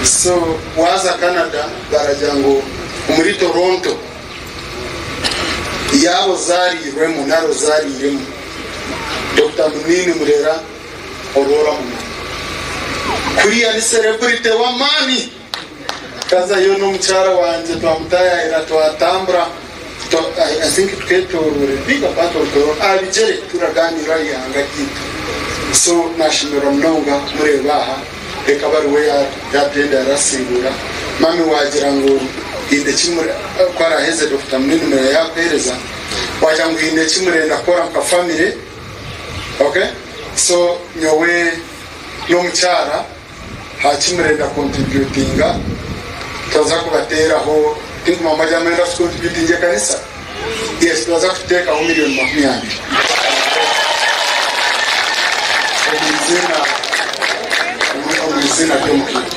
so waza Canada baragira ngu omuri Toronto yaaba ozaariirwemu nari ozaariiremu Dokita Munini Murera orora muno. Kuriya ni celebrity w'amaani. Nkazayo n'omukyara wangye twamutayaayira twatambura I think twetoroore big part of Tororo aha bigyere turagaaniira aha ihanga ryaitu. So nashemererwa munonga kumureeba aha. Reka abe ariwe yagyenda yarasiibuura. Mummy waagira ngu haine eki ku araaheze Dokita Munini Murera yaakuheereza, waagira ngu haine eki murenda kukora nka family, ok? So nyowe n'omukyara aha ki murenda contributinga, turaza kubateeraho, think mama agira ngu murenda kutucontributinga ekanisa? Yes, turaza kuteekaho million 20 omu iziina omu iziina ry'Omukama.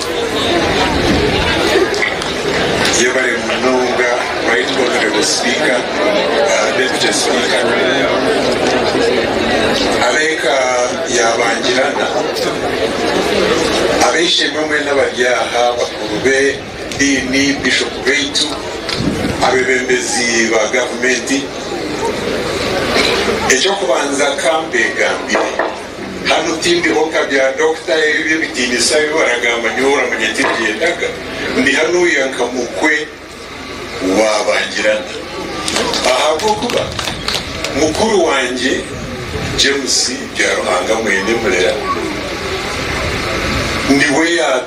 Yebare munonga Right Honourable Speaker, Deputy Speaker, ab'eka ya Bangirana, ab'eishe-emwe mwena abari aha, bakuru be diini, Bishop baitu, abebembezi ba gavumenti, eky'okubanza ka mbegambire, hanu tindiho nka bya dokita ebi eby'ebitiinisa ebi baragamba nyowe oramanya tindyendaga, ndi hanuya nka mukwe wa Bangirana ahabw'okuba mukuru wangye James Byaruhanga Mwene Murera niwe ya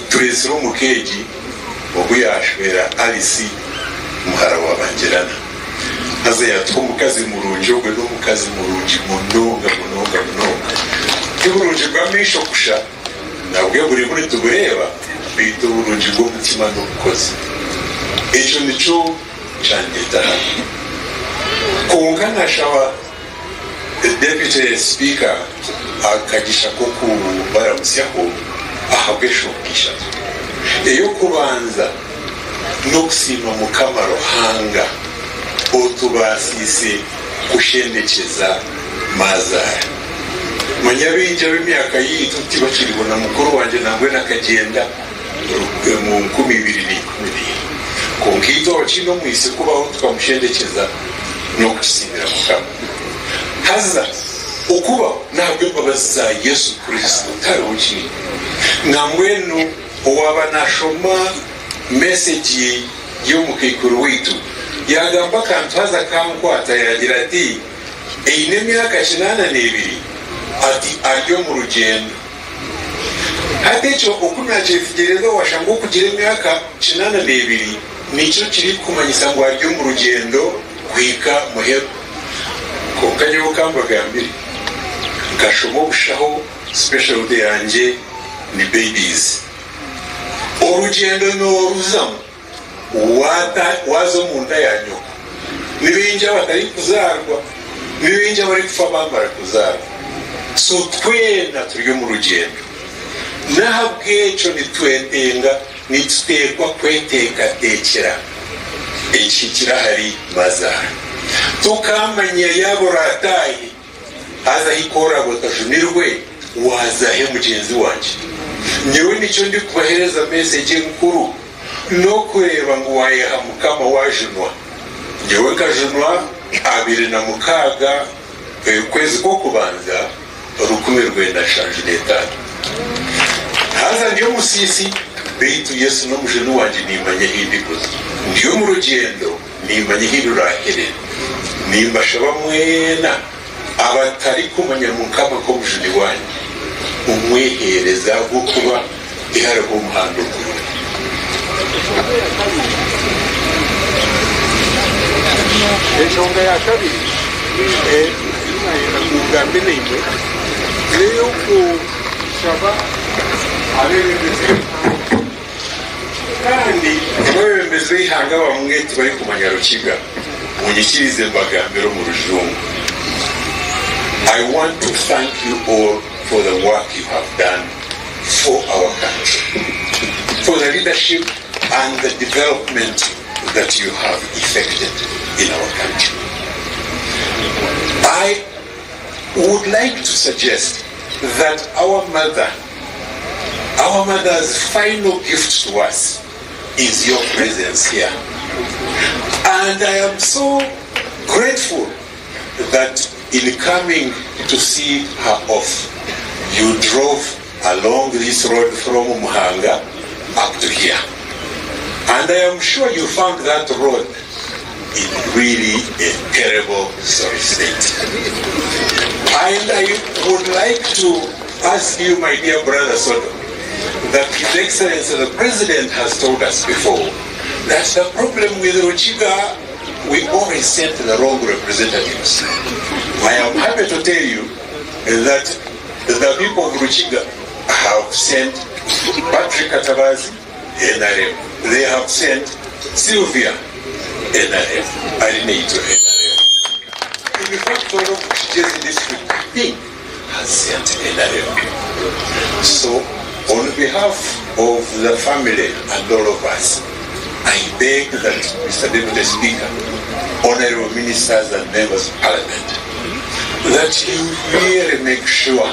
Tureetsire omu ka egi obu yaashwera Alice muhara wa Bangirana. Haza yaatuha omukazi murungi, ogwe n'omukazi murungi munonga munonga munonga. Ti burungi bw'amaisho kusha, nabwe burimu nitubureeba, beitu oburungi bw'omutima n'obukozi. Ekyo nikyo kyandeeta hanu. Kwonka nashaba Deputy Speaker akagisha k'okubaramutsyaho ahabw'enshonga ishatu. Ey'okubanza n'okusiima Mukama Ruhanga otubaasiise kushendekyeza maazaara. Manya baingi ab'emyaka yaitu tibakiriho na mukuru wangye nambwenu akagyenda omu 2014. Kwonka itwe abakiine omwitsyo kubaho tukamushendekyeza n'okukisiimira Mukama. Haza okubaho n'ahabw'embabazi za Yesu Kristo tihariho kindi. Nambwenu owaaba naashoma mesegi y'omukaikuru waitu yaagamba akantu haza kankwata yaagira ati, Eine emyaka 82 ati ari omu rugyendo. Hati ekyo oku naakyetegyereza waashanga okugira emyaka kinaana n'ebiri nikyo kirikumanyisa ngu ari omu rugyendo kuhika muheru. Kwonka nyowe ka mbagambire, nkashoma obushaho specialty yangye ni babies. Orugyendo nooruzamu waaza omunda ya nyoko. Ni baingi abatarikuzaarwa, ni baingi abarikufa baamara kuzaarwa. So twena turi omu rugyendo. N'ahabw'ekyo nitwetenga, nituteekwa kweteekateekyera ekihikire ahari mazaara. Tukaamanya yaaba oraataahe Haza hika oraba otajunirwe, waaza he mugyenzi wangye? Nyowe nikyo ndikubahereza message enkuru, n'okureeba ngu waayeha Mukama waajunwa. Nyowe nkajunwa 26 okwezi kw'okubanza 1975. Haza ndi omusiisi, beitu Yesu n'omujuni wangye niimanya ahi ndikuza. Ndi omu rugyendo. Nimmanya ahi ruraahere. Nimbashaba mwena abatarikumanya Mukama nk'Omujuni waanyu, mumweheereze ahabw'okuba tihariho omuhanda ogundi. Enshonga ya kabiri ei nayenda ngu ngambe naimwe n'ey'okushaba abeebembezi b'eihanga. Kandi abeebembezi b'eihanga abamwe tibarikumanya Rukiga, munyikirize mbagambire omu Rujungu. I want to thank you all for the work you have done for our country, for the leadership and the development that you have effected in our country. I would like to suggest that our mother, our mother's final gift to us is your presence here. And I am so grateful that in coming to see her off, you drove along this road from Muhanga up to here. And I am sure you found that road in really a terrible sorry state. And I would like to ask you, my dear brother Sodo, that His Excellency the President has told us before that the problem with Rukiga, we always sent the wrong representatives. I am happy to tell you that the people of Rukiga have sent Patrick Katabazi, NRM. They have sent Sylvia, NRM. Arineitwe, NRM. In fact, all of Kigezi district, I think, has sent NRM. So, on behalf of the family and all of us, I beg that Mr. Deputy Speaker, honorable ministers and members of parliament, that you really make sure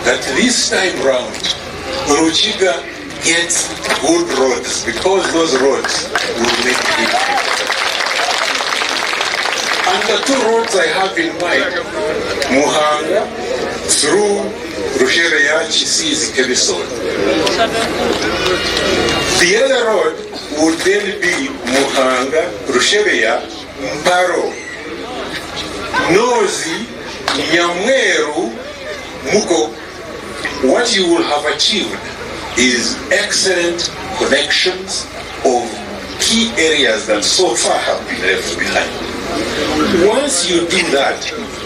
that this time round, Rukiga gets good roads because those roads will make big difference. And the two roads I have in mind, Muhanga through Rushebeya, Kisiizi, Kebisoni. The other road would then be Muhanga, Rushebeya, Mparo, Nozi, Nyamweru, Muko. What you will have achieved is excellent connections of key areas that so far have been left behind. Once you do that,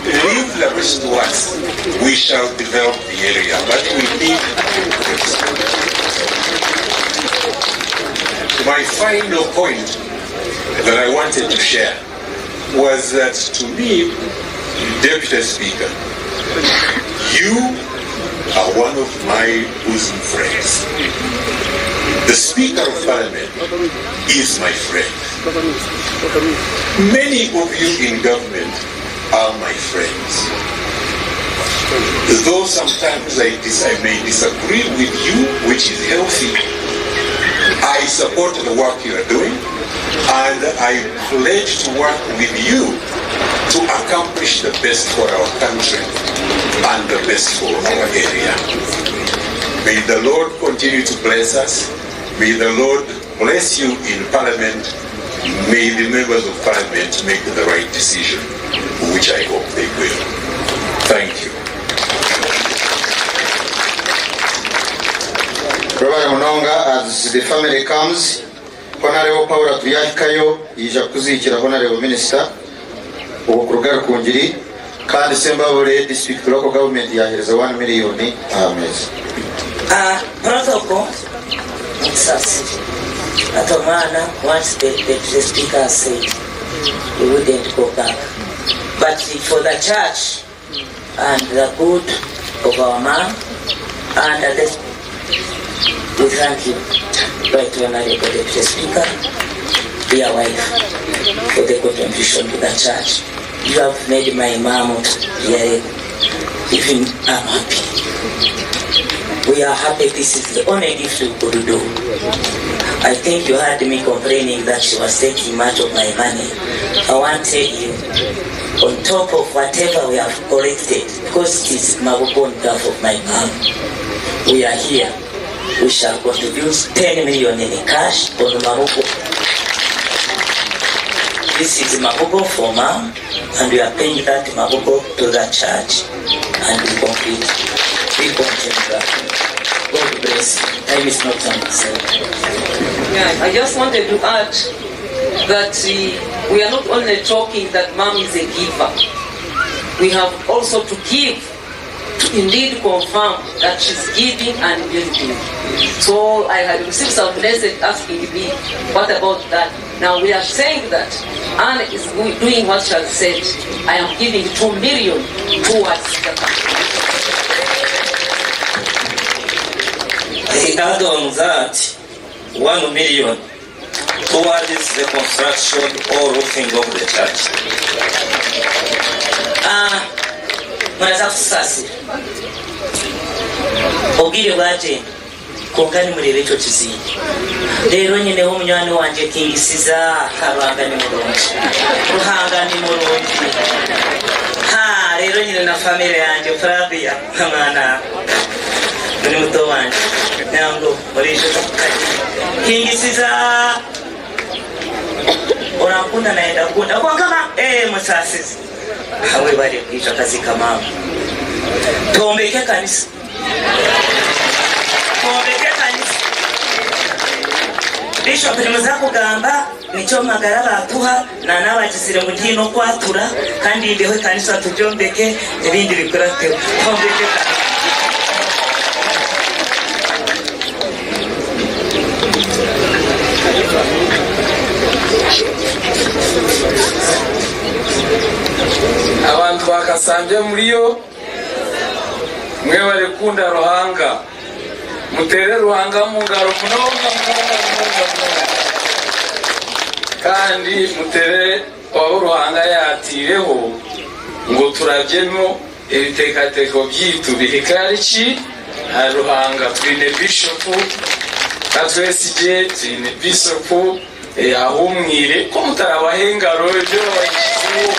leave the rest to us. We shall develop the area, but we need My final point that I wanted to share was that to me, Deputy Speaker, you are one of my bosom friends. The Speaker of Parliament is my friend. Many of you in government are my friends. Though sometimes I, dis- I may disagree with you, which is healthy, I support the work you are doing and I pledge to work with you to accomplish the best for our country and the best for our area. May the Lord continue to bless us. May the Lord bless you in Parliament. May the members of Parliament make the right decision, which I hope they will. Thank you. Webare munonga as the family comes Honarebo Paul Turyahikayo yaija kukuziikira Honarebo Minister ow'okuruga Rukungiri kandi Sembabule District Local Government yaheereza one miriyoni aha meeza. A Protocol mutusasire but omwana once the the speaker has said he wouldn't go back but for the church and the good of our mum and the we thank you right honorable deputy speaker dear wife for the contribution to the church you have made my mum to really even I'm happy we are happy this is the only gift we could do I think you heard me complaining that she was taking much of my money I want to tell you on top of whatever we have collected because it is Mabugo on behalf of my mom we are here we shall contribute 10 million in cash on Mabugo this is Mabugo for mom and we are paying that Mabugo to the church and we complete we continue God bless time is not on Yeah, I just wanted to add that uh, we are not only talking that mom is a giver. We have also to give to indeed confirm that she's giving and building. So I had received some message asking me, what about that? Now we are saying that Anne is doing what she has said. I am giving 2 million towards the He add on that 1 million towards the construction or roofing of the church. Ah, muraza kutusaasira obwire bwagyenda kwonka nimureeba ekyo kizimbe reero nyineho munywani wangye kingisiza Ruhanga ni murungi Ruhanga ni murungi ha reero nyine na famire yangye Flavia mwana muri muto wangye nyango oriije kingisiza orankunda nayenda kukunda kwonka ma eh musaasizi webare kwija akaziika maama twombeke ekanisa twombeke ekanisa bishop nimuza kugamba nikyo magara batuha nanabagizire ngu ntiine okwatura kandi ndeho ekanisa tugyombeke ebindi bikurateho twombeke ekanisa Abantu ba Kasambya muriyo? Mwebare kukunda Ruhanga. Muteere Ruhanga omu ngaro munonga munonga munonga munonga. Kandi muteere abu Ruhanga yaataireho ngu turabyemu Ebiteekateeko byaitu bihike ahari ki? Ahari Ruhanga. Twine Bishopu, ka twesigye, twine Bishopu ahuumwire. Ku mutarabaha engaro ebyo babahikizeho.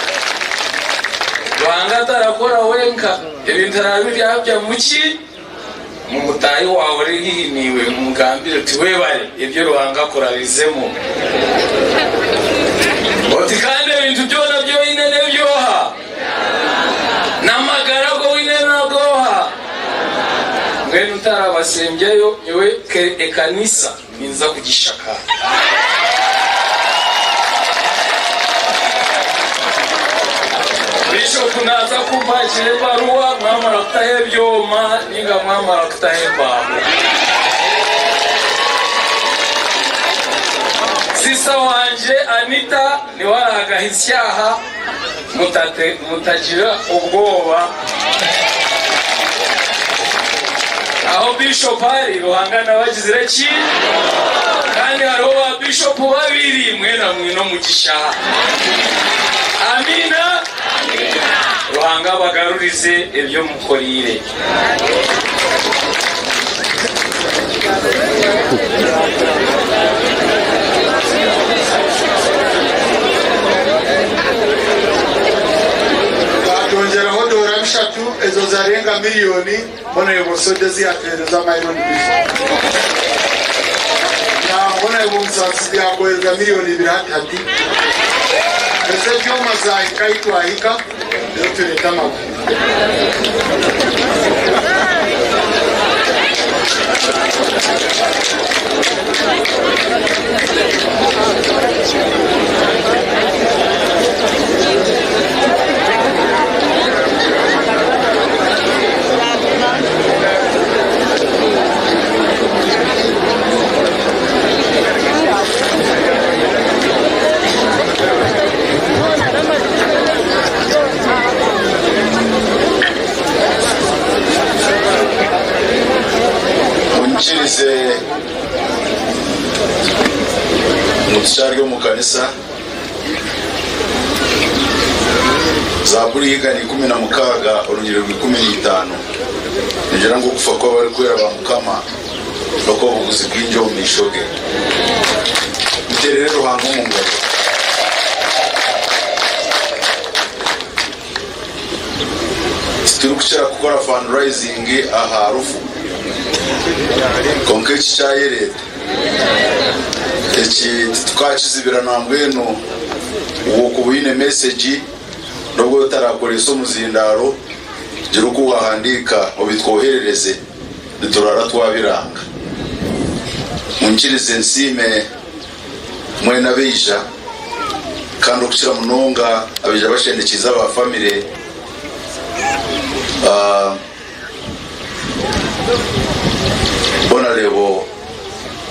Ruhanga tarakora wenka. Ebintu araabibyabya mu ki? Mu mutaahi waawe ori haihi naiwe mugambire oti, Webare ebyo Ruhanga akurabizemu. Oti kandi ebintu byona ebi oine n'eby'oha? N'amagara agu oine n'ag'oha? Mbwenu ntarabasembyayo, nyowe ekanisa ninza kugishaka. Bishop naaza kumpakira ebaruwa mwamara kutaho ebyoma ninga mwamara kutaho embaho. Sista wangye Anita niwe aragahitsya aha mutagira obwoba. Aho Bishop ari Ruhanga nawe agizire ki? Kandi hariho ba Bishop babiri mwena mwine omugisha. Amiina. Ruhanga abagarurize ebyo mukoriire. Baatwongyeraho doora bishatu ezo zarenga miriyoni Honourable Soda ezi yaatuheereza amayironi bishatu. Na Honourable Musasizi yaakohereza miriyoni ibiri hati hati. Ezi ebyoma zaahika ahi twahika reero tureete amaguru. Munyikirize ngu tukyari omu kanisa. Zaaburi y'eigana 16 orunyiriri rwa 15 neegira ngu okufa kw'abarikwera ba Mukama n'okw'obuguzi bwingi omu maisho ge. Muteerere Ruhanga omu ngaro. Titurikukira kukora fundraising aha rufu, kwonka eki kyayereeta. Eki titukakizibira nambwenu wokuba oine message nobwo otarakoresa omuzindaaro, gira oku wahandiika obitwoherereze niturara twabiranga. Munyikirize nsiime mwena abaija kandi okukira munonga abaija bashendekiize aba famire. Honarebo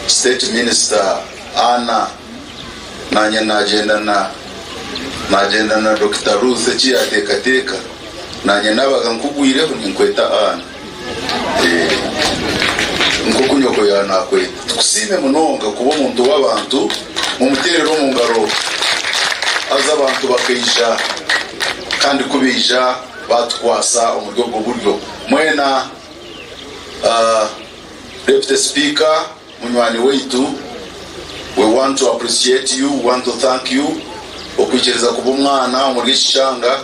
State Minister Anna nanye nagyenda na nagyenda na Dokita Ruth eki yateekateeka nanye nabaga nkugwireho ninkweta Anna Eh, nk'oku nyoko yanakweta. Tukusiime munonga kuba omuntu w'abantu, mumuteerere omu ngaro haza abantu bakaija kandi ku baija baatukwasa omuri obwo buryo. Mwena Deputy Speaker munywani waitu, we want to appreciate you, we want to thank you okwikiriza kuba omwana omuri eki kyanga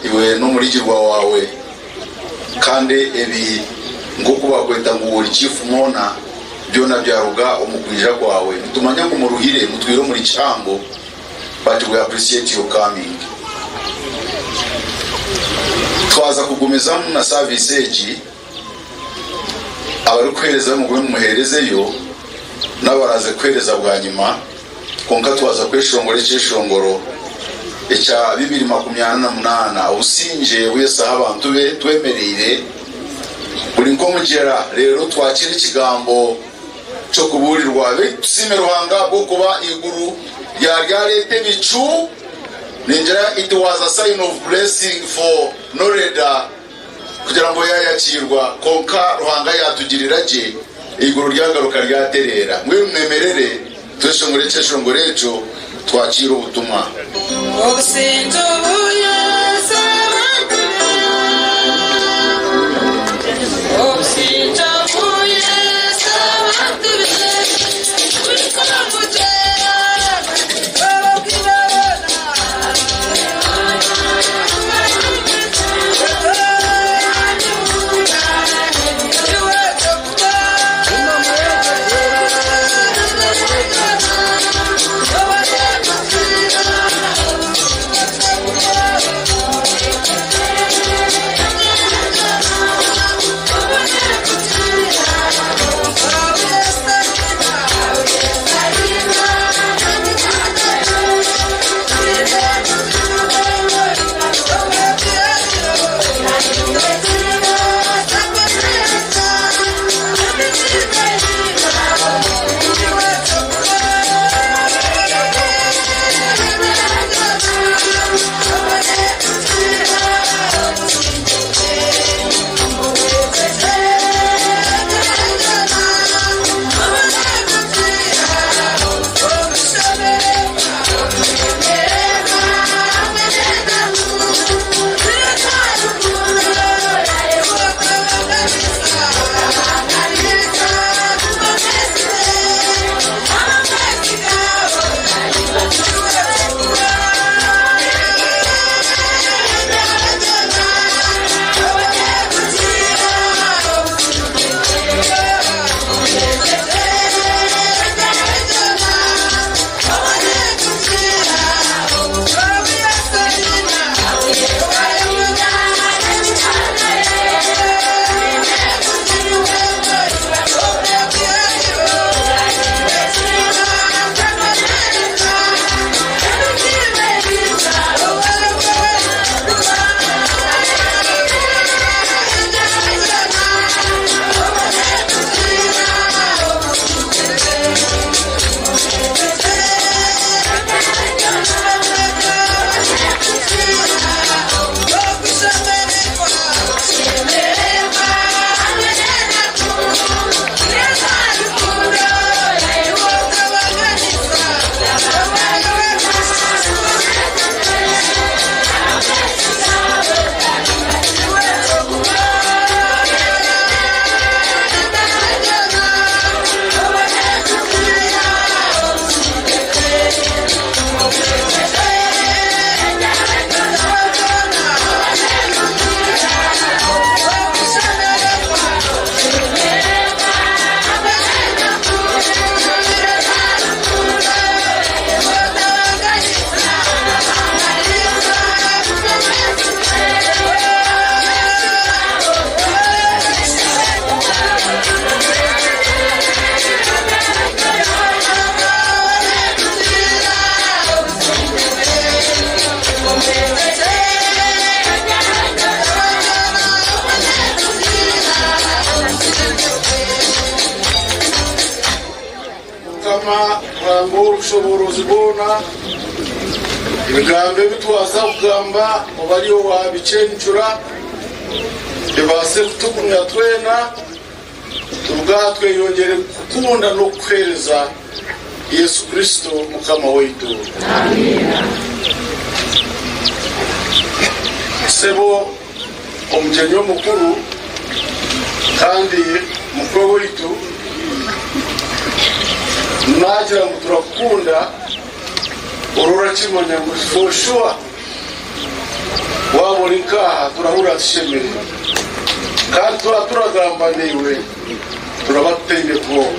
iwe n'omurigirwa waawe kandi ebi nk'oku baakweta ngu ori Chief Mourner byona byaruga omu kwija kwawe. Nitumanya ngu muruhire mutwire omuri kihango but we appreciate your coming. Twaza kugumizamu na service egi, abarikuherezayo mugume mumuherezeyo n'abaraze kuhereza bwanyima, kwonka twaza kweshongora ekyeshongoro ekya 2048, Obusingye bu Yesu aha abantu be twemereire buri nk'omugyera, reero twakire ekigambo ky'okubuurirwa. Beitu tusiime Ruhanga ahabw'okuba eiguru ryaryareeta ebicu, ningira it was a sign of blessing for Noreda kugira ngu yaayakiirwa, kwonka Ruhanga yaatugirira gye, eiguru ryagaruka ryatereera. Mbwenu mwemerere tweshongore ekyeshongoro ekyo twakiire obutumwa. Obusingye obu Yesu abantu be. Obusingye obu Yesu abantu be. Buri nk'omugyera, bababwira boona. Ruhanga ow'obushoboorozi bwona, ebigambo ebi twaza kugamba obe ari iwe waabicencura, bibaase kutugumya twena, turuge aha tweyongyere kukukunda n'okukuheereza Yesu Kristo Mukama waitu. Sebo omugyenyi omukuru kandi mukwe waitu, naagira ngu turakukunda, ori orakimanya ngu for sure waaba ori nk'aha turahurira tushemereirwe. Kandi twaba turagamba naiwe turaba tutaine bwoba.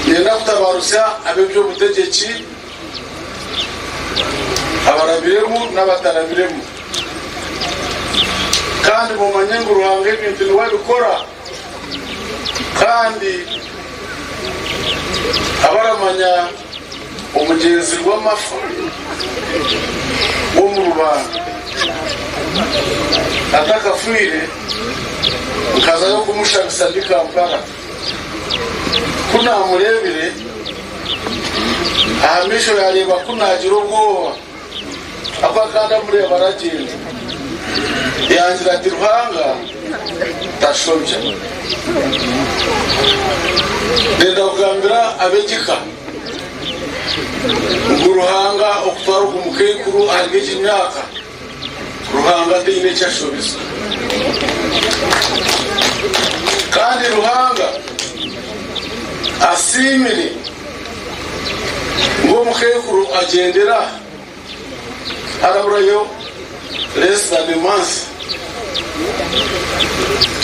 Niinyenda kutabaarusya ab'eby'obutegyeki abarabiremu n'abatarabiremu. Kandi mumanye ngu Ruhanga ebintu niwe abikora, kandi abaramanya omugyenzi rw'amafa w'omu rubanda atakafiire, nkazayo kumushabisa ndi Kampala. Ku naamureebire, aha maisho yaareeba ku naagira obwoba. Ahakuba akaba ndamureeba aragyenda. Yangira ati, Ruhanga tashobya. Ndenda kugambira ab'egika ngu Ruhanga okutwara ogu mukaikuru ahari egi myaka, Ruhanga taine eki ashobeza. Kandi Ruhanga asiimire ngu omukaikuru agyendera aha, haraburayo less than a month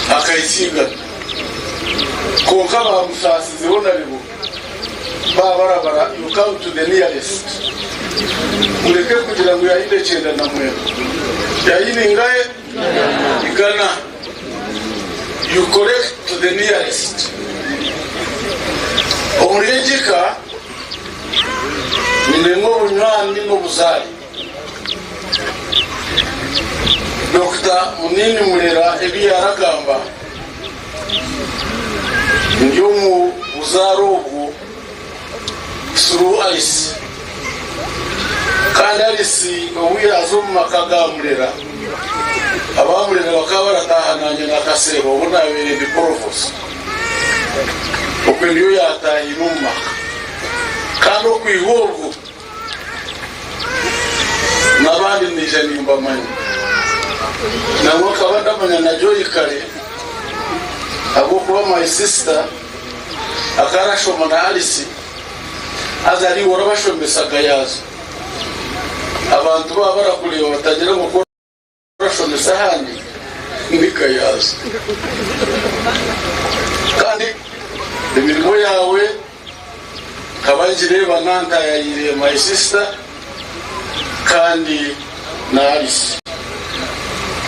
akahitsya igana. Kwonka baamusaasizeho naribo baabarabara you count to the nearest. Mureke kugira ngu yaayine 99. Yaayine ingahe? Igana. You correct to the nearest. Omuri egi ka nyinemu obunywani n'obuzaare. Dokita Munini Murera ebi yaaragamba, Ndi omu buzaare obwo through Alice. Kandi Alice obu yaaza omu maka ga Murera, aba Murera bakaba barataaha naanye na Kaseeba obu naabaire ndi Provost. Okwe niyo yaataahiire omu maka. Kandi okwiha obwo n'abandi naija nimbamanya. Nangwa nkaba ndamanya na Joy kare ahabw'okuba my sister akaba arashoma na Alice haza ariiwe orabashomesaga yaaza. Abantu baaba barakureeba batagira ngu ku orashomesa ahandi ni Gayaza. Kandi emirimo yaawe nkaba ngireeba nantayayiire my sister kandi na Alice.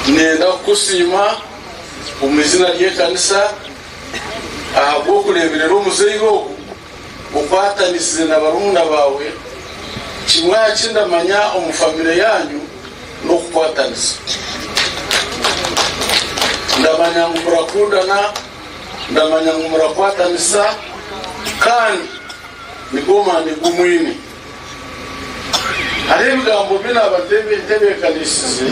Niinyenda kukusiima omu izina ry'ekanisa ahabw'okureeberera omuzaire ogu okwatanisize na barumuna baawe. Kimwe aha ki ndamanya omu famire yaanyu n'okukwatanisa. Ndamanya ngu murakundana, ndamanya ngu murakwatanisa kandi nigo maani gu mwine. Hariho ebigambo bi naaba ntebeekanisize,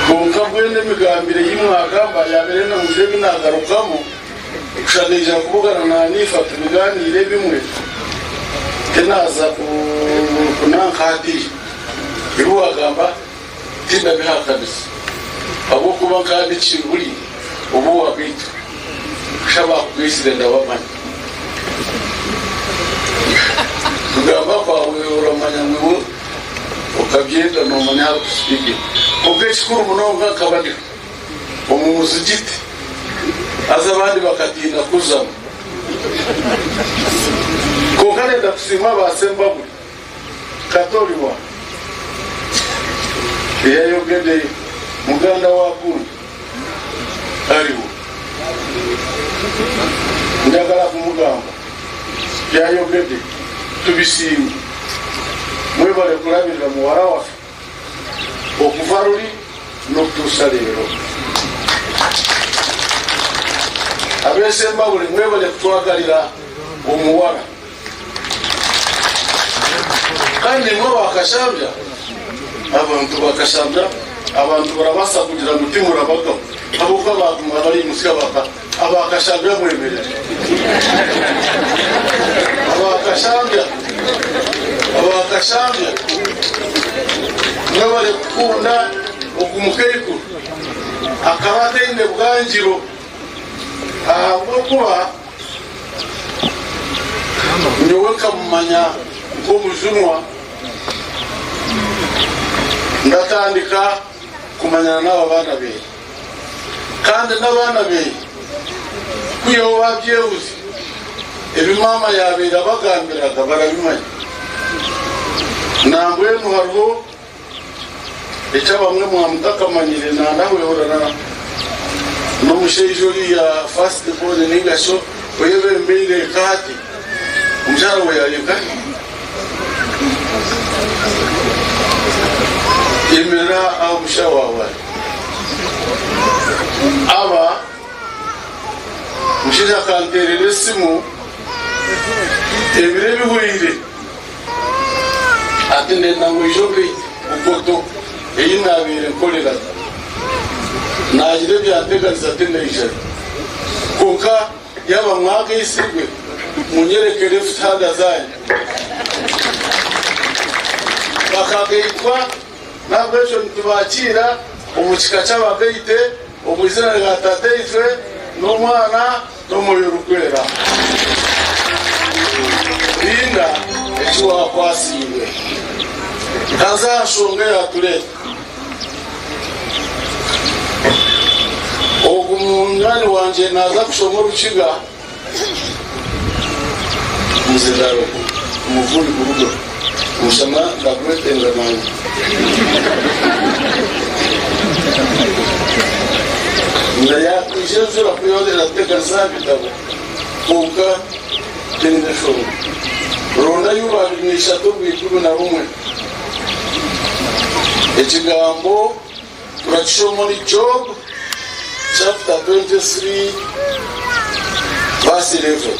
kwonka mbwenu emigambire ei mwagamba yaabaire nangire ebi naagarukamu, kusha naija kubugana na Hanifa tubigaaniire ebimwe, tinaaza kunanka hatiiya. Ebi waagamba tindabihakanisa ahabw'okuba nkaba ndi buri obu waagaitwa, kusha abaakugaitsire ndabamanya. Kugamba kwawe oramanya ngu iwe okabyenda nomanya how to speak it. Kwonka ekikuru munonga nkaba ndiho omu muzigiti haza abandi bakatiina kuzamu. Kwonka nenda kusiima aba Sembabule Kato oriwa eyayogede muganda wa gundi ariwo njagala kumugamba byayogede tubisiime mwebale kulabirira muwara waffe okuva ruri nokutuusa leero. Abesembabule mwebale kutwagalira. omuwara. Kandi imwe aba Kashambya, abantu ba Kashambya, abantu barabaasa kugira ngu timurabagaho, ahabw'okuba baaguma barimutsya baka, aba Kashambya mwemerere. Aba Kashambya, aba Kashambya, mwebare kukunda ogu mukaikuru. Akaba ataine bwangiro ahabw'okuba. Nyowe nkamumanya nk'omujunwa, ndatandika kumanyana n'aba baana beye. Kandi n'abaana beye kwihaho babyehuze, ebi maama yabaire abagambiraga barabimanya. Nambwenu hariho Eki abamwe mwamutakamanyire nandahwehurira n'omushaija oriya first born ninga shi oyebembeire eka hati omukyara we ari nkahi? Yemerera ahu omushaija waawe ari. Aba omushaija akanteerera esimu ebiro ebihweire. Ati ndenda ngu oije ogaite Bukoto ei naabaire nkoreraga. Naagira ebyanteganisa tinaijayo. Kwonka yaaba mwagaitsirwe, munyereke left hand zaanyu. Bakagaitwa, n'ahabw'ekyo nitubakiira omu kika ky'abagaite omu izina rya Tataitwe n'Omwana n'Omwoyo Orikwera. Rinda eki waakwasiibwe. Ka nze aha nshonga eyaatureeta. Ogu munywani wangye naaza kushoma Orukiga, omuzindaaro ogu omuvuri guruga, omushana ndagwetenga naanye. Nga yakwija enjura ku erateganisa aha bitabo, kwonka teri nshonga. Ronda Yuba 23 orwa 11. Ekigambo turakishoma omuri Job chapter 23 verse 11.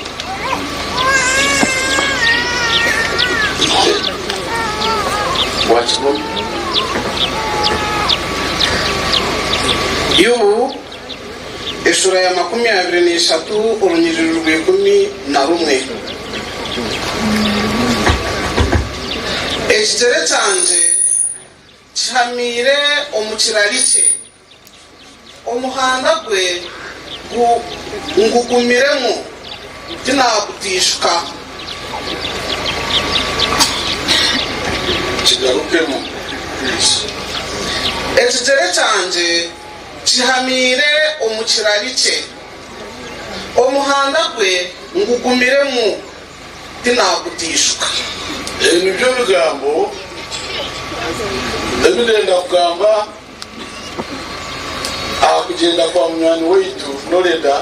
Wakibona? Yobu eshura ya 23 orunyiriri rw'ikumi na rumwe. Ekigyere kyangye kihamiire omu kirari kye, omuhanda gwe ngugumiremu, tinaagutaishuka. Kigarukemu, please. Ekigyere kyangye kihamiire omu kirari kye, omuhanda gwe ngugumiremu, tinaagutaishuka. Ebi nibyo bigambo ebi ndenda kugamba aha kugyenda kwa munywani waitu Noreda.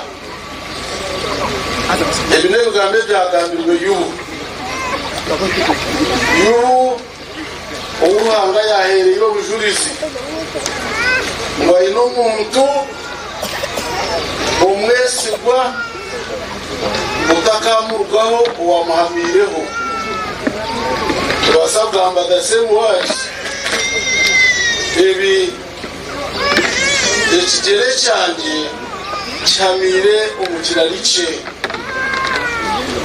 Ebi n'ebigambo ebyagambirwe Yubu. Yubu ou Ruhanga yaaheereire obujurizi ngu aine omuntu omwesigwa otakamurugaho owaamuhamiireho. Nitubaasa kugamba the same words ebi, Ekigyere kyangye kihamiire omu kirari kye,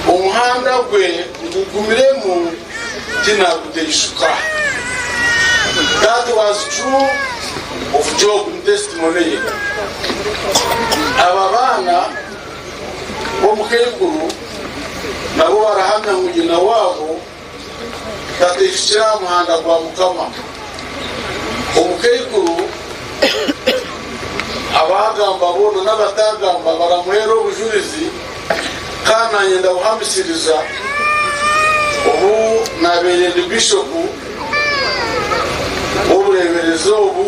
omuhanda gwe ngugumiremu. Tinaguteishuka. That was true of Job ni testimony ye. Aba baana b'omukaikuru nabo barahamya ngu nyina waabo tateishukire aha muhanda gwa Mukama. Omukaikuru abaagamba boona n'abataagamba baramuheera obujurizi Kandi nanye ndabuhamisiriza obu nabaire ndi Bishopu w'obureeberezi obu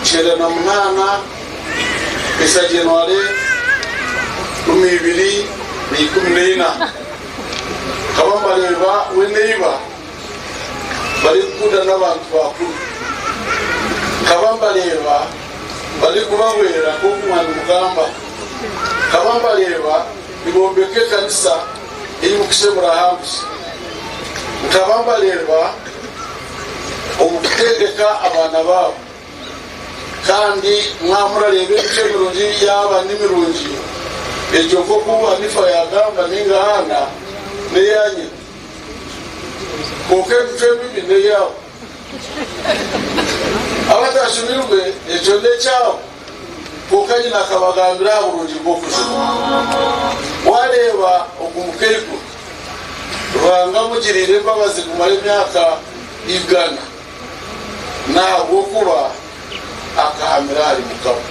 98 kuhitsya Jenware 2014. Nkaba mbareeba we neiba barikukunda n'abantu bakuru. Nkaba mbareeba barikubahwera nk'oku mwanimugamba. Nkaba mbareeba nibombeka ekanisa. ei mukushemura ahambuzi. Nkaba mbareeba omu kutendeka abaana baabo. Kandi mwaba murareeba emicwe mirungi yaaba ni mirungi, egyo nk'oku Anifa yaagamba nainga Haana, n'eya nyina. Kwonka emicwe emibi n'eyaabo. Abatashumirwe, ekyo n'ekyabo. Kwonka nyina akabagambira aha burungi bw'okujunwa. Waareeba ogu mukaikuru, Ruhanga amugiriire embabazi kumara emyaka igana. N'ahabw'okuba akahamira ahari Mukama.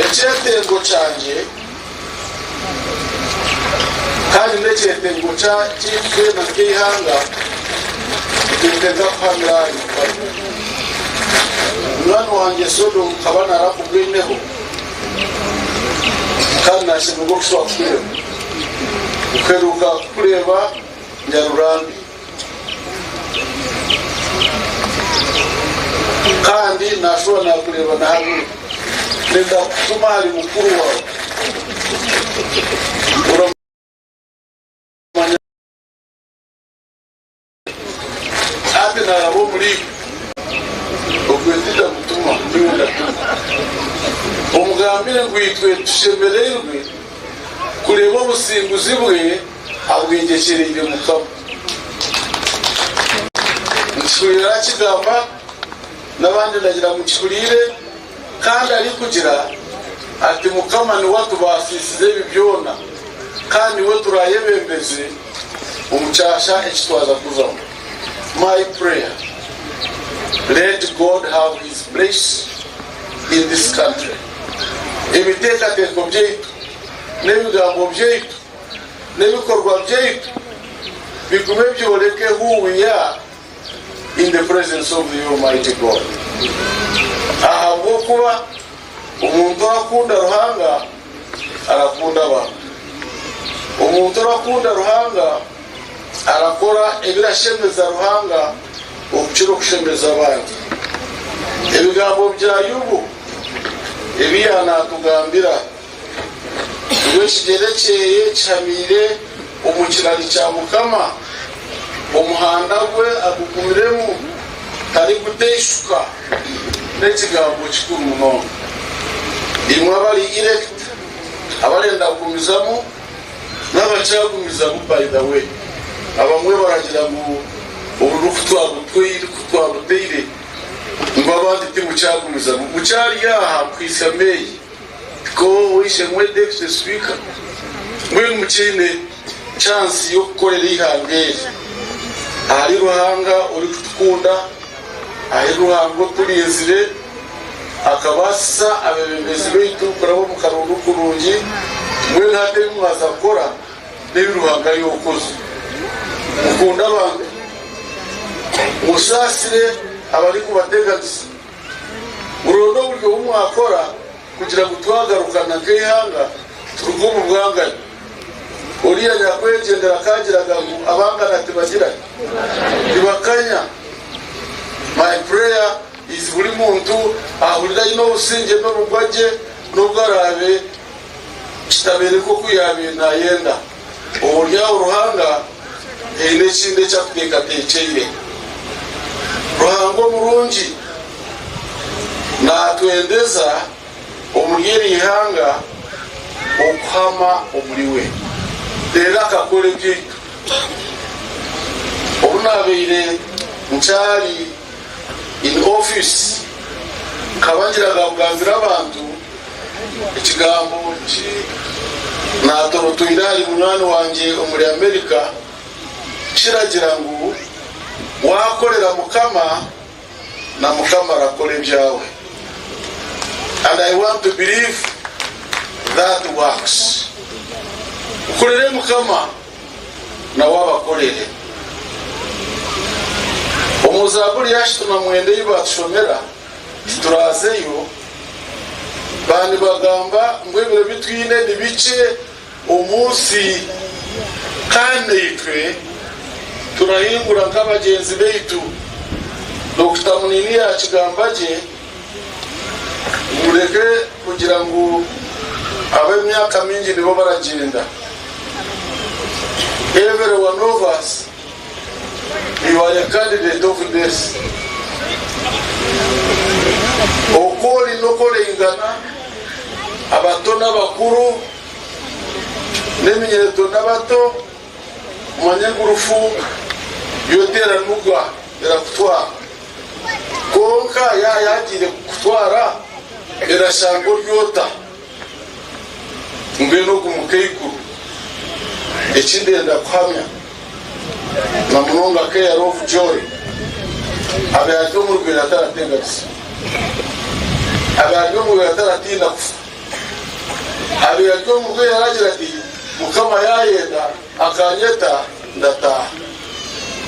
Ekyetengo kyangye kandi n'ekyetengo kyaitu twena nk'eihanga, nitwetenga kuhamira ahari Mukama. Munywani wangye Sodo nkaba narakubwineho kandi nashemererwa okushuba kukureeba. Nkaheruka kukureeba Nyarurambi. Kandi nashuba nakureeba na hanu. Nenda kukutuma ahari mukuru wawe. Oramanya ati naraba omuri iwe. Ogwe tindamutuma, niiwe ndatuma. Omugambire ngu itwe tushemereirwe kureeba obusinguzi bwe abwegyekyereire Mukama. Nkihuriire akigamba, n'abandi ndagira ngu nkihuriire, kandi arikugira ati, Mukama niwe atubaasiisize ebi byona, kandi niwe turaayebembeze omu kyasha eki twaza kuzamu. My prayer, let God have his place in this country. Ebiteekateeko byaitu n'ebigambo byaitu n'ebikorwa byaitu bigume byoreke who we are in the presence of the Almighty God. Ahabw'okuba omuntu orakunda Ruhanga arakunda abantu. Omuntu orakunda Ruhanga arakora ebirashemeza Ruhanga okukira okushemeza abandi. Ebigambo bya Yobu ebi yaanatugambira ngu ekigyere kyeye kihamiire omu kirari kya Mukama, omuhanda gwe agugumiremu, tarikuteishuka, n'ekigambo kikuru munonga. Imwe abari elect, abarenda kugumizamu, n'abakyagumizamu by the way, abamwe baragira ngu obururu ku twabuteire ngu abandi timukyagumizamu, mukyari aha kuhitsya May. Ko ow'eishe-emwe Deputy Speaker, mbwenu mukiine chance y'okukorera eihanga eri ahari Ruhanga orikutukunda, ahari Ruhanga oturinzire akabaasisa abeebembezi baitu kuraba omu karuuru kurungi, mbwenu hati ebi mwaza kukora n'ebi Ruhanga yookoze. Mukunde abantu, musaasire abarikubateganisa. Muronde oburyo obu mwakora kugira ngu twagarukana nk'eihanga turuge omu bwangani. Oriya nyakwegyendera akagiraga ngu abangana tibagira tibakanya. My prayer is buri muntu ahurire aine obusingye n'obugwagye n'obu araabe kitabaire nk'oku yaabaire naayenda. Obooryaho Ruhanga haine ekindi eki akuteekateekyeire. Ruhanga omurungi naatwendeza omuri eri ihanga okuhama omuri we, reero akakora ebyaitu. Obu naabaire nkyari in office, nkaba ngiraga kugambira abantu Ekigambo ki naatorotoire ahari munywani wangye omuri Amerika kiragira ngu, Waakorera Mukama, na Mukama arakora ebyawe. And I want to believe that works. Mukorere Mukama, nawe abakorere. Omu Zaaburi y'ashatu na mwenda ei baatushomera, Titurazeyo, ba nibagamba ngu ebiro bi twine ni bikye omu nsi, kandi naitwe turahingura nk'abagyenzi baitu. Dokita Munini yaakigamba gye, Mureke kugira ngu. Ab'emyaka mingi nibo baragyenda. Every one of us, you are a candidate of death. Oku ori n'oku oraingana, abato n'abakuru, n'eminyeeto n'abato, omanye ngu rufu yo teranuga, erakutwara. Kwonka yaaba yaagiire kukutwara, erashanga ori ota? Mbwenu ogu mukaikuru, eki ndenda kuhamya, na munonga Care of Joy, abe ari omu rwire atarateganisa, abe ari omu rwire ataratiina kufa, abe ari omu rwire aragira ati, Mukama yaayenda akanyeta ndataaha.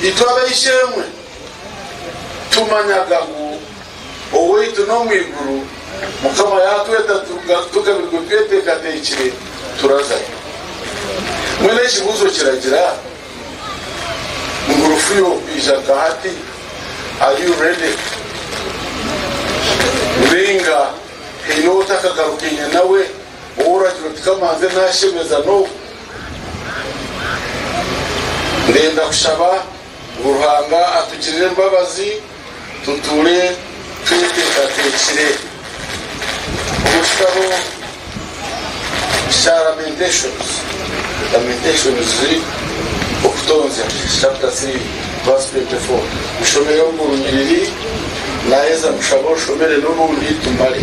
Itwe ab'eishe-emwe Tumanyaga ngu owaitu n'omu iguru, Mukama yaatweta tugabirwe tweteekateekire, turazayo. Mbwenu ekibuuzo kiragira ngu rufu y'okwija nka hati, are you ready? Nainga haine ou otakagarukaine nawe ou oragira oti kamanze naashemeza n'ogu? Ndenda kushaba. Ngu Ruhanga atugirire embabazi tutuure tweteekateekire. Omu kitabo kya Lamentations, Lamentations, Okutonzya, chapter 3 verse 24, mushomere orwo runyiriri, naaheza mushabe orushomere n'orundi tumare.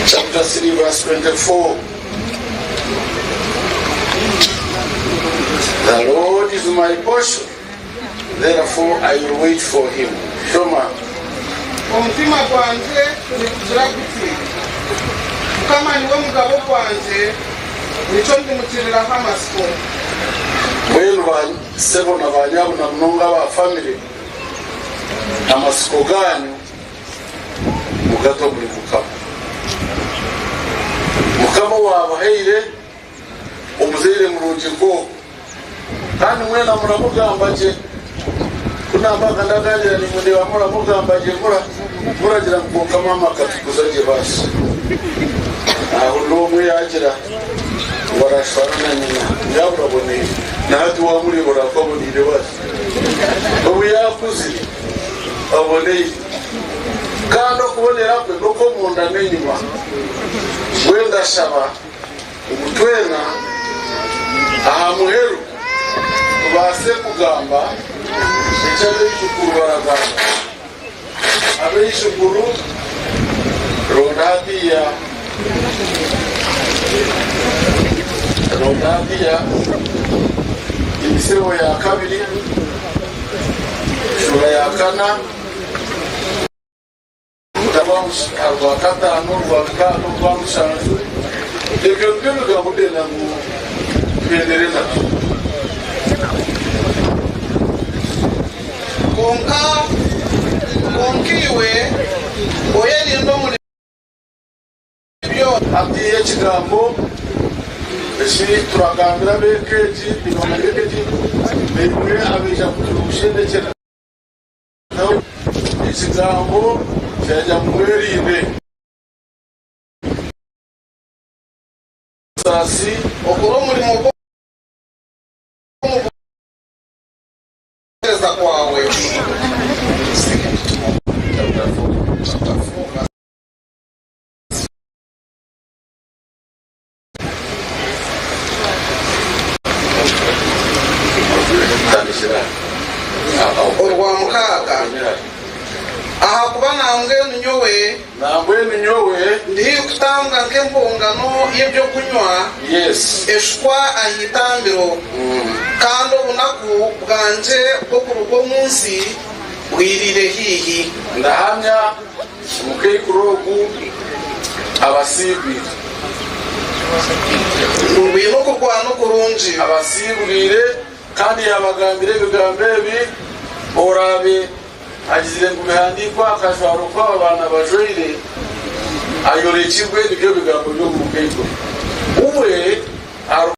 Chapter 3 verse 24. The Lord is my portion, therefore I will wait for him. Shoma. Omutima gwangye nigugira guti, Mukama niwe mugabo gwangye, nikyo ndimugiriraho amatsiko. Mbwenu ba sebo na ba nyabo na munonga aba famire, amatsiko ganyu mugate omuri Mukama. Mukama owaabahaire omuzaire murungi nk'ogwo, kandi mwena muramugamba gye. Ku nambaga ndagaanira naimwe ndeeba muramugamba gye, muragira ngu kwonka maama akatukuza gye baasi. Naahurira omwe yaagira ngu arashwana na nyina, yaabura aboneire. Na hati waamureeba oraafa aboneire baasi. Obu yaakuzire. Aboneire, kandi okubonera kwe n'okw'omunda n'enyima. Mbwenu ndashaba ngu twena aha muheru tubaase kugamba eki abaijukuru baragamba. Abaijukuru, ronda hatiiya, ronda hatiiya emisebo ya kabiri. Shuura ya kana, orwa kataano, orwa mukaaga, orwa mushanju, ebyo nibyo bigambo ndenda ngu tuhendere nabyo. Kwonka, kwonka iwe oyerinde omuri byona. Hati ekigambo eki turagambira ab'eka egi, nibamanya eka egi, naimwe abaija kutushendekyera ekigambo kiragira ngu mwerinde. Saasi. Okore omurimo gw'omu kuheereza kwawe. Orwamukaaga, Ahakuba nambwenu nyowe. Nambwenu nyowe. Ndi haihi kutambwa nk'empongano y'eby'okunywa eshukwa aha itambiro, kandi obunaku bwangye bw'okuruga omu nsi bwiriire haihi. Ndahamya Omukaikuru ogu abasiibwire. Ndwaine okurwana okurungi. Abasiibwire kandi yaabagambira ebigambo ebi, Oraabe agizire ngu bihandiikwe aha kajwaro ku aba baana bajwaire, ayorekirwe nibyo bigambo by'ogu mukaikuru. Uwe arikweza.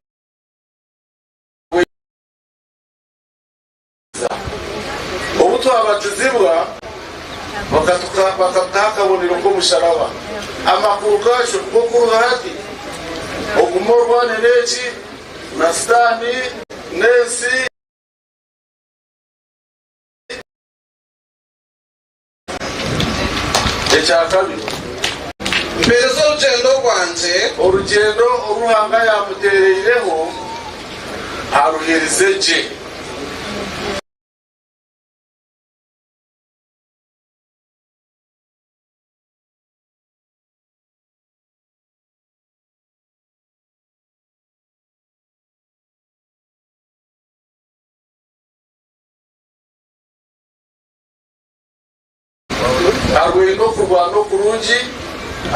Obu twabatizibwa, bakataho akabonero k'omushara. omusharaba. Amakuru gaakyo ngu okuruga hati ogume orwane n'eki? Na Sitaani n'ensi. Ekyakabiri. Mpereza orugyendo rwangye. Orugyendo oru Ruhanga yaamuteereireho aruherize gye. Arwaine okurwana okurungi,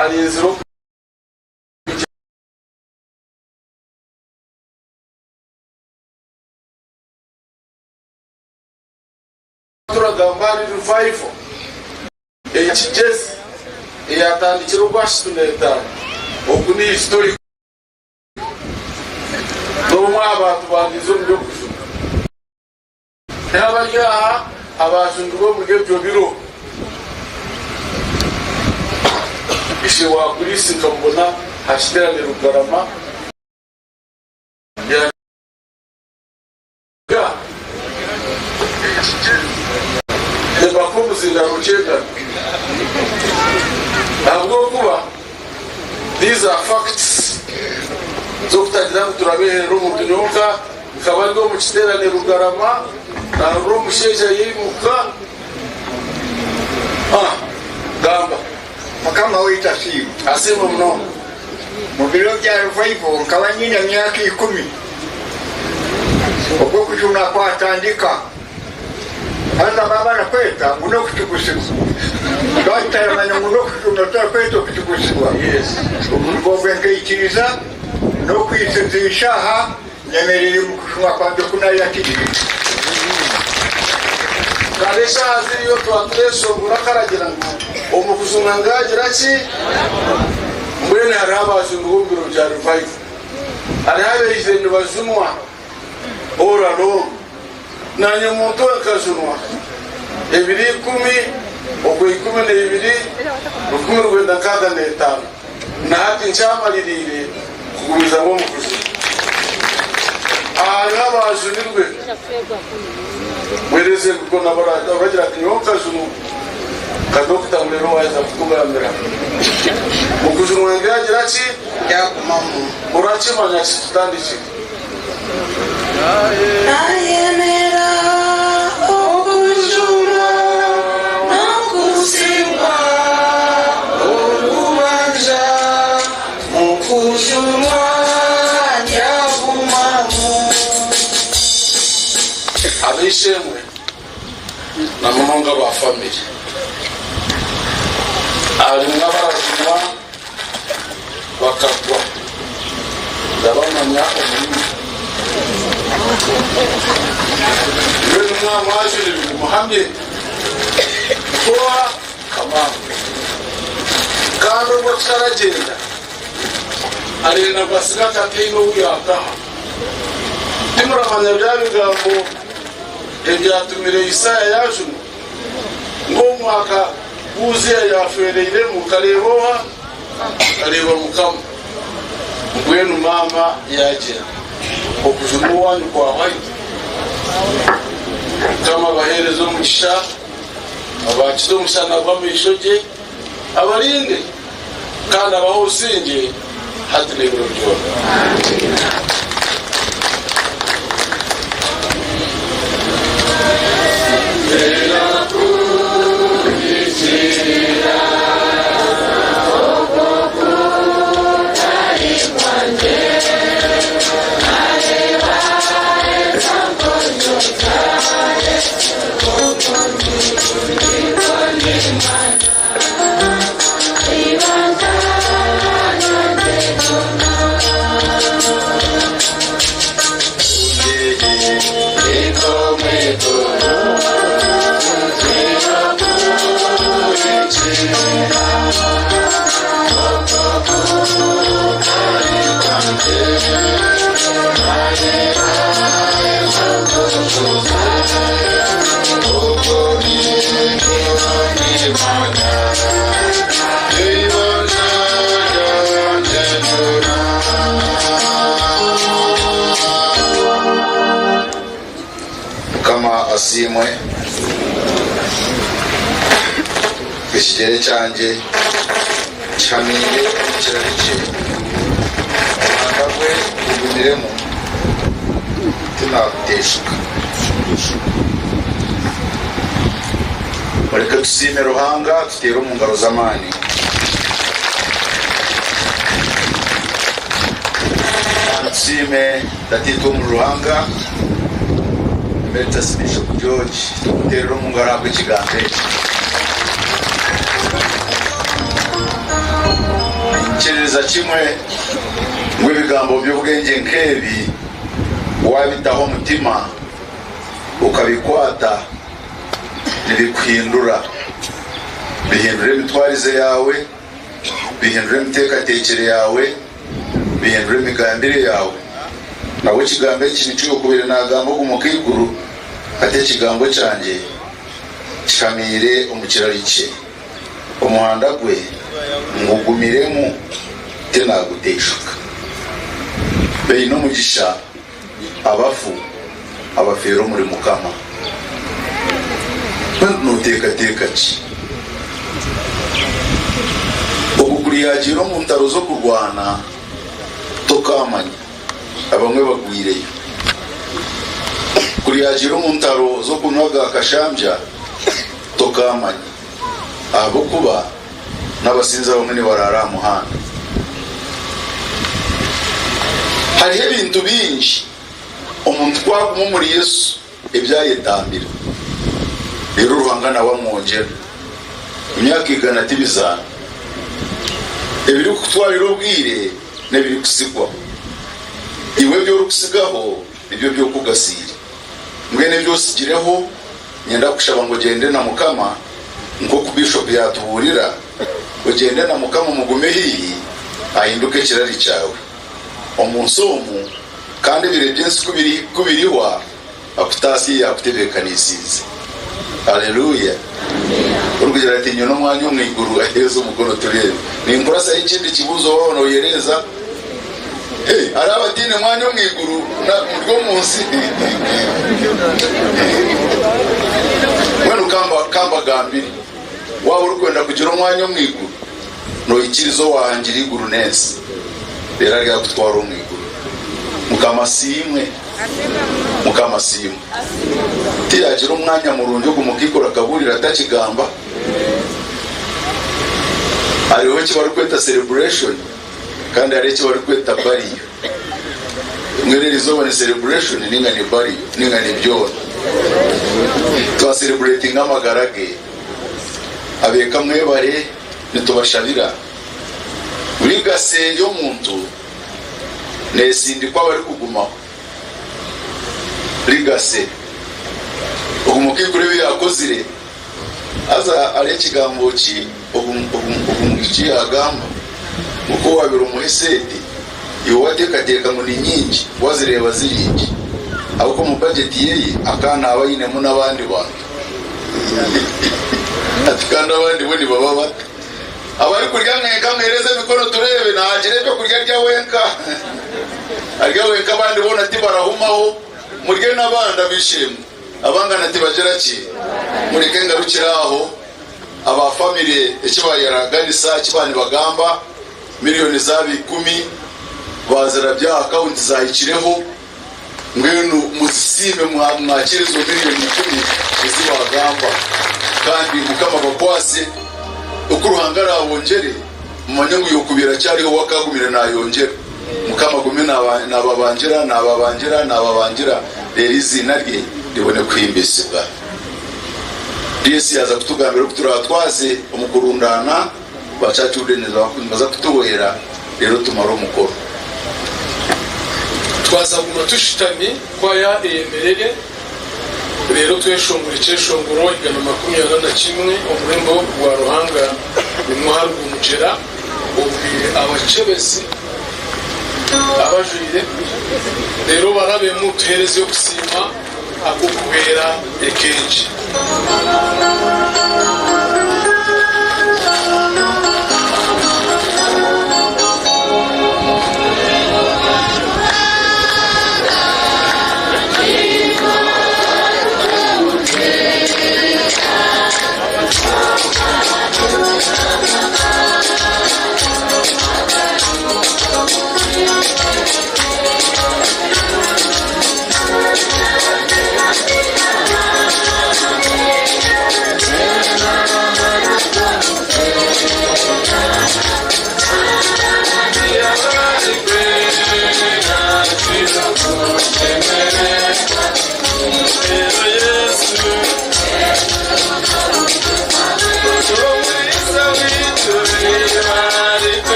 arinzire okugyezibwa. Turagamba ahari revival eya Kigyezi eyatandikire ogwa 35. Ogu ni historical. N'omwe aha baatubandiize omu by'okujuna. N'abari aha abaajunirwe omuri ebyo biro. Ishe wa Grace nkamubona aha kiteerane Rugarama. Yagira Empaka omuzindaaro kyegami. Ahabw'okuba these are facts z'okutagira ngu turabeherera omuntu nyonka. Nkaba ndi omu kiteerane Rugarama, naahurira omushaija yaimuka. Ah, gamba. Mukama waitu asiimwe. Asiimwe munonga. Mu biro bya revival nkaba nyine emyaka ikumi obu okujunwa kwatandika. Haza baba barakweta ngu n'okutugusibwa. Twaba tutaramanya ngu n'okujunwa turakweta okutugusibwa. Okuruga obwe nkaikiriza n'okwitsiriza eshaaha Nyemereire omu kujunwa kwangye oku naayakiriire. Kare eshaaha ziriyo twaba tureshongora akaragira ngu omu kujunwa ngaagira ki? Mbwenu hariho abaajunirwe omu biro bya revival. Hariho abaizire nibajunwa all along. Naanye omuntu we nkajunwa ebiro ikumi okwa 12 1965. Na hati nkyamaririire kugumizamu omu kujunwa. Hariho abaajunirwe. Mbwenu ezi emikono abagira ati nyowe nkajunwa. Nka Dokita Mulero waaheza kutugambira. Omu kujunwa ndyagira ki? Ndyagumamu. Orakimanya ki? Tutandikye. Nayemera okujunwa n'okusingwa orubanja, Mu kujunwa ndyagumamu. Ab'eishe-emwe na munonga aba famire, harimu abarajunwa bakagwa ndabamanya omuriimwe. Mbwenu mwaba mwajunirwe muhamye kuba nka maama. Kandi obwo kitaragyenda arenda ngu atsige akataine ou yaakaha. Timuramanya bya bigambo ebyatumire Isaaya yaajunwa, ngu omu mwaka gu Uziya yaafeereiremu nkareeba oha? Nkareeba Mukama. Mbwenu maama yaagira, Okujunwa owaanyu kwahwayo? Mukama abaheereze omugisha, abaakize omushana gw'amaisho gye, abarinde, kandi abahe obusingye hati n'ebiro byona. Mukama asiimwe. Ekigyere kyangye kihamiire omu kirari kye, omuhanda gwe ngugumiremu, tinaaguteishuka. Mureke tusiime Ruhanga tuteere omu ngaro z'amaani. Kandi tusiime Tataitwe omuri Ruhanga, Emeritus Bishop George, tumuteerere omu ngaro ahabw'ekigambo eki. Niinyikiririza kimwe ngu ebigambo by'obwengye nk'ebi waabitaho omutima okabikwata, nibikuhindura. Bihindura emitwarize yaawe, bihindura emiteekateekyere yaawe, bihindura emigambire yaawe. Nabwo ekigambo eki nikyo yookubaire naagamba ogu mukaikuru, ati, Ekigambo kyangye kihamiire omu kirari kye, omuhanda gwe ngugumiremu, tinaaguteishuka. Baine omugisha abafu abafeera omuri Mukama. Mbwenu nooteekateeka ki? Ogu kuri yaagiire omu ntaro z'okurwana, tokaamanya. Abamwe bagwireyo. Kuri yaagiire omu ntaro z'okunywa ga kashambya, tokaamanya. Ahabw'okuba n'abasinzi abamwe nibaraara aha muhanda. Hariho ebintu bingi omuntu ku aguma omuri Yesu ebi ayetambira, reero Ruhanga nawe amwongyera. Emyaka igana ti mizaano. Ebirikukutwarira obwire n'ebirikutsigwaho. Iwe ebi orikutsigaho nibyo by'okugasiire. Mbwenu ebi otsigireho, Niinyenda kukushaba ngu ogyende na Mukama nk'oku Bishop yaatubuurira, ogyende na Mukama omugume haihi ahinduke ekirari kyawe omu nsi omu kandi ebiro by'ensi ku birihwa akutaasye ei yaakutebeekanisiize. Haleluya! Orikugira ati, Nyine omwanya omu iguru, aheereze omukono tureebe. Ninkurasayo ekindi kibuuzo waaba nooyereeza. Hey, hariho abataine mwanya omu iguru na muri omu nsi. Mbwenu kamba kambagambire, waaba orikwenda kugira omwanya omu iguru, noikiriza owahangire eiguru n'ensi, reero aryakutwara omu iguru. Mukama asiimwe! Mukama asiimwe! Tiyagira omwanya murungi ogu mukaikuru akabuurira atakigamba. Hariho eki barikweta celebration. Kandi hariho eki barikweta burial. Mbwenu eri izooba ni celebration ninga ni burial ninga ni byona. Twa celebratinga amagara ge. Abeeka mwebare nitubashabira. Legacy y'omuntu nesindikwa abarikugumaho. Legacy. Ogu mukaikuru ebi yakozire Haza hariho ekigambo ki ogu mwishiki yaagamba ngu ku waabaire omuha esente, iwe waateekateeka ngu ni nyingi, waazireeba ziri nkye. Ahabw'okuba omu bajeti ye akaba naaba ainemu n'abandi bantu. Ati kandi abandi bo nibaba bata? Abarikurya mwenka muheereze emikono tureebe, naagira ebyokurya arya wenka. Arya wenka abandi boona tibarahumaho. Murye n'abandi ab'eishe-emwe. Abangana tibagira ki? Mureke ngarukire aho. Aba family eki bayaraganisa, eki banibagamba, million zaaba ikumi bazirabya aha account zahikireho, mbwenu muzisiime mwakire ezo million ikumi ezi bagamba. Kandi Mukama abakwase, oku Ruhanga arabongyere mumanye ngu yokubaire akyariho we akagumire nayongyera. Mukama agume naababangira, naababangira, naababangira, reero eiziina rye ribone kuhimbisibwa. Yesu yaaza kutugambira oku turaatwaze omu kurundaana, ba church wardens nibaza kutuhwera reero tumare omukoro. Twaza kuguma tushutami, kwaya eyemerere, reero tweshongore ekyeshongoro 141, Omurembo gwa Ruhanga Nimwo Hariga Omugyera. Obwire abakyebezi abajwaire reero barabemu tuheereze okusiima ahabw'okuhwera eka egi.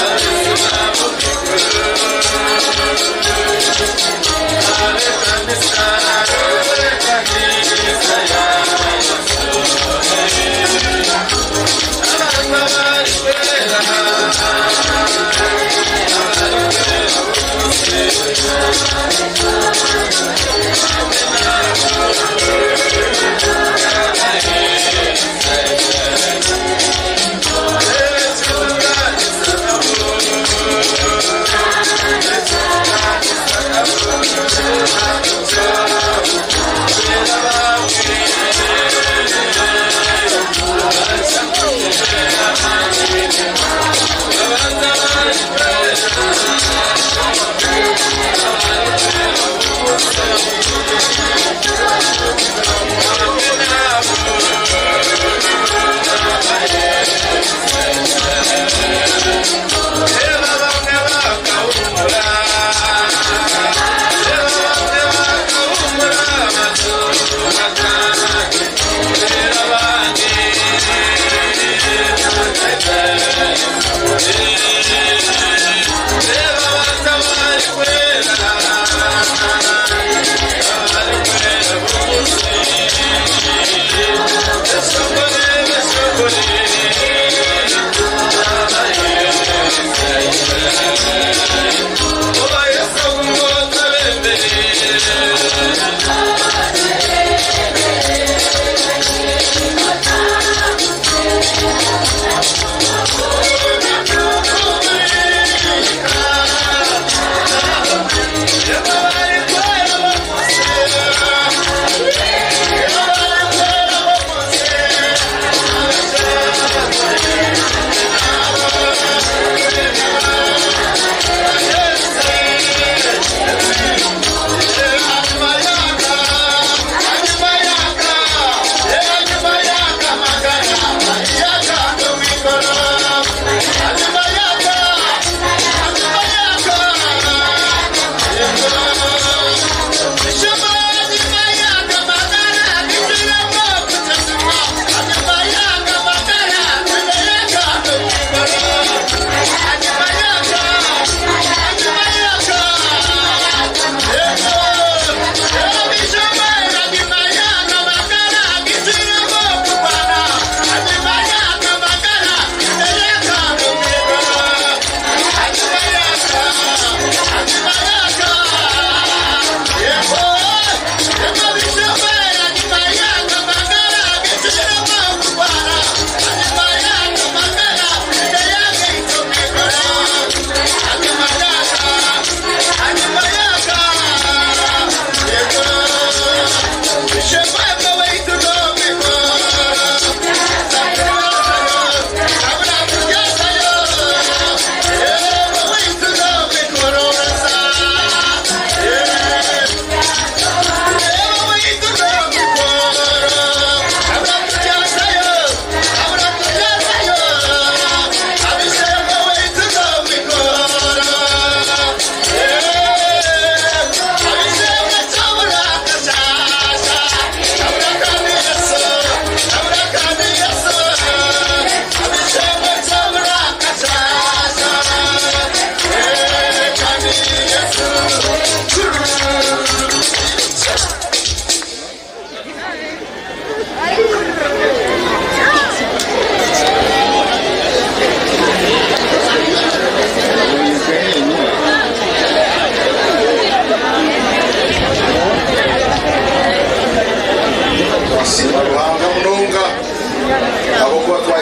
Thank you.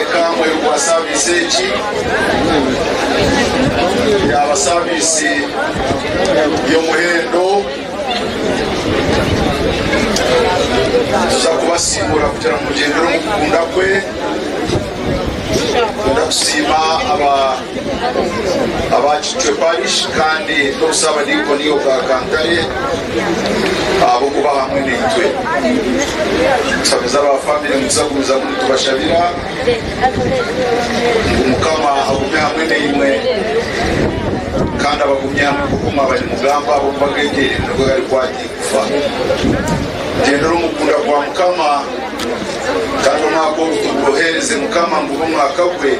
eka muheru gwa saviisi egi yaaba saviisi y'omuhendo. Nituza kubasiibura kugira ngu mugyendere omu kukunda kwe. Twenda kusiima aba aba Kitwe Parish kandi n'obusaabadiikoni obwa Kantare ahabw'okuba hamwe naitwe. Tushabize aba famire ngu tuza kugumizamu nitubashabira ngu Mukama agume hamwe naimwe kandi abagumye hamwe nk'oku mwaba nimugamba ahabw'okuba agegyeire nigo garikwata eigufa. Gyendera omu kukunda kwa Mukama kandi omwaka ogu tuguheereze Mukama ngu gube omwaka gwe,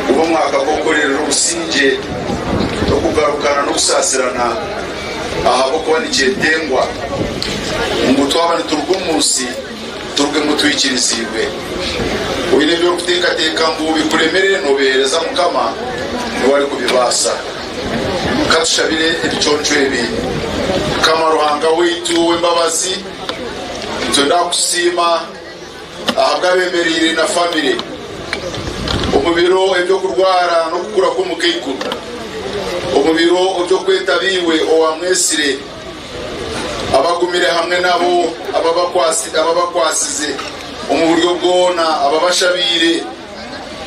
gube omwaka gw'okukorerera obusingye, n'okugarukana n'okusaasirana ahabw'okuba nikyetengwa ngu twaba nituruga omu nsi turugemu twikiriziibwe. Oine ebi orikuteekateeka ngu bikuremire noobiheereza Mukama, niwe arikubibaasa. Ka tushabire ebiconco ebi. Mukama Ruhanga waitu ow'embabazi, nitwenda kukusiima ahabw'abeemereire na famire omu biro eby'okurwara n'okukura kw'omukaikuru, omu biro by'okwetaba iwe owaamwetsire, abagumire hamwe nabo ababakwasize omu buryo bwona, ababashabiire.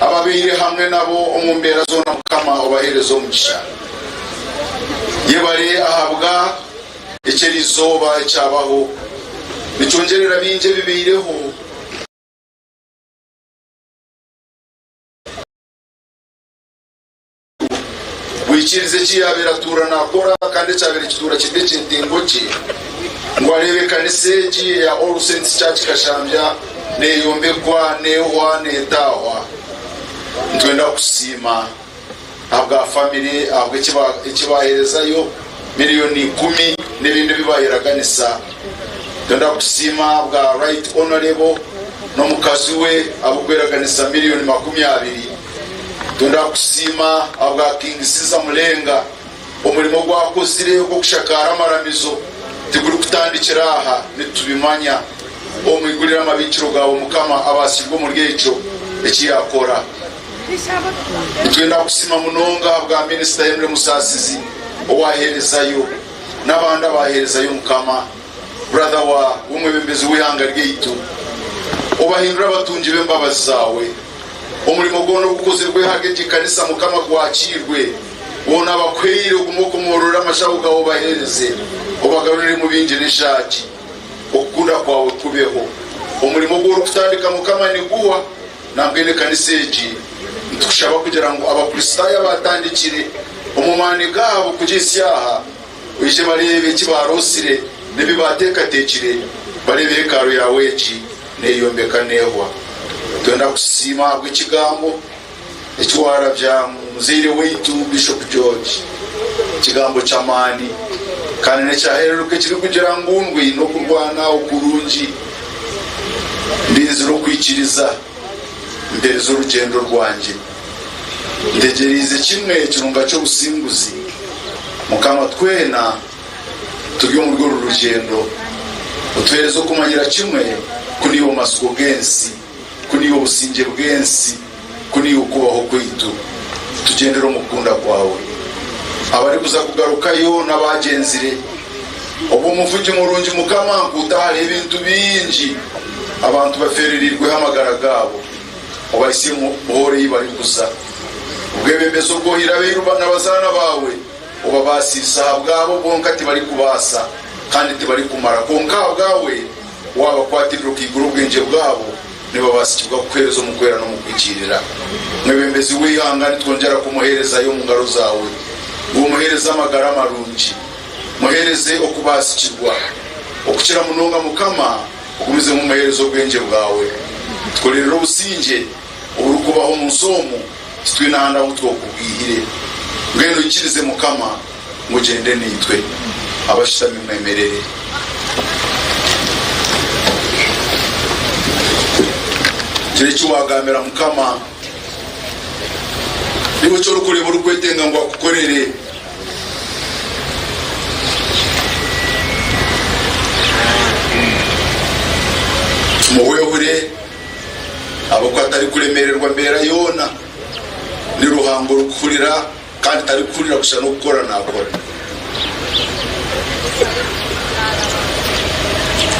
Ababaire hamwe nabo omu mbeera zoona Mukama obaheereze omugisha. Yebare ahabwa eki erizooba ekyabaho nikyongyerera bingi ebibaireho. Bwikirize eki yaabaire atuura naakora kandi ekyabaire kituura kiri ekyetengo kye, ngu areebe ekanisa egi eya All Saints Church Kashambya neeyombekwa, neehwa, neetaahwa. Nitwenda kukusiima ahabwa famire, ahabw'eki baaheerezayo, miriyoni ikumi n'ebindi ebi baayeraganisa. Nitwenda kukusiima ahabwa Right Honourable n'omukazi we ahabw'okweraganisa miriyoni 20. Twenda kukusiima ahabwa King Caesar Mulenga. Omurimo ogu akozire ogw'okushakaara amaramizo tigurikutandikira aha, nitubimanya. Omwigurire amabiikiro gaawe Mukama abaasirwe omuri ekyo eki yaakora. Nitwenda kukusiima munonga ahabwa Minisita Henry Musaasizi owaaheerezayo n'abandi abaaheerezayo Mukama. Brother wa w'omwebembezi w'eihanga ryaitu, obahindure abatungi b'embabazi zaawe. Omurimo gwona ogukozirwe ahari egi kanisa Mukama gwakiirwe. Boona abakuhaire ogume okomoorore amashaho gaawe obaheereze, obagaruremu bingi n'eshaagi. Okukunda kwawe kubeho. Omurimo ogu orikutandika Mukama niguhwa, nambwenu ekanisa egi nitukushaba kugira ngu Abakristaayo abaatandikire omu maani gaabo kugihitsya aha, Baije bareebe eki baaroosire n'ebi baateekateekire, bareebe hekalu yaawe egi neeyombeka neehwa. Twenda kukusiima ahabw'ekigambo eki waarabya muzaire waitu Bishop George, ekigambo ky'amaani kandi n'ekyahereruka ekirikugira ngu ndwaine okurwana okurungi, ndinzire okwikiriza, mpereza orugyendo rwangye. Ntegyereize kimwe ekirunga ky'obusinguzi. Mukama, twena turi omuri oru rugyendo. Otuheereze okumanyira kimwe ku niiwe matsiko g'ensi, ku niiwe obusingye bw'ensi, ku niiwe okubaho kwaitu. Tugyendere omu kukunda kwawe. Abarikuza kugarukayo n'abaagyenzire, obe omuvugi murungi Mukama, nkuuta hariho ebintu bingi abantu bafeerereirweho amagara gaabo. Obahisye buhooro ei barikuza. Obwebembezi obwohaire abairu n'abazaana baawe, obabaasiise. Ahabwabo bonka tibarikubaasa kandi tibarikumara, kwonka ahabwawe waabakwatirira okaigura obwengye bwabo, nibabaasikibwa kukuheereza omu kwera n'omu kuhikiirira. Mwebembezi w'eihanga, nitwongyera kumuheerezayo omu ngaro zaawe, ngu omuheereze amagara marungi. Muheereze okubaasikirwa okukira munonga Mukama. Ogumizemu omuheereza obwengye bwawe. Tukorerere obusingye oburikubaho omu nsi omu, titwine ahandi ahu twokubwihire. Mbwenu oikirize Mukama ngu ogyende naitwe. Abashutami mwemerere. Gira eki waagambira Mukama. Niiwe eki orikureeba orikwetenga ngu akukorere. Tumuhwehwire ahabw'okuba tarikuremeererwa mbeera. Ruhanga orikuhurira kandi tarikuhurira kusha n'okukora nakora.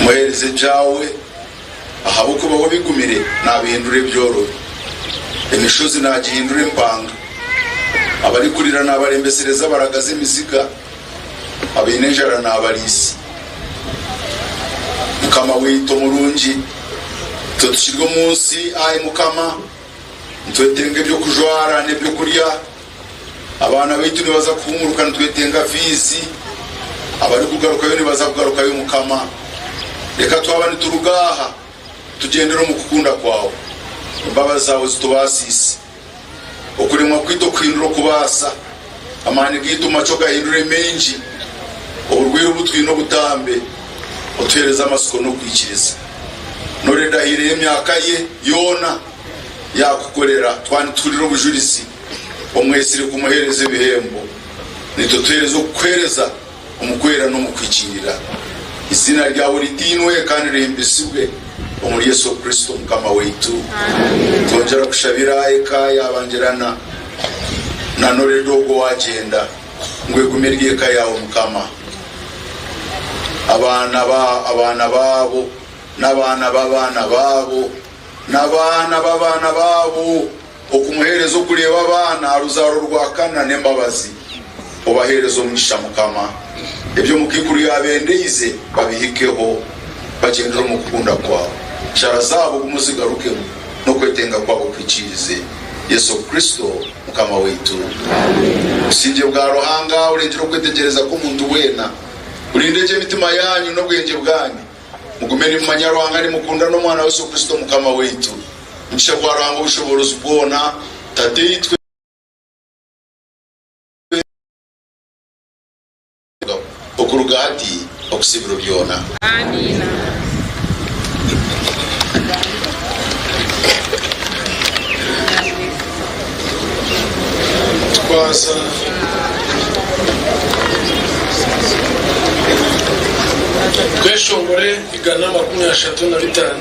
Muheereze ebyawe ahabw'okuba we ebigumire naabihindura ebyorobi, emishozi naagihindura empanga, abarikurira naabarembesereza abaragaza emiziga, abaine enjara naabariisa. Mukama waitu omurungi, itwe tukiri omu nsi, ai Mukama, nitwetenga eby'okujwara n'eby'okurya. Abaana baitu nibaza kuhumuruka nitwetenga fiizi, abarikugarukayo nibaza kugarukayo Mukama. Reka twaba nituruga aha tugyendere omu kukunda kwawe. Embabazi zaawe zitubaasiise. Okuremwa kwaitu okuhindure okubaasa, amaani gaitu makye ogahindure maingi, oburwaire obu twine obutambe, otuheereze amatsiko n'okwikiriza. Nored ahaireyo emyaka ye yoona yaakukorera, twaba nituhurira obujurizi. Omwetsire kumuheereza ebihembo, naitwe tuheereze okukuheereza omu kwera n'omu kuhikiirira. Eiziina ryawe ritiinwe kandi rihimbisibwe omuri Yesu Kristo Mukama waitu. Twongyera kushabira eka ya Bangirana na Nored ogwo owagyenda, ngu egume eri eka yaawe Mukama. Abaana abaana baabo n'abaana b'abaana baabo n'abaana b'abaana baabo. Okumuheereza okureeba abaana aha ruzaaro rwa kana n'embabazi. Obaheereze omugisha Mukama. Ebi omukaikuru yaabendeize babihikeho, bagyendere omu kukunda kwawe. Nshara zaabo ogume ozigarukemu, n'okwetenga kwabo okuhikiirize. Yesu Kristo Mukama waitu. Obusingye bwa Ruhanga orengyera okwetegyereza kw'omuntu weena, burinde gye emitima yaanyu n'obwengye bwanyu. Mugume nimumanya Ruhanga nimukunda n'Omwana Yesu Kristo Mukama waitu. Mugisha gwa Ruhanga Obushoboorozi bwona, Tataitwe, okuruga hati okuhitsya ebiro byona. Amiina. Twaza. Tweshongore 135.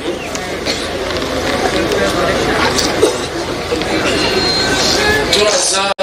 Turaza.